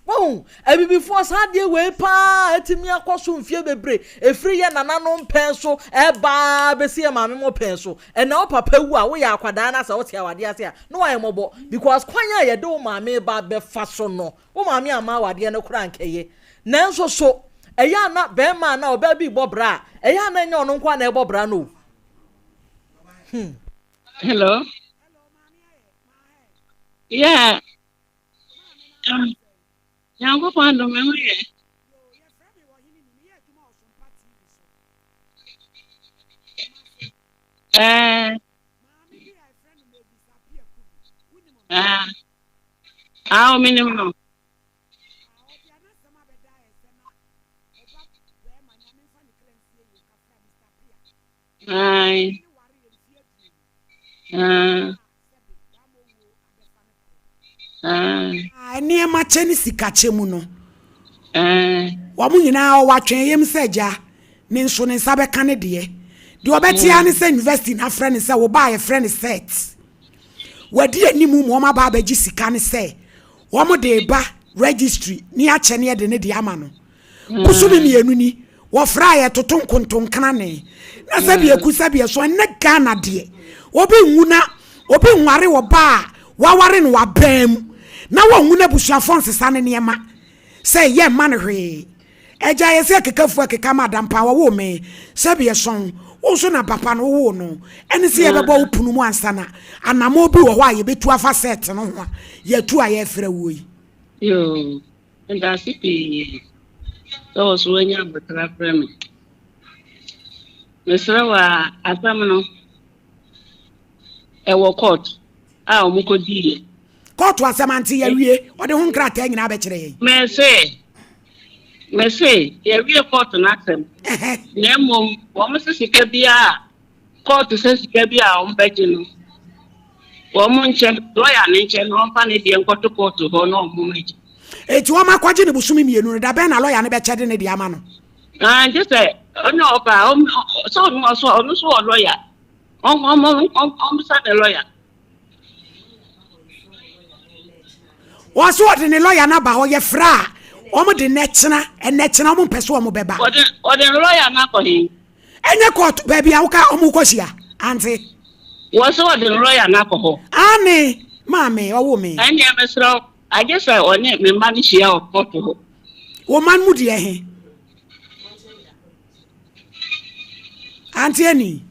Speaker 4: Wahu abibifoɔ saa adeɛ wei paa atumi akɔ so mfie bebree ɛfiri yɛ nananom pɛn so ɛbaa bɛsi yɛ maame mo pɛn so. Ɛna wo papa wu a woyɛ akwadaa no asɛ wote awadeɛ ase a na wayɛ mmɔbɔ because kwan a yɛde wo maame ba bɛfa so no, wo maame ama awadeɛ no koraa nkɛyɛ. Nanso so ɛyɛ ana bɛrima ana ɔbaa bi bɔ bra a ɛyɛ ana ɛnyɛ ɔno nko a na ɛbɔ bra no o.
Speaker 8: Hello. Yeah. Nyankopɔn adom me ho yɛ.
Speaker 1: Yoo, yɛfrɛ me Ɔhene ni, meyɛ adwuma wɔ Sompa TV so. Kumasi.
Speaker 8: Ɛɛ.
Speaker 1: Maame bi a yɛfrɛ no Mavis Appiah Kubi, wonim no?
Speaker 8: Ah, ah, menim no.
Speaker 1: Ah, ɔde anasɛm abɛda yɛ sɛ na ɔba bɛrima, Nyame mfa ne kra nsie yie, Kafra, Mister Appiah.
Speaker 8: Ae.
Speaker 1: Ɔne ne ware yɛ mfeɛ aduonu.
Speaker 8: Ah.
Speaker 1: Na sɛbe, wama owuo abɛfa no korɔ.
Speaker 8: Ah.
Speaker 1: Nneɛma kyɛ ne sika kyɛ mu no,
Speaker 8: Ah.
Speaker 1: wɔn nyinaa ɔwɔ atwɛnyɛm sɛ agya ne nso ne nsa bɛka ne deɛ. Deɛ ɔbɛte ara ne sɛ university no afrɛ no sɛ wo ba a yɛfrɛ no Seth. Wadi anim ma wɔn aba abɛgye sika no sɛ wɔn de reba registry ne akyɛ ne yɛde ne deɛ ama no. Bosome mmienu ni, wɔfrɛ a yɛtoto nkontonkrane. Na sɛbi eku sɛbi ɛso, ɛnnɛ Ghana deɛ, obi nwu na obi nware ɔbaa a waware no wabɛn mu na wɔnwu n'abusuafoɔ nsesa ne nneɛma sɛ yɛmma no hwee. Agya yɛ sɛ ɛkeka fu ɛkeka ma Adampaa wɔwoo me sɛbi ɛsɔn wo nso na papa no wowoo no ɛne sɛ yɛbɛbɔ wo pono mu ansa na anamɔn bi wɔ hɔ a yɛbɛtu afa set no ho a yɛatu a yɛrefrɛ woɔ yi.
Speaker 8: Yoo, medase pii sɛ wo so wanya aboterɛ afrɛ me. Mesrɛ wo a, asɛm no ɛwɔ court a wɔn kɔ diiɛ.
Speaker 1: Kɔɔto asɛm ante yɛawie ɔde ho nkrataa nyinaa bɛkyerɛ yɛn.
Speaker 8: Mese, mese yɛawie kɔɔto no asɛm na mmom wɔn se sika biara a kɔɔto sɛ sika bi a wɔn bɛgye no wɔn nkyɛn lɔya ne nkyɛn na wɔmfa ne deɛ nkɔto kɔɔto hɔ na wɔn mmɛgye.
Speaker 1: Eti wɔn akɔgye ne bosome mmienu no da bɛn na lɔya no bɛkyɛ de ne deɛ ama no?
Speaker 8: Ah, gye sɛ ɔne ɔba sɛ ɔno ɔso ɔno nso wɔ lɔya wɔn wɔn wɔn wɔn sa ne lɔya.
Speaker 1: Wɔn so ɔde ne lɔya no aba hɔ yɛfrɛ a wɔn de nɛkyena ɛnɛkyena wɔn mpɛ so wɔn bɛba.
Speaker 8: Ɔde ɔde ne lɔya no akɔ he?
Speaker 1: Ɛnyɛ kɔɔto baabi a woka wɔn kɔ hyia ante.
Speaker 8: Wɔ so ɔde ne lɔya no akɔ hɔ.
Speaker 1: Aane maame ɔwo me.
Speaker 8: Ɛnneɛ mesrɛ wo agye sɛ ɔne me mma no hyia wɔ kɔɔto hɔ.
Speaker 1: Wo mma no mu deɛ he? Ante ani.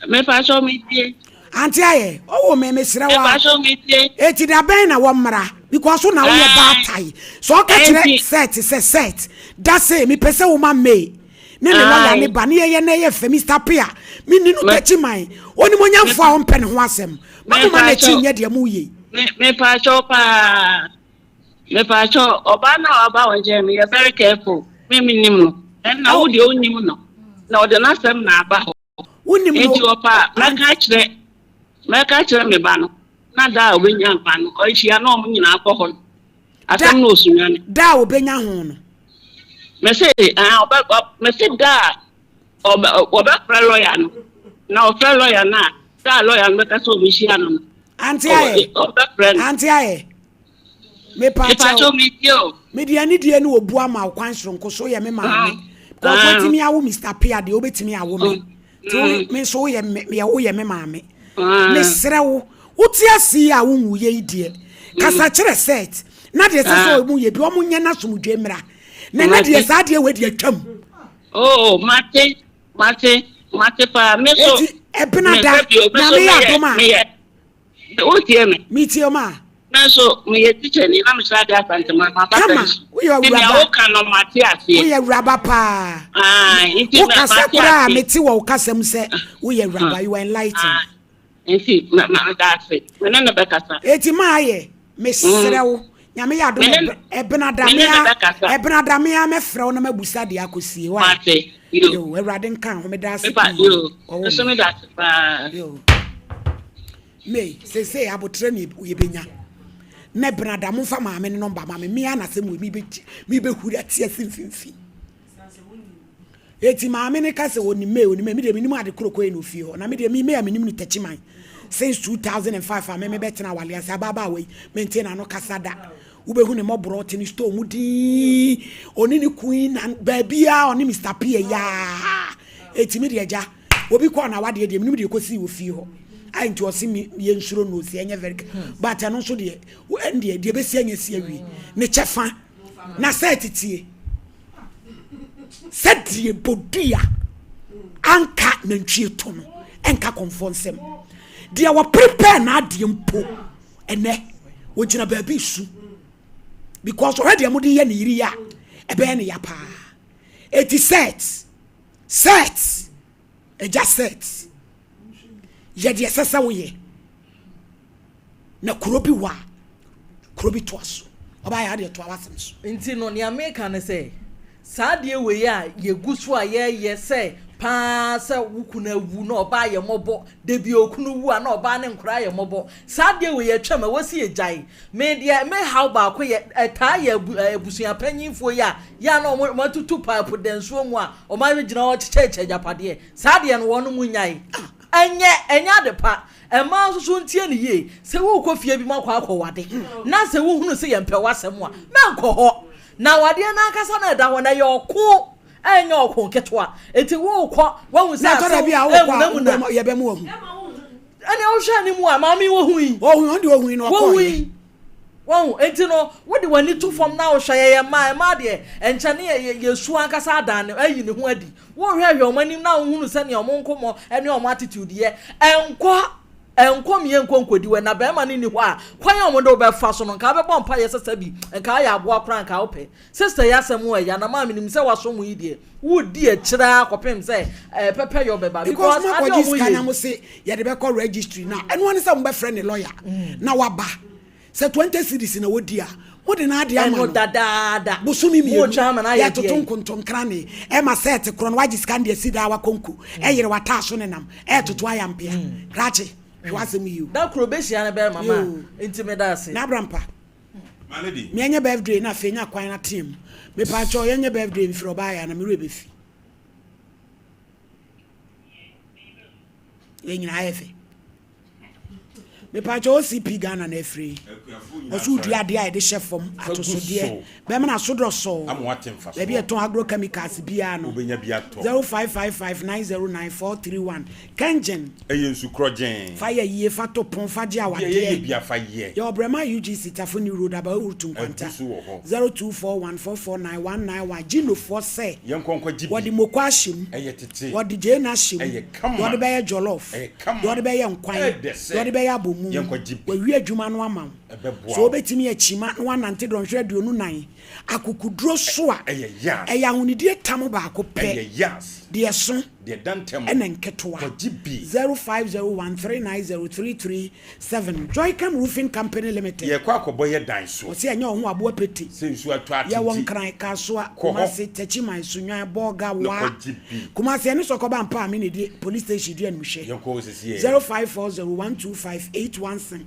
Speaker 8: Mepakyɛw metie.
Speaker 1: Ante ayɛ ɔwɔ me mesrɛ wa.
Speaker 8: Mepakyɛw metie.
Speaker 1: Eti da bɛn na wɔmmra because wo na woyɛ baatae. Sɛ ɔka kyerɛ set sɛ set da se mepɛ sɛ woma May ne ne lɔya ne ba ne yɛyɛ na ɛyɛ fɛ Mr. Pia menni no takyi man onimonyamfo a ɔmpɛ ne ho asɛm ma moma n'akyi nyɛ deɛ moyɛ yi.
Speaker 8: Mepakyɛw paa mepakyɛw ɔbaa no a waba wo nkyɛn no yɛ very careful me menim no ɛnna wo deɛ wonim no na ɔde n'asɛm na aba hɔ.
Speaker 1: Wonim no.
Speaker 8: Enti ɔpɛ a, mɛka akyerɛ, mɛka akyerɛ me ba no, na da a ɔbɛnya nkwa no, ɔahyia na wɔn nyinaa kɔ hɔ no, asɛm no ɔsunyane.
Speaker 1: Da a ɔbɛnya ho no.
Speaker 8: Mese, ah, ɔbɛ, ɔ, mese da a ɔbɛ, ɔbɛfrɛ lɔya no, na ɔfrɛ lɔya no a, da a lɔya no bɛka sɛ ɔbɛhyia no no,
Speaker 1: Ante ayɛ.
Speaker 8: ɔbɛfrɛ no.
Speaker 1: Ante ayɛ. Mepa
Speaker 8: kyɛw. Metie o.
Speaker 1: Mede anidie ne obu ama wo kwan soronko so woyɛ me maame. Because wotumi awo Mister Pia deɛ wobɛtumi awo me. Nti wo me nso woyɛ me woyɛ me maame. Mesrɛ wo wote ase yi a wonwuiɛ yi deɛ kasa kyerɛ set na deɛ ɛsɛ sɛ ɔmo yɛ bi ɔmo nyɛ na asomdwoe mmra. Na ɛnɛ deɛ saa adeɛ wei deɛ atwam.
Speaker 8: Oh mate mate mate paa me so.
Speaker 1: Eti ɛbena da nyame yɛ adom a.
Speaker 8: Wotie me?
Speaker 1: Metie wo ma.
Speaker 8: Me nso, meyɛ tikyani na mehyɛ ade Asantema, maba
Speaker 1: Kama,
Speaker 8: sɛn?
Speaker 1: woyɛ
Speaker 8: Nti nea
Speaker 1: awuraba.
Speaker 8: woka no mate aseɛ.
Speaker 1: Woyɛ awuraba paa.
Speaker 8: Ae, nti
Speaker 1: Wo
Speaker 8: ma-
Speaker 1: kasa
Speaker 8: mate
Speaker 1: koraa a
Speaker 8: aseɛ.
Speaker 1: mete wɔ wo kasa mu sɛ woyɛ awuraba, you are enlightened.
Speaker 8: Ae, nti ma- ma- meda ase. Me ne no bɛkasa.
Speaker 1: Eti maa yɛ, mesrɛ wo, Nyame yɛ adom
Speaker 8: Me ne-
Speaker 1: ɛb- ɛbena da
Speaker 8: me ne
Speaker 1: me
Speaker 8: no
Speaker 1: a,
Speaker 8: bɛkasa.
Speaker 1: ɛbena da me a mɛfrɛ wo na mabusa deɛ akɔsie. Why?
Speaker 8: Mate. Yo.
Speaker 1: Yo, Awurade nka ho, meda ase
Speaker 8: Mepa,
Speaker 1: pii.
Speaker 8: yo.
Speaker 1: Ɔwɔ
Speaker 8: Nso
Speaker 1: me.
Speaker 8: meda ase paa.
Speaker 1: Yo. May, seesei aboterɛ ne yɛbɛnya. Na benada momfa maame no nɔmba ma me, me ara na asɛm wei mebɛhuri ate ase mfimfini. Eti maame no ka sɛ ɔnim May, ɔnim May, me deɛ menim ade korɔ kɔɛ na ofie hɔ. Na me deɛ me May a menim no Takyiman since 2005 a me mebɛtena awale ase ababaawa yi mente n'ano kasa da. Wobɛhu ne mmɔborɔ ɔte ne store mu dinn, ɔne ne kun yi na baabiara ɔne Mister P yaa. Eti me deɛ agya Obi kɔɔ n'awadeɛ deɛ menim deɛ ɛkɔsii wɔ fie hɔ a nti ɔse me yɛnsuro no ɔsi ɛnyɛ very but ɛno nso deɛ ɛn deɛ deɛ ɛbɛsi anya si awie ne kyɛfa na sɛ ɛtetie sɛdeɛ bodua anka nantwie to no ɛnka kɔmfoɔ nsɛm deɛ wɔprepare n'adeɛ mpo ɛnɛ wɔgyina baabi su. Because ɔhwɛ deɛ mode yɛ ne yere yi a, ɛbɛyɛ ne ya paa. Eti set, set, agya set, yɛ deɛ ɛsɛ sɛ woyɛ. Na kuro bi wɔ a, kuro bi toa so. Ɔbaa yɛ adeɛ toa w'asɛm so.
Speaker 4: Nti no nea meka ne sɛ, saa adeɛ wei a yɛgu so a yɛyɛ sɛ paa sɛ wo kunu awu na ɔbaa yɛ mmɔbɔ, da bi okunu wu a na ɔbaa ne nkoraa yɛ mmɔbɔ, saa adeɛ wei atwam, ɛwɔ sɛ yɛgyae. Me deɛ me haw baako yɛ, ɛtaa yɛ abu, abusua panyinfoɔ yi a yɛ a na wɔn wɔatutu pipe da nsuo mu a wɔn abɛgyina hɔ kyekyɛkyɛ agyapadeɛ. Saa adeɛ no wɔn mo nyae. Ɛnyɛ, ɛnyɛ ade pa. Mmaa nso so ntie no yie. Sɛ worekɔ fie bi mu akɔ akɔwade na sɛ wohunu sɛ yɛmpɛ w'asɛm a, mɛnkɔ hɔ. Na awadeɛ no ankasa na ɛda hɔ no, ɛyɛ ɔko a ɛnyɛ ɔko ketewa. Enti worekɔ, woahu sɛ
Speaker 1: Na ɛtɔ da
Speaker 4: asew
Speaker 1: bi a wokɔ a
Speaker 4: remunamuna.
Speaker 1: wobɛma yɛbɛma wahu.
Speaker 4: Ɛnea wohwɛ anim a, maame yi wohui.
Speaker 1: Ɔhui, ɔno deɛ ɔhui na ɔkɔeɛ.
Speaker 4: Wohui. Wahu? Enti no, wode w'ani to fam na wohwɛ, yɛyɛ mmaa, mmaa deɛ, ɛnkyɛ ne yɛ, yɛ, yɛ su ankasa adan ne, ayi ne ho adi. Wohwɛhwɛ wɔn anim na wohunu sɛnea wɔn nkɔmmɔ ne wɔn attitude yɛ. Ɛnkɔ, ɛnkɔ mmea nkɔ nkɔdi wɔ, na barima no nni hɔ a, kwan a wɔde wo bɛfa so no, nka wobɛbɔ mpaeɛ sɛ sɛbi, nka ayɛ aboa koraa nka wopɛ. Sister yi asɛm wɔ ɛya, na maa menim sɛ w'aso mu yi deɛ, woredi akyire ara kɔpem sɛ ɛɛ pɛpɛyɔ bɛba.
Speaker 1: Because
Speaker 4: Because
Speaker 1: mo
Speaker 4: adeɛ a
Speaker 1: akɔgye
Speaker 4: wɔyɛ
Speaker 1: sika na
Speaker 4: yi.
Speaker 1: mo se yɛde bɛkɔ registry na ɛno ara ne sɛ mobɛfrɛ ne lawyer na waba. Sɛ 20 cedis na wodi a, mode n'ade ama
Speaker 4: Ɛno
Speaker 1: no.
Speaker 4: dadaada.
Speaker 1: Bosome mmienu,
Speaker 4: Moretwa ama no ayɛ
Speaker 1: yɛtoto
Speaker 4: deɛn?
Speaker 1: nkontonkrane, ɛma sɛɛte korɔ no, wagye sika no de asi daa wakonko, ɛyere w'ataaso nenam, ɛretoto ayampea. Krakye, hwɛ w'asɛm yie o.
Speaker 4: Da koro bɛhyia no bɛrima ma
Speaker 1: Yoo.
Speaker 4: nti meda ase.
Speaker 1: N'abrampa.
Speaker 2: My lady.
Speaker 1: Me ɛnyɛ birthday na afei nya kwan atea mu. Mepaakyɛw yɛnyɛ birthday mfiri ɔbaa yɛ ana me werɛ bɛfi. Yɛn nyinaa ayɛ fɛ. Mepaakyɛw OCP Ghana na afiri yi. Ɔso wodua adeɛ a yɛde hyɛ fam atosodeɛ. Bɛma no asodɔ sɔɔ. Baabi a yɛtɔn agrochemicals biara no. 0555909431. Kɛngyen.
Speaker 2: Ɛyɛ nsu korɔgyenn.
Speaker 1: Fa yɛ yie, fa to pon, fa gye
Speaker 2: Deɛ
Speaker 1: awadeɛ.
Speaker 2: yɛyɛ bia fa yɛ.
Speaker 1: Yɛwɔ Brɛma UGC, Tafo New Road, Abawu Rutu Nkwanta.
Speaker 2: Abu so wɔ hɔ.
Speaker 1: 0241449191 Ginofoɔ sɛ.
Speaker 2: Yɛnkɔ nkɔgye bi.
Speaker 1: Wɔde moko ahyɛ mu.
Speaker 2: Ɛyɛ tete.
Speaker 1: Wɔde gyeene ahyɛ mu.
Speaker 2: Ɛyɛ kama.
Speaker 1: Deɛ wɔde bɛyɛ jollof.
Speaker 2: Ɛyɛ kama.
Speaker 1: Deɛ wɔde bɛyɛ nkwan.
Speaker 2: Ɛyɛ dɛ sɛ.
Speaker 1: Deɛ wɔde bɛyɛ abomu.
Speaker 2: Yɛnkɔgye bi.
Speaker 1: Wɔawie adwuma no ama wo.
Speaker 2: Ɛbɛboa
Speaker 1: Sɛ
Speaker 2: wo.
Speaker 1: wobɛtumi akyima na woanante dɔnhwere 24 akokoduro so a,
Speaker 2: Ɛyɛ yas.
Speaker 1: ɛyɛ ahonidie tam baako pɛ.
Speaker 2: Ɛyɛ yas.
Speaker 1: Deɛ ɛso
Speaker 2: Deɛ ɛda ntɛm.
Speaker 1: ɛna nketewa.
Speaker 2: Kɔgye bi.
Speaker 1: 0501390337 Joycam Roofing Company Limited.
Speaker 2: Yɛrekɔ akɔbɔ yɛ dan so.
Speaker 1: Ɔse ɛnyɛ ɔho aboa pete.
Speaker 2: Sɛ nsuo atɔ ate
Speaker 1: Yɛwɔ
Speaker 2: nti.
Speaker 1: Nkran, Kasoa,
Speaker 2: Kɔ hɔ.
Speaker 1: Kumasi, Techiman, Sunyani, Bolga,
Speaker 2: Na
Speaker 1: Wa.
Speaker 2: kɔgye bi.
Speaker 1: Kumasi ɛne Sɔkɔba Mpaame na ɛdi police station di animhwɛ.
Speaker 2: Yɛnkɔ hɔ sesie.
Speaker 1: 0540125816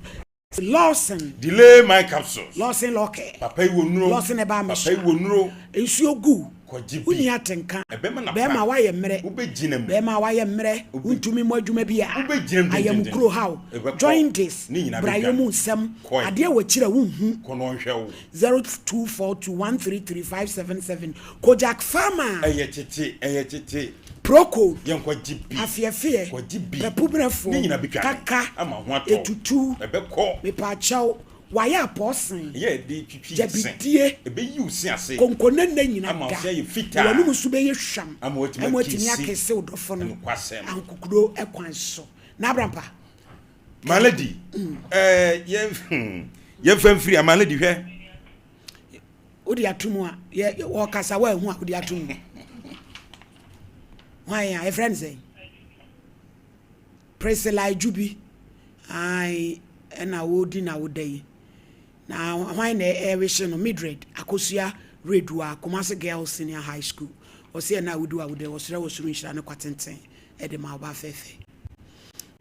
Speaker 1: Lawson.
Speaker 2: Delay my capsules.
Speaker 1: Lawson Lɔkɛ.
Speaker 2: Papa yi wɔ nnuro.
Speaker 1: Lawson ɛbaa me
Speaker 2: Papa
Speaker 1: so
Speaker 2: yi wɔ nnuro.
Speaker 1: Nsuo gu.
Speaker 2: Kɔgye bi.
Speaker 1: Wonni atenka.
Speaker 2: Ɛbɛma na pa.
Speaker 1: Bɛrima wayɛ mmerɛ.
Speaker 2: Wobɛgyina mu.
Speaker 1: Bɛrima wayɛ mmerɛ. Wontumi mmɔ adwuma bi a.
Speaker 2: Wobɛgyina mu dendenden.
Speaker 1: Ayamkuro haw.
Speaker 2: Ɛbɛkɔ.
Speaker 1: Jaundice.
Speaker 2: Ne nyinaa
Speaker 1: Brayɛ
Speaker 2: bɛdwane.
Speaker 1: mu nsɛm.
Speaker 2: Kɔe.
Speaker 1: Adeɛ wɔ akyiri a wonhu.
Speaker 2: Kɔ na ɔnhwɛ wo.
Speaker 1: 0242133577 Kojak Pharma.
Speaker 2: Ɛyɛ tete, ɛyɛ tete.
Speaker 1: Procold,
Speaker 2: Yɛnkɔgye bi.
Speaker 1: afeɛfeɛ,
Speaker 2: Kɔgye bi.
Speaker 1: pɛpoberɛfoɔ,
Speaker 2: Ne nyinaa bɛtwa ne.
Speaker 1: kaka,
Speaker 2: Ama ho atɔ wo.
Speaker 1: etutu,
Speaker 2: Ɛbɛkɔ.
Speaker 1: mepaakyɛw, wayɛ apɔɔsen,
Speaker 2: Ɛyɛ a ɛde twitwi se.
Speaker 1: gyabidie,
Speaker 2: Ɛbɛyi wo se ase.
Speaker 1: konkonene nyina
Speaker 2: Ama wo
Speaker 1: da,
Speaker 2: se ayɛ
Speaker 1: na
Speaker 2: fitaa.
Speaker 1: w'anum nso bɛyɛ hwam,
Speaker 2: Ama woatumi
Speaker 1: ama woatumi
Speaker 2: akisi.
Speaker 1: akese wo dɔfo no
Speaker 2: Nokwasɛm.
Speaker 1: ahokokodo kwan so. N'abrampa.
Speaker 2: My lady, ɛɛ yɛn yɛnfa mfiri a, my lady hwɛ.
Speaker 1: Wode ato mu a, yɛ wɔkasa woanhu a wode ato mu. Hwan a yɛfrɛ no sɛn? Priscilla Adwubi. Ae, ɛna wɔredi na woda yi. Na hwan na ɛrehye no? Mildred Akosua Redua, Kumasi Girls Senior High School. Ɔsɛ ɛna a wodi a woda yi, wɔsrɛ wɔ soro nhyira ne kwatenten de ma ɔbaa fɛfɛ.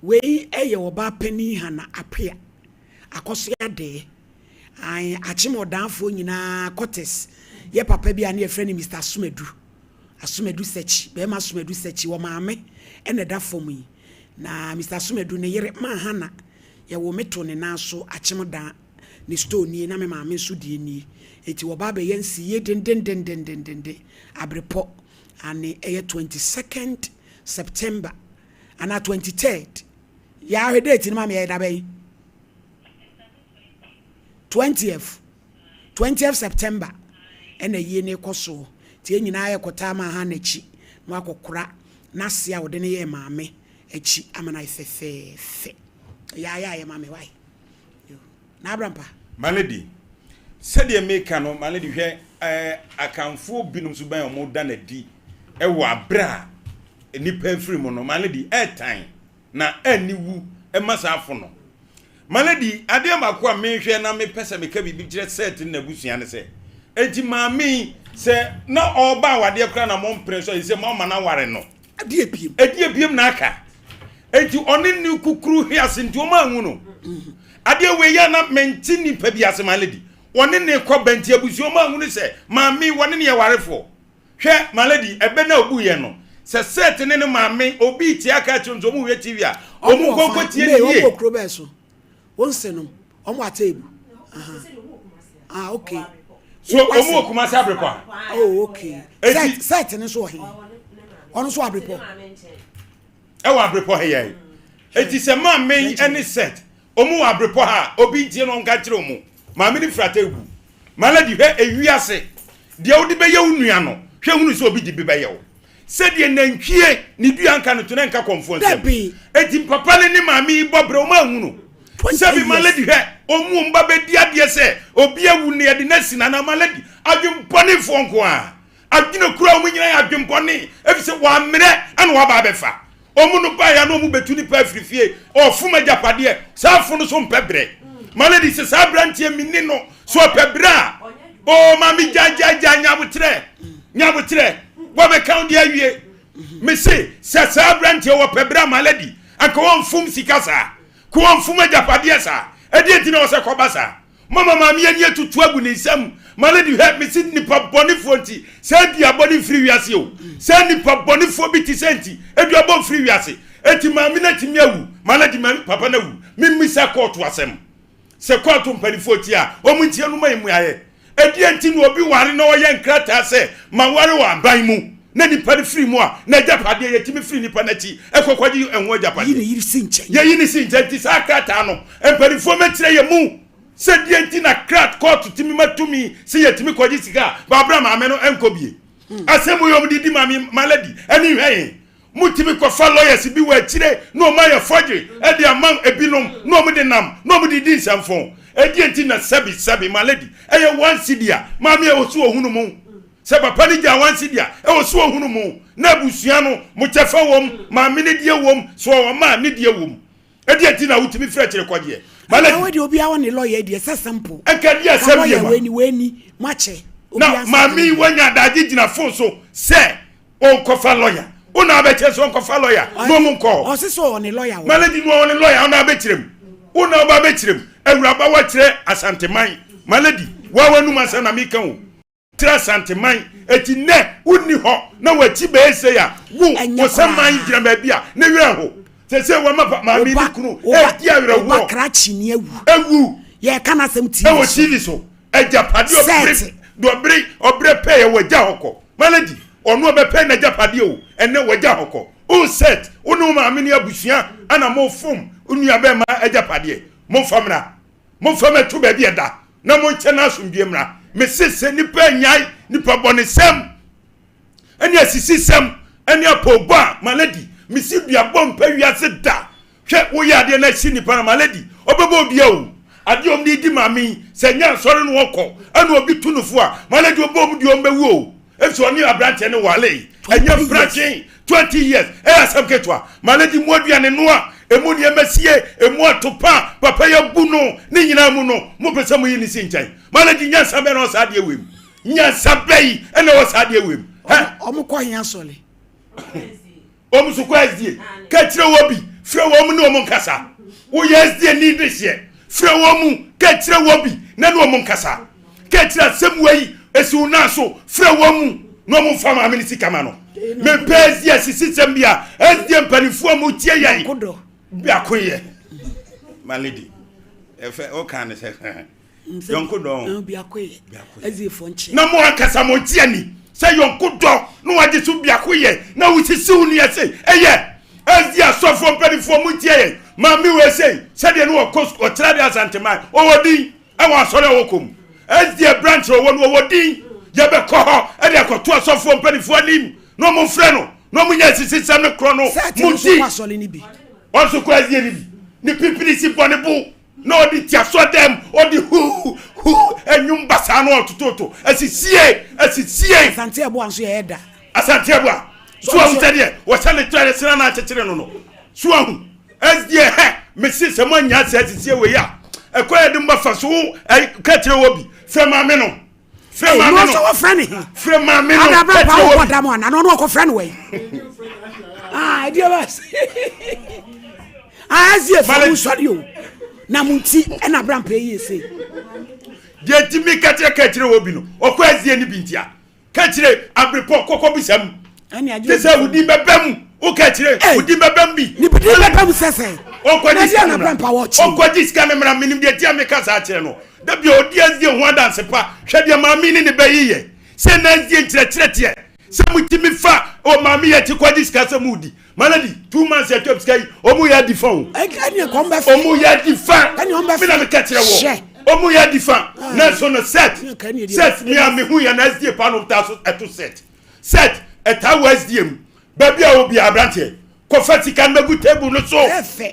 Speaker 1: Wei yɛ ɔbaa panin Hannah Apea Akosua dee. Ae, akyem ɔdaafoɔ nyinaa Cortes yɛ papa bi a ne yɛfrɛ no Mister Asomadu, Asomadu Sakyi, bɛrima Asomadu Sakyi, wɔ maame na ɛda fam yi. Na Mister Asomadu ne yere Maa Hannah, yɛwoo me too ne nan so akyem dan, ne store nie na me maame nso deɛ nie. Enti wɔba abɛyɛ nsiyie dendendendendenden abrepɔ, ane ɛyɛ 22nd September anaa 23rd. Yaa hwɛ date no ma me, ɛyɛ da bɛn? 20th 20th September ɛna ayie no rekɔ soɔ nti yɛn nyinaa yɛkɔtaa maa Hannah akyi na wakɔkora n'ase a ɔde no yɛɛ maame akyi ama no ayɛ fɛfɛɛfɛ. Ɛyɛ ayɛ ayɛ ma me wae. Yo. Na abrampa.
Speaker 2: My lady, Sɛdeɛ meka no, my lady, hwɛ ɛɛ Akanfoɔ binom suban a wɔda no adi wɔ aberɛ a nnipa afiri mu no, my lady, ɛɛtan na aniwu ma saa afo no. My lady, adeɛ baako a mehwɛ na mepɛ sɛ meka biribi kyerɛ Seth ne n'abusua ne sɛ, enti maame yi, sɛ na ɔreba awadeɛ koraa na mompene so a, ɛsɛ sɛ moama no aware no.
Speaker 1: Ɛdeɛ biem.
Speaker 2: Ɛdeɛ biem na aka. Enti ɔne ne kukuru hwe ase nti wɔn anwu no. Adeɛ wei yɛ na mente nipa bi ase my lady. Ɔne ne kɔ ba nti abusua wɔn anwu no sɛ maame wɔne ne yɛ warefoɔ. Hwɛ my lady ɛbɛ na obu yɛ no sɛ Seth ne ne maame obi tie aka akyerɛ wɔn sɛ wɔn hwɛ TV a wɔn nkɔ nkɔ tie ne yie.
Speaker 1: Wɔn wɔ kuro bɛɛ so. Wɔn se nom wɔn wɔ ateebu. Ah okay.
Speaker 2: So wɔn wɔ Kumasi Abrepɔ a.
Speaker 1: Oh okay. Seth Seth ne nso wɔ he? Ɔno nso Abrepɔ.
Speaker 2: Ɛwɔ Abrepɔ ha yɛn. Eti sɛ maame yi ɛne Seth wɔn wɔ Abrepɔ ha a obi ntie no ɔnka kyerɛ wɔn. Maame no firi ateebu. Malady hwɛ ewiase deɛ wode bɛyɛ wo nua no hwɛ hunu sɛ obi de bi bɛyɛ wo. Sɛdeɛ nantwie ne dua nka no to na nka kɔmfoɔ nsam. Enti papa no ne maame yi bɔ brɛ wɔn anhu no. Sɛbi ma lady hwɛ wɔn wɔn ba bɛdi adeɛ sɛ obi awu na yɛde no asi no anaa ma lady adwembɔnefoɔ nko ara. Adwene kura wɔn nyinaa yɛ adwembɔne efisɛ wɔammerɛ ɛna wɔaba abɛfa. Wɔn no baeɛ a na wɔn bɛtu nipa afiri fie ɔfom agyapadeɛ saa fo no so mpɛ brɛ. Ma lady sɛ saa aberanteɛ menni no so ɔpɛ brɛ a Oo maame gyaagyaagyaa nyabotrɛ nyabotrɛ wɔbɛka wo de awie mese sɛ saa aberanteɛ wɔpɛ berɛ ama lady anka wɔmfom sika saa ko wɔmfom agyapadeɛ saa ɛdeɛ nti na wɔ sɛ kɔba saa mama maame ani atutu agu ne nsam ma lady hwɛ mese nipa bɔnefoɔ nti sɛ aduabɔ ne mfiri wiase o sɛ nipa bɔnefoɔ bi te sɛ nti aduabɔ mfiri wiase eti maame no atumi awu ma lady maame papa no awu memmisa kɔɔto asɛm Sɛ kɔɔto mpanimfoɔ tie a, wɔn ntie no ma mmuaeɛ. Ɛdeɛn nti na obi ware na ɔyɛ nkrataa sɛ maware wɔ aban mu na nipa no firi mu a, n'agyapadeɛ yɛtumi firi nipa no akyi kɔ kɔgye ɛho agyapadeɛ? Yɛyi no si nkyɛn. Nti saa krataa no, mpanimfoɔ mmɛkyerɛ yɛn mu sɛ deɛn nti na krat kɔɔto tumi ma tumi sɛ yɛtumi kɔgye sika a baabra maame no nkɔ bie. Asɛm wei wɔn de di maame Maladi ani hwɛ yɛn. Motumi kɔfa lawyers bi wɔ akyire na wɔn ayɛ forgery de ama ebinom na wɔn de nam na wɔn de di nsɛmfo. Ɛdeɛ nti na sɛbi sɛbi my lady ɛyɛ one cedi a maame ɛwɔ so ɔhunu mu sɛ papa no gyaa one cedi a ɛwɔ so ɔhunu mu na abusua no mo kyɛfa wɔm maame no deɛ wɔm so ɔwɔ ma ne deɛ wɔm ɛdeɛ nti na wotumi firi akyire kɔgyeɛ my lady.
Speaker 1: Ɛwɔ deɛ obiara wɔ ne lawyer deɛ sɛ simple.
Speaker 2: Ɛnka deɛ sɛ
Speaker 1: bie ma. Lawyer wei ni wei ni mo akyɛ.
Speaker 2: Na maame yi wanya adagye gyina phone so sɛ Ɔnkɔfa lɔya. Wo na abɛkyerɛ sɛ ɔnkɔfa lɔya na ɔmo nkɔ hɔ.
Speaker 1: Ɔse sɛ ɔwɔ ne lɔya wɔ.
Speaker 2: Malady no ɔwɔ ne lɔya ɔna abɛkyerɛ mu. Wo na ɔba abɛkyerɛ mu. Awuraba wakyerɛ Asanteman. Malady, woa w'anum asɛm na meka o. Kyerɛ Asanteman. Eti nnɛ wonni hɔ na w'akyi bɛyɛ sei a, wo, wo sɛ man gyina baabi a ne werɛ ho. Sese wama pa maame ne kunu edi awerɛhoɔ.
Speaker 1: Wo ba krakye ni awu.
Speaker 2: Awu.
Speaker 1: Yɛka n'asɛm TV so.
Speaker 2: Ɛwɔ TV so. Agyapadeɛ ɔbere ɔbere ɔbere pɛ yɛ wɔ agya hɔ kɔ. Malady ɔno ɔbɛpɛ n'agyapadeɛ o ɛnɛ wagya hɔ kɔ. O set wo ne wo maame ne abusua ana mo fom wo nua bɛɛma agyapadeɛ. Momfa mmra. Momfa mɛto baabi ɛda na monkyɛ no asomdwie mmra. Mese sɛ nipa anyae nipa bɔnesɛm ɛne asisisɛm ɛne apɔwbɔ a malady mesi duabɔ mpɛ wiase da hwɛ woyɛ adeɛ na asi nipa na malady ɔbɛbɔ odua o adeɛ ɔm de di maame yi sɛ nyɛ asɔre no ɔkɔ ɛna obi tu no fo a malady ɔbɔ ɔm dua ɔm bɛwu o efisɛ ɔne aberanteɛ no wale ɛnyɛ mpratwe 20 years ɛyɛ asɛm ketewa malady mu aduane noa emu nneɛma sie emu atopa papa yɛ bu no ne nyinaa mu no mo pɛ sɛ mo yi ne si nkyɛn malady nyansa bɛn na ɔsaa adeɛ wei mu Nyansa bɛyi ɛna ɛwɔ saa adeɛ wei mu.
Speaker 1: Ɔmo kɔ he asɔre?
Speaker 2: Ɔmo nso kɔ SDA. Ka kyerɛ wɔ bi, frɛ wɔn ne wɔn nkasa. Woyɛ SDA ni de hyeɛ. Frɛ wɔn mu, ka kyerɛ wɔ bi na ne wɔn nkasa. Ka kyerɛ asɛm wei esi wo nan so, frɛ wɔn mu na wɔn mfa maame ne sika ma no. Mepɛ SDA sisi sɛm bi a SDA mpanimfoɔ a mo tie yɛn. Biako yɛ. My lady, ɛfɛ ɔka ne sɛ. Yɔnko dɔ.
Speaker 1: Biako yɛ. Ɛziefo nkyɛn.
Speaker 2: Na mo ankasa mo gye ani sɛ yɔnko dɔ na wagye so biako yɛ na wosisi wo nua sei ɛyɛ ɛzi asɔfoɔ mpanimfoɔ mo ntie yɛn maame wei sei sɛdeɛ ne wɔkɔ ɔkyerɛ de asanteman ɔwɔ din ɛwɔ asɔre a wɔkɔ mu ɛzi branch ɔwɔ no ɔwɔ din yɛbɛkɔ hɔ ɛde akɔto asɔfoɔ mpanimfoɔ anim na ɔmo mfrɛ no na ɔmo nyɛ asisi sɛm no korɔ no mo nti ɔnso kɔ ɛzi ne bi ne pipiri si bɔ ne bo. Na ɔde ti asɔɔdan mu, ɔde huu huu ɛnwom basa. na ɔtototo asisie asisie.
Speaker 1: Asante Aboa nso yɛ ɛda.
Speaker 2: Asante Aboa so ahu sɛdeɛ wɔhyɛ ne kyerɛ sena na akyekyere no no so ahu ɛdeɛ hɛ mese sɛ moanya sɛ asisie wei a ɛkɔ yɛ de mbɛfa so ka kyerɛ wɔ bi frɛ maame no frɛ maame no
Speaker 1: wɔfrɛ ne he
Speaker 2: frɛ maame no
Speaker 1: ada bɛ pa wɔ da mu ana na ɔno ɔkɔfrɛ no wɔ yi ah ɛdeɛ ba ah ɛsie fo mo nsɔre o na mo nti ɛna abira mpɛ yie se
Speaker 2: deɛ nti mi ka kyerɛ ka kyerɛ wɔ bi no ɔkɔ ɛsie ne bi ntia Ka kyerɛ abrepɔ kɔkɔ bisa mu. Te sɛ wo din bɛbɛ mu. Wo ka kyerɛ wo din bɛbɛ mu bi.
Speaker 1: Ne din bɛbɛ mu sɛ sɛ.
Speaker 2: Ɔnkɔgye sika no mmra. Ɔnkɔgye sika no mmra. Menim deɛ tia meka saa kyerɛ no. Da bia ɔdi asie ho adanse pa. Hwɛ deɛ maame ne ne bɛ yi yɛ. Sɛ na asie nkyerɛkyerɛ teɛ. Sɛ motumi fa o maame yɛ akyi kɔgye sika sɛ modi. Malady, 2 months atwam sika yi, ɔmo yɛ adi fa o. Ɔmo yɛ adi fa. Me na meka kyerɛ wɔ. Ɔmo yɛ adi fa. Nanso no set set mi a mehu yɛ na SDA pa no taa so ɛto set set ɛtaa wɔ SDA mu. Baabi a obi aberanteɛ kɔfa sika no bɛgu table no so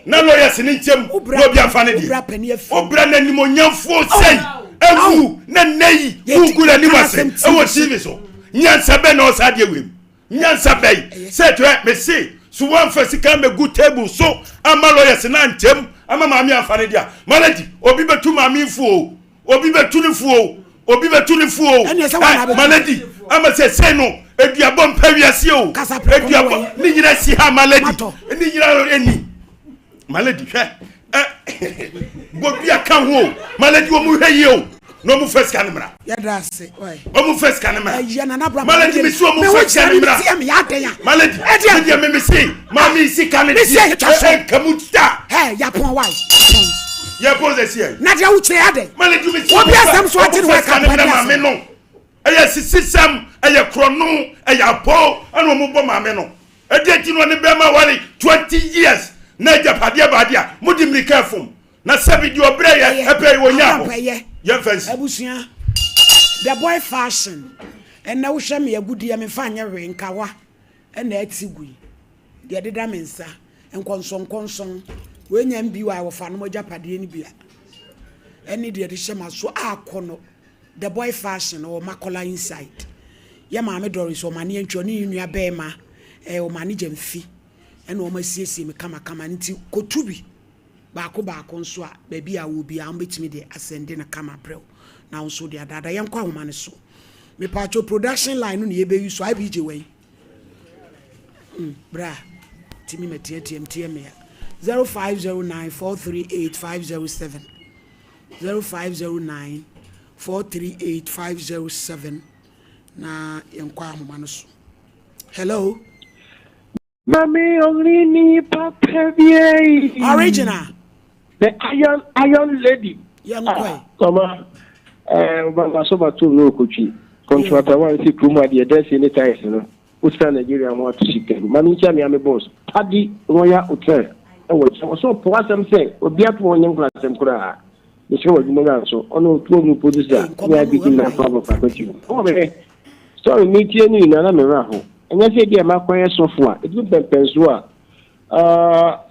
Speaker 2: na lawyers ne nkyɛm na obi afa ne deɛ. Wobra n'animonyamfoɔ sɛi awu na nnɛ yi wogu n'anim ase ɛwɔ TV so. Nyansa bɛn na ɔsaa deɛ wei mu. Nyansa bɛn sɛ kyerɛ mese so woamfa sika ammɛgu table so amma lawyers no ankyɛm ama maame amfa ne dea malady obi bɛtu maame fo o obi bɛtu ne fo o obi bɛtu ne fo o ɛ malady ama sɛ sei no aduabɔ mpɛ wiase o aduabɔ ne nyina si ha malady ne nyina ɛni Malady hwɛ ɛ bodua ka ho o malady wɔn hwɛ yie o na wɔn fɛ sika ne mra.
Speaker 1: Yɛda ase ɔyɛ.
Speaker 2: Wɔn fɛ sika ne mra.
Speaker 1: Ɛyɛ nana bra.
Speaker 2: Malady mi si wɔn fɛ sika ne mra. Malady mi deɛ mi mi si maame sika ne deɛ ɛ nkamu da.
Speaker 1: Ɛ yapɔn wa
Speaker 2: yapɔn. Yapɔn sɛ si yɛ.
Speaker 1: Na deɛ wokyerɛ yɛ adɛ.
Speaker 2: Malady mi si wɔn fɛ sika ne mra maame no. Ɛyɛ sisisɛm ɛyɛ korɔno ɛyɛ apɔ ɛna wɔn bɔ maame no. Ɛdeɛ nti na ɔne bɛɛma aware 20 years na agyapadeɛ baa deɛ a mode mmirika ɛfom na sɛbi deɛ ɔbrɛ yɛ ɛpɛ yi ɔnyaa hɔ yɛmfa nsi.
Speaker 1: Abusua the boy fashion ɛnɛ wohwɛ me agudeɛ memfa nyɛ hwee nkawa ɛna ɛte gu yi deɛ ɛdeda me nsa nkɔnsɔnkɔnsɔn wei nya mbi wɔ a wɔfa nom agyapadeɛ no bi a ɛne deɛ ɛde hyɛ m'aso akɔ no The boy fashion ɔwɔ Makola inside. Yɛ maame Doris ɔmane antwi ɔne ne nua bɛɛma eh ɔmane Gyamfi ɛna wɔn asiesie me kama kama nti kɔtu bi baako baako nso a baabi a wɔ biara wɔn bɛtumi de asɛnde no kama brɛ wo na wo nso wode adaadaa. Yɛnkɔ ahoma no so. Mepaakyɛw production line no na yɛbɛyi so IBJ wɛn? Mm, bra timi matiatia mtiɛ mmea 0509 438 507 0509 438 507 na yɛnkɔ ahoma no so. Hello.
Speaker 9: Mami only ni papa bi.
Speaker 1: Original.
Speaker 9: The iron iron lady.
Speaker 1: Yɛnkɔ ɛ.
Speaker 9: Mama, eh, mama so bato no okotwi. Contractor one si kurom adeɛ dɛsɛ ne tiles no. Wosika Nigeria ho ato sika gu. Ma menkyia me ame boss, Paddy Royal Hotel wɔ kyɛ. Ɔsɛ ɔpɛ w'asɛm sɛ obi ato ɔnyɛ nkurasɛm koraa. Mesrɛ w'adwuma no anso. Ɔno ɔtuo mu producer ne abigi na afa abɔfra kwati mu. Ɔwɔ me story metie no nyinaa na me werɛ aho. Ɛnyɛ sɛ ebia makɔyɛ sɔfo a, ɛduru pɛmpɛnsoɔ a,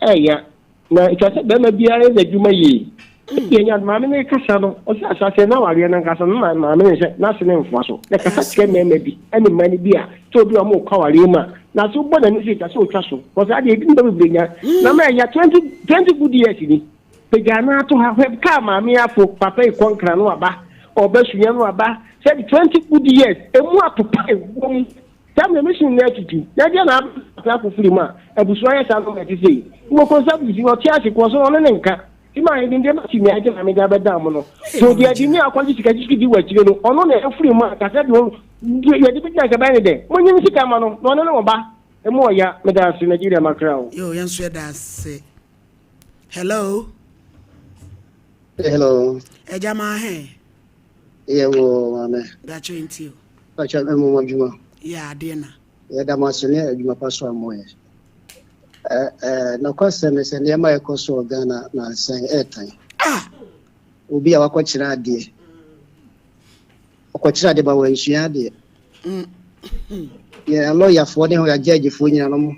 Speaker 9: ɛɛya. Na ɛtwa sɛ barima biara yɛ n'adwuma yie. Ebia nya maame no rekasa no, ɔsɛ ahyɛaseɛ na awareɛ no ankasa no na maame no sɛ n'ase no mfoa so. Na ɛkasa kyerɛ mmarima bi ne mmaa no bi a sɛ obi a wɔrekɔ awareɛ mu a, n'ase wobɔ n'ani sɛ ɛtwa sɛ ɔtwa so. Kɔ saa deɛ ebi nnipa bebree nya. Na ma ɛya 20 20 good years ni. Pagya no ato ha hwɛ kaa maame afo papa yi kɔ nkran no aba ɔba sunya no aba sɛ 20 good years emu atopa ɛwɔ mu. Saa mmerɛ me sene no atutu, na ɛdeɛn na aba akɔfiri mu a abusua yɛ saa nnoɔma ɛte sei? Wɔ Konsa-Busi, ɔte ase kɔ so ɔne ne nka. Nti maa yɛde ndeɛma si nea ɛde maame de abɛdan mo no. So deɛ ɛde ne akɔgye sika gyesiki di wɔ akyire no, ɔno na ɛfiri mu a nka sɛ deɛ yɛde bɛgyina nka ɛbɛyɛ ne dɛn? Monyi ne sika ma no na ɔne ne wɔ ba. Emu ɔya. Meda ase, Nigeria makra o.
Speaker 1: Yoo yɛn nso yɛda ase. Hello.
Speaker 10: Hello.
Speaker 1: Ɛgya maa hɛn.
Speaker 10: Yɛ wɔ maame.
Speaker 1: Dakyɛ nti o.
Speaker 10: Dakyɛ ɛmo mo adwuma.
Speaker 1: Yɛ adeɛ na.
Speaker 10: Yɛ da mo ase ne adwuma pa so a mo yɛ. Ɛ ɛ nɔkwasɛm ne sɛ nneɛma a ɛkɔ so wɔ Ghana nansa yi ɛɛtan.
Speaker 1: Ah!
Speaker 10: Obi a wakɔkyerɛ adeɛ. Ɔkɔkyerɛ adeɛ ba wansua adeɛ.
Speaker 1: Mm.
Speaker 10: Yɛ alɔyafoɔ ne hɔ yɛ agyɛgyefoɔ nyina no mo.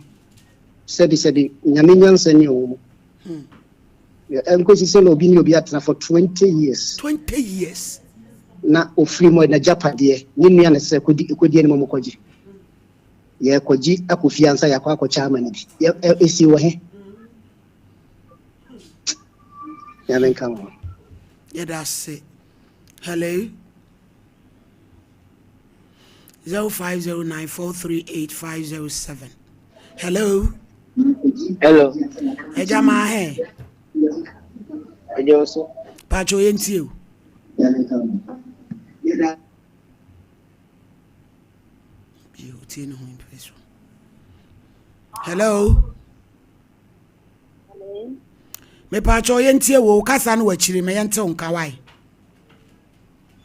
Speaker 10: Sɛbi sɛbi nyame nyansa ni ɔwɔ mu.
Speaker 1: Hmm.
Speaker 10: Ɛnkɔsi sɛ na obi ne obi atena for 20 years.
Speaker 1: 20 years.
Speaker 10: na ɔfiri mu a n'agyapadeɛ ne nua na ɛsɛ sɛ ɛkɔdi ɛkɔdi anim a wɔkɔgye. Yɛrekɔgye akɔ fie ansa yɛakɔ akɔkyɛ ama no bi. Yɛ ɛ ɛsii wɔ he? Nyame nka wo ho.
Speaker 1: Yɛda ase. Hello. 0509438507. Hello.
Speaker 11: Hello.
Speaker 1: Ẹja maa hɛ.
Speaker 11: Ẹjẹ ọsọ.
Speaker 1: Pàtó yẹn tie o. Bio tie ne ho mpɛ so. Hello. Mepatwa yɛn tie wo kasa no w'akyiri ma yɛn te wo nka wae.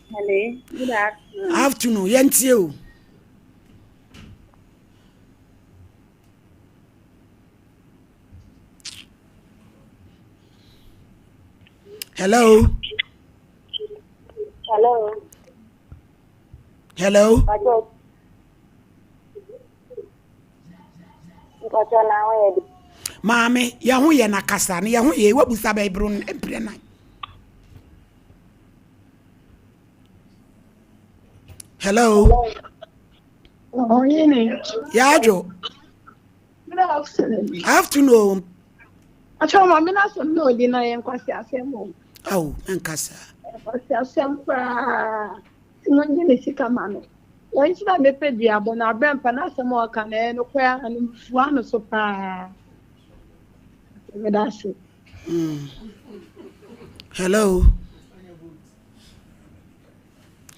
Speaker 12: Hello. Good afternoon.
Speaker 1: Afternoon yɛn tie o. Hello.
Speaker 12: Hello.
Speaker 1: Hello. Maame, yɛn ho yɛ na kasa no yɛn ho yɛ wabusa bɛyɛ bro mpire nan. Hello. Yɛadwo. Afternoon.
Speaker 12: Atwa maame no asɛm na ɔdi na yɛ nkwasi asɛm o.
Speaker 1: Awo, ɛnkasa.
Speaker 12: Nkwasi asɛm koraa. Nti mongye ne sika ma no. Wei nti na mepɛ duabɔ no abrɛmpa n'asɛm a ɔka no ɛyɛ nokorɛ a no mefua no so paa. Meda ase.
Speaker 1: Mm. Hello.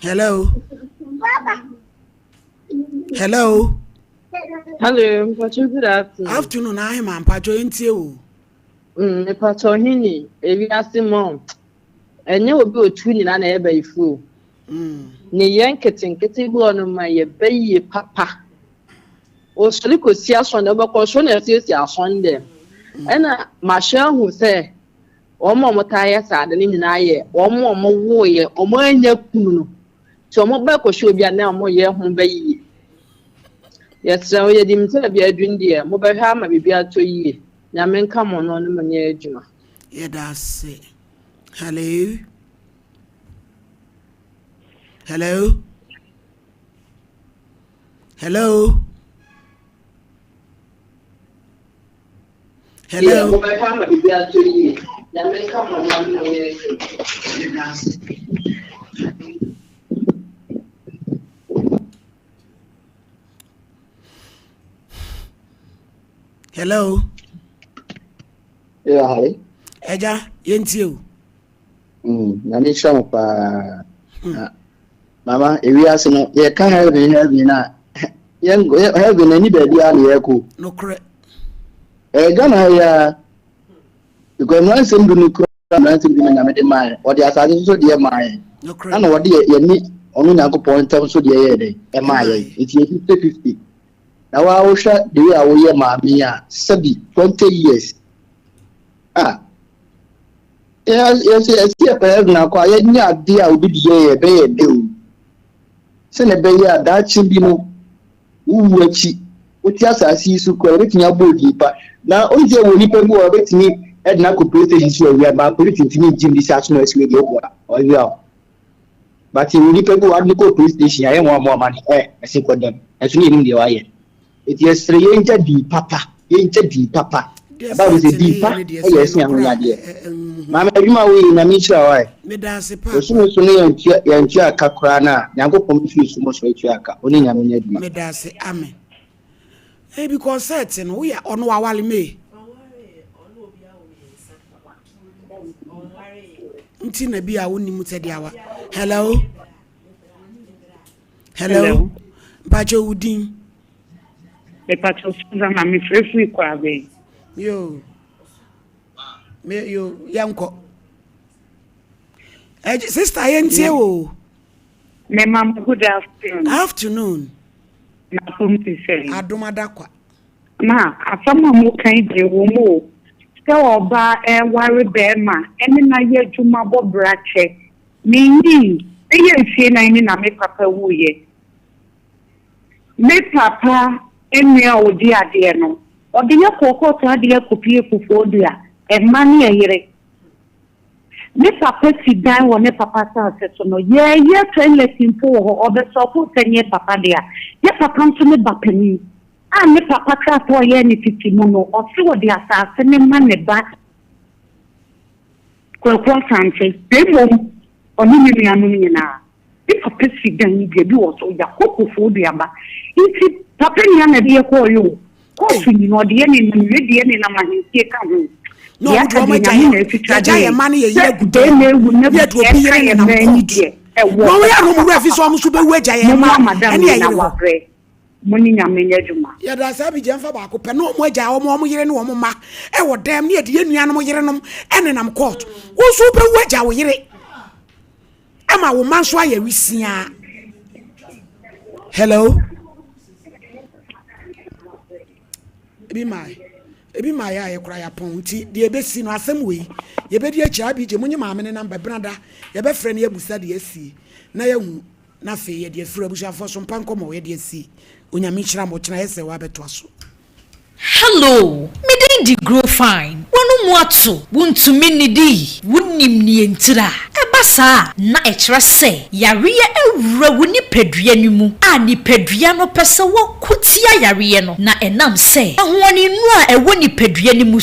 Speaker 1: Hello. Hello.
Speaker 13: Hello, Mpacho, good afternoon.
Speaker 1: Afternoon, ahema Mpacho, yɛntie o.
Speaker 13: Mm, Mpacho hini, ewiase mɔ. Ɛnyɛ obi a otu nyinaa na ɛyɛ bayifo o. Nneyɛɛ nketenkete bi wɔ hɔ nom a ɛyɛ bayie papa. Osɔre kɔsi asɔre dɛm, wobɛkɔ so na asiesie asɔre dɛm. Ɛna mahwɛ ahu sɛ wɔn a wɔtaa yɛ saa ade no nyinaa yɛ wɔn a wɔwoeɛ, wɔannya kunu no. Nti wɔn ba kɔhyɛ obi a na wɔyɛ ho bayie. Yɛsrɛ wo, yɛnim sɛ baabi aduru no deɛ, mobɛhwɛ ama biribi atɔ yie. Nyame nka mo na ɔne mo nyɛ adwuma.
Speaker 1: Yɛda ase. Hello. Hello. Hello. Hello. Hello.
Speaker 11: Yeah, hi.
Speaker 1: Ẹja, yẹn tie o.
Speaker 11: Mm, nyame nhyira mo paa. Hmm. Mama, ewiase no, yɛka heaven heaven na yɛn heaven ani baabi a na yɛkɔ.
Speaker 1: Nokorɛ.
Speaker 11: Ɛyɛ Ghana ha yi ara. Because mmaransɛm du no kura mmaransɛm du no nyame de maa yɛn. Ɔde asase so deɛ maa yɛn.
Speaker 1: Nokorɛ.
Speaker 11: Ɛna ɔde yɛne ɔno Nyankopɔn ntam so deɛ yɛɛ dɛn ɛmaa yɛn. Nti yɛ 50-50. Na waa wohwɛ the way a woyɛ maame yi a sɛbi 20 years ah yɛsɛ yɛsɛ yɛpɛ heaven akɔ a yɛnyɛ adeɛ a obi de yɛ yɛ ɛbɛyɛ dɛ o sɛnea ɛbɛyɛ a daakye bi no wowu akyi wote asase yi so kora yɛbɛtumi abɔ odin pa na ɔn sɛ wɔ nipa bi wɔ yɛbɛtumi ɛde no akɔ police station so awia ba polisi ntumi ngye mu sɛ aso na asi wei deɛ ɔboa ɔwia o but wɔ nipa bi wɔ ade no kɔ police station ayɛ wɔn amoa ma no ɛ ɛse kɔ dɛm ɛso ne yɛnim deɛ wayɛ Enti yɛsrɛ yɛngya din papa, yɛngya din papa.
Speaker 1: Deɛ
Speaker 11: Bible sɛ
Speaker 1: sɛte
Speaker 11: din
Speaker 1: ne
Speaker 11: pa
Speaker 1: yɛ ne deɛ
Speaker 11: yɛ
Speaker 1: sɛ
Speaker 11: ɛsen
Speaker 1: nokorɛ a
Speaker 11: ahonyadeɛ.
Speaker 1: ɛ-ɛ-nhu.
Speaker 11: Maame adwuma a woyɛ Nyame nhyira wo ae.
Speaker 1: Meda ase paapa.
Speaker 11: Bosome so no yɛntua yɛntua ka koraa no a Nyankopɔn bɛfiri sum so atua ka. Wo ne Nyame nyɛ adwuma.
Speaker 1: Meda ase amen. Eh because sɛte no woyɛ ɔno wawale me. Nti na bi a wonim sɛdeɛ awa. Hello. Hello. Mpakyɛ wo din?
Speaker 8: Mepakyɛ Susanna mefrɛ firi Kwaben.
Speaker 1: Yo. Me yo yɛnkɔ. Eh, sister yɛntie wo.
Speaker 8: Me mama good afternoon.
Speaker 1: Afternoon.
Speaker 8: Na fom te sɛ.
Speaker 1: Adom adakwa.
Speaker 8: Ma asɛm a mo kan deɛ wɔ mu o. Sɛ ɔbaa ɛware bɛrima ɛne na yɛ adwuma bɔ bra kyɛ Minyii bɛyɛ mfie nan ni na me papa wuiɛ. Me papa nua a ɔdi adeɛ no, ɔde yɛ kɔɔ kɔɔto adeɛ kɔpie Kufuor dua, mma ne ɛyere.
Speaker 14: Ne papa si dan wɔ ne papa asase so no, yɛɛyɛ toilet mpo wɔ hɔ, ɔbɛsɔɔpo sɛ nyɛ papa dea. Yɛ papa nso ne ba panin a ne papa krataa a ɔyɛɛ no tete mu no, ɔse ɔde asase no ma ne ba Kwaku Asante, na mmom ɔne ne nuanom nyinaa. Ne papa si dan dua bi wɔ so, Yakobofoɔ duaba. Nti papa nua na ɛde yɛ kɔɔeɛ o. Kɔɔto nyina ɔde yɛ nenam, wedeɛ nenam ahensie ka ho.
Speaker 1: Na
Speaker 14: Deɛ
Speaker 1: ɔmo
Speaker 14: aka
Speaker 1: deɛ ɔmo
Speaker 14: deɛ
Speaker 1: agya
Speaker 14: Nyame
Speaker 1: yɛ
Speaker 14: na atwitwa
Speaker 1: yɛgya
Speaker 14: de
Speaker 1: yɛn mma ne yɛn yere
Speaker 14: sɛ
Speaker 1: agu dan
Speaker 14: bɛrima
Speaker 1: mu
Speaker 14: ewu na
Speaker 1: ne yɛde
Speaker 14: abusua
Speaker 1: obi
Speaker 14: ɛka
Speaker 1: yere
Speaker 14: yɛn
Speaker 1: nenam
Speaker 14: mmaa ani
Speaker 1: court
Speaker 14: deɛ ɛwɔ
Speaker 1: na ɔmo yɛ na ɔmo werɛ fi sɛ
Speaker 14: papapapapa.
Speaker 1: ɔmo nso bɛwu agya yɛn mma
Speaker 14: Mommoa madam
Speaker 1: ɛne
Speaker 14: yi
Speaker 1: yɛn
Speaker 14: na
Speaker 1: yere hɔ.
Speaker 14: wabrɛ. Mo ne Nyame nyɛ adwuma.
Speaker 1: Yɛda saa bi gya mfa baako pɛ na ɔmo agya ɔmo ɔmo yere ne ɔmo mma ɛwɔ dɛm ne yɛde yɛn nuanom yerenom ɛnenam court. Wo nso wobɛwu agya wo yere ama wo mma nso ayɛ wisiaa. Hello. Ebi mae. Ebi mae a yɛkora yɛapɔn nti deɛ ɛbɛsi no asɛm wei yɛbɛdi akyire abigye mo nye maame ne namba benada yɛbɛfrɛ no yɛabusa deɛ asie na yɛahu na afei yɛde afiri abusuafoɔ so mpa nkɔmmɔ yɛde asi Onyame nhyira mo ɔkyena yɛsɛ wabɛtoa so.
Speaker 15: Hello, me din de Grow Fine. W'ano mu ato, wontumi nnidi, wonnim nea ntira. Ɛba saa a, na ɛkyerɛ sɛ yareɛ awura wo nipadua no mu a nipadua no pɛ sɛ wɔko tia yareɛ no, na ɛnam sɛ ahoɔdennuro a ɛwɔ nipadua no mu.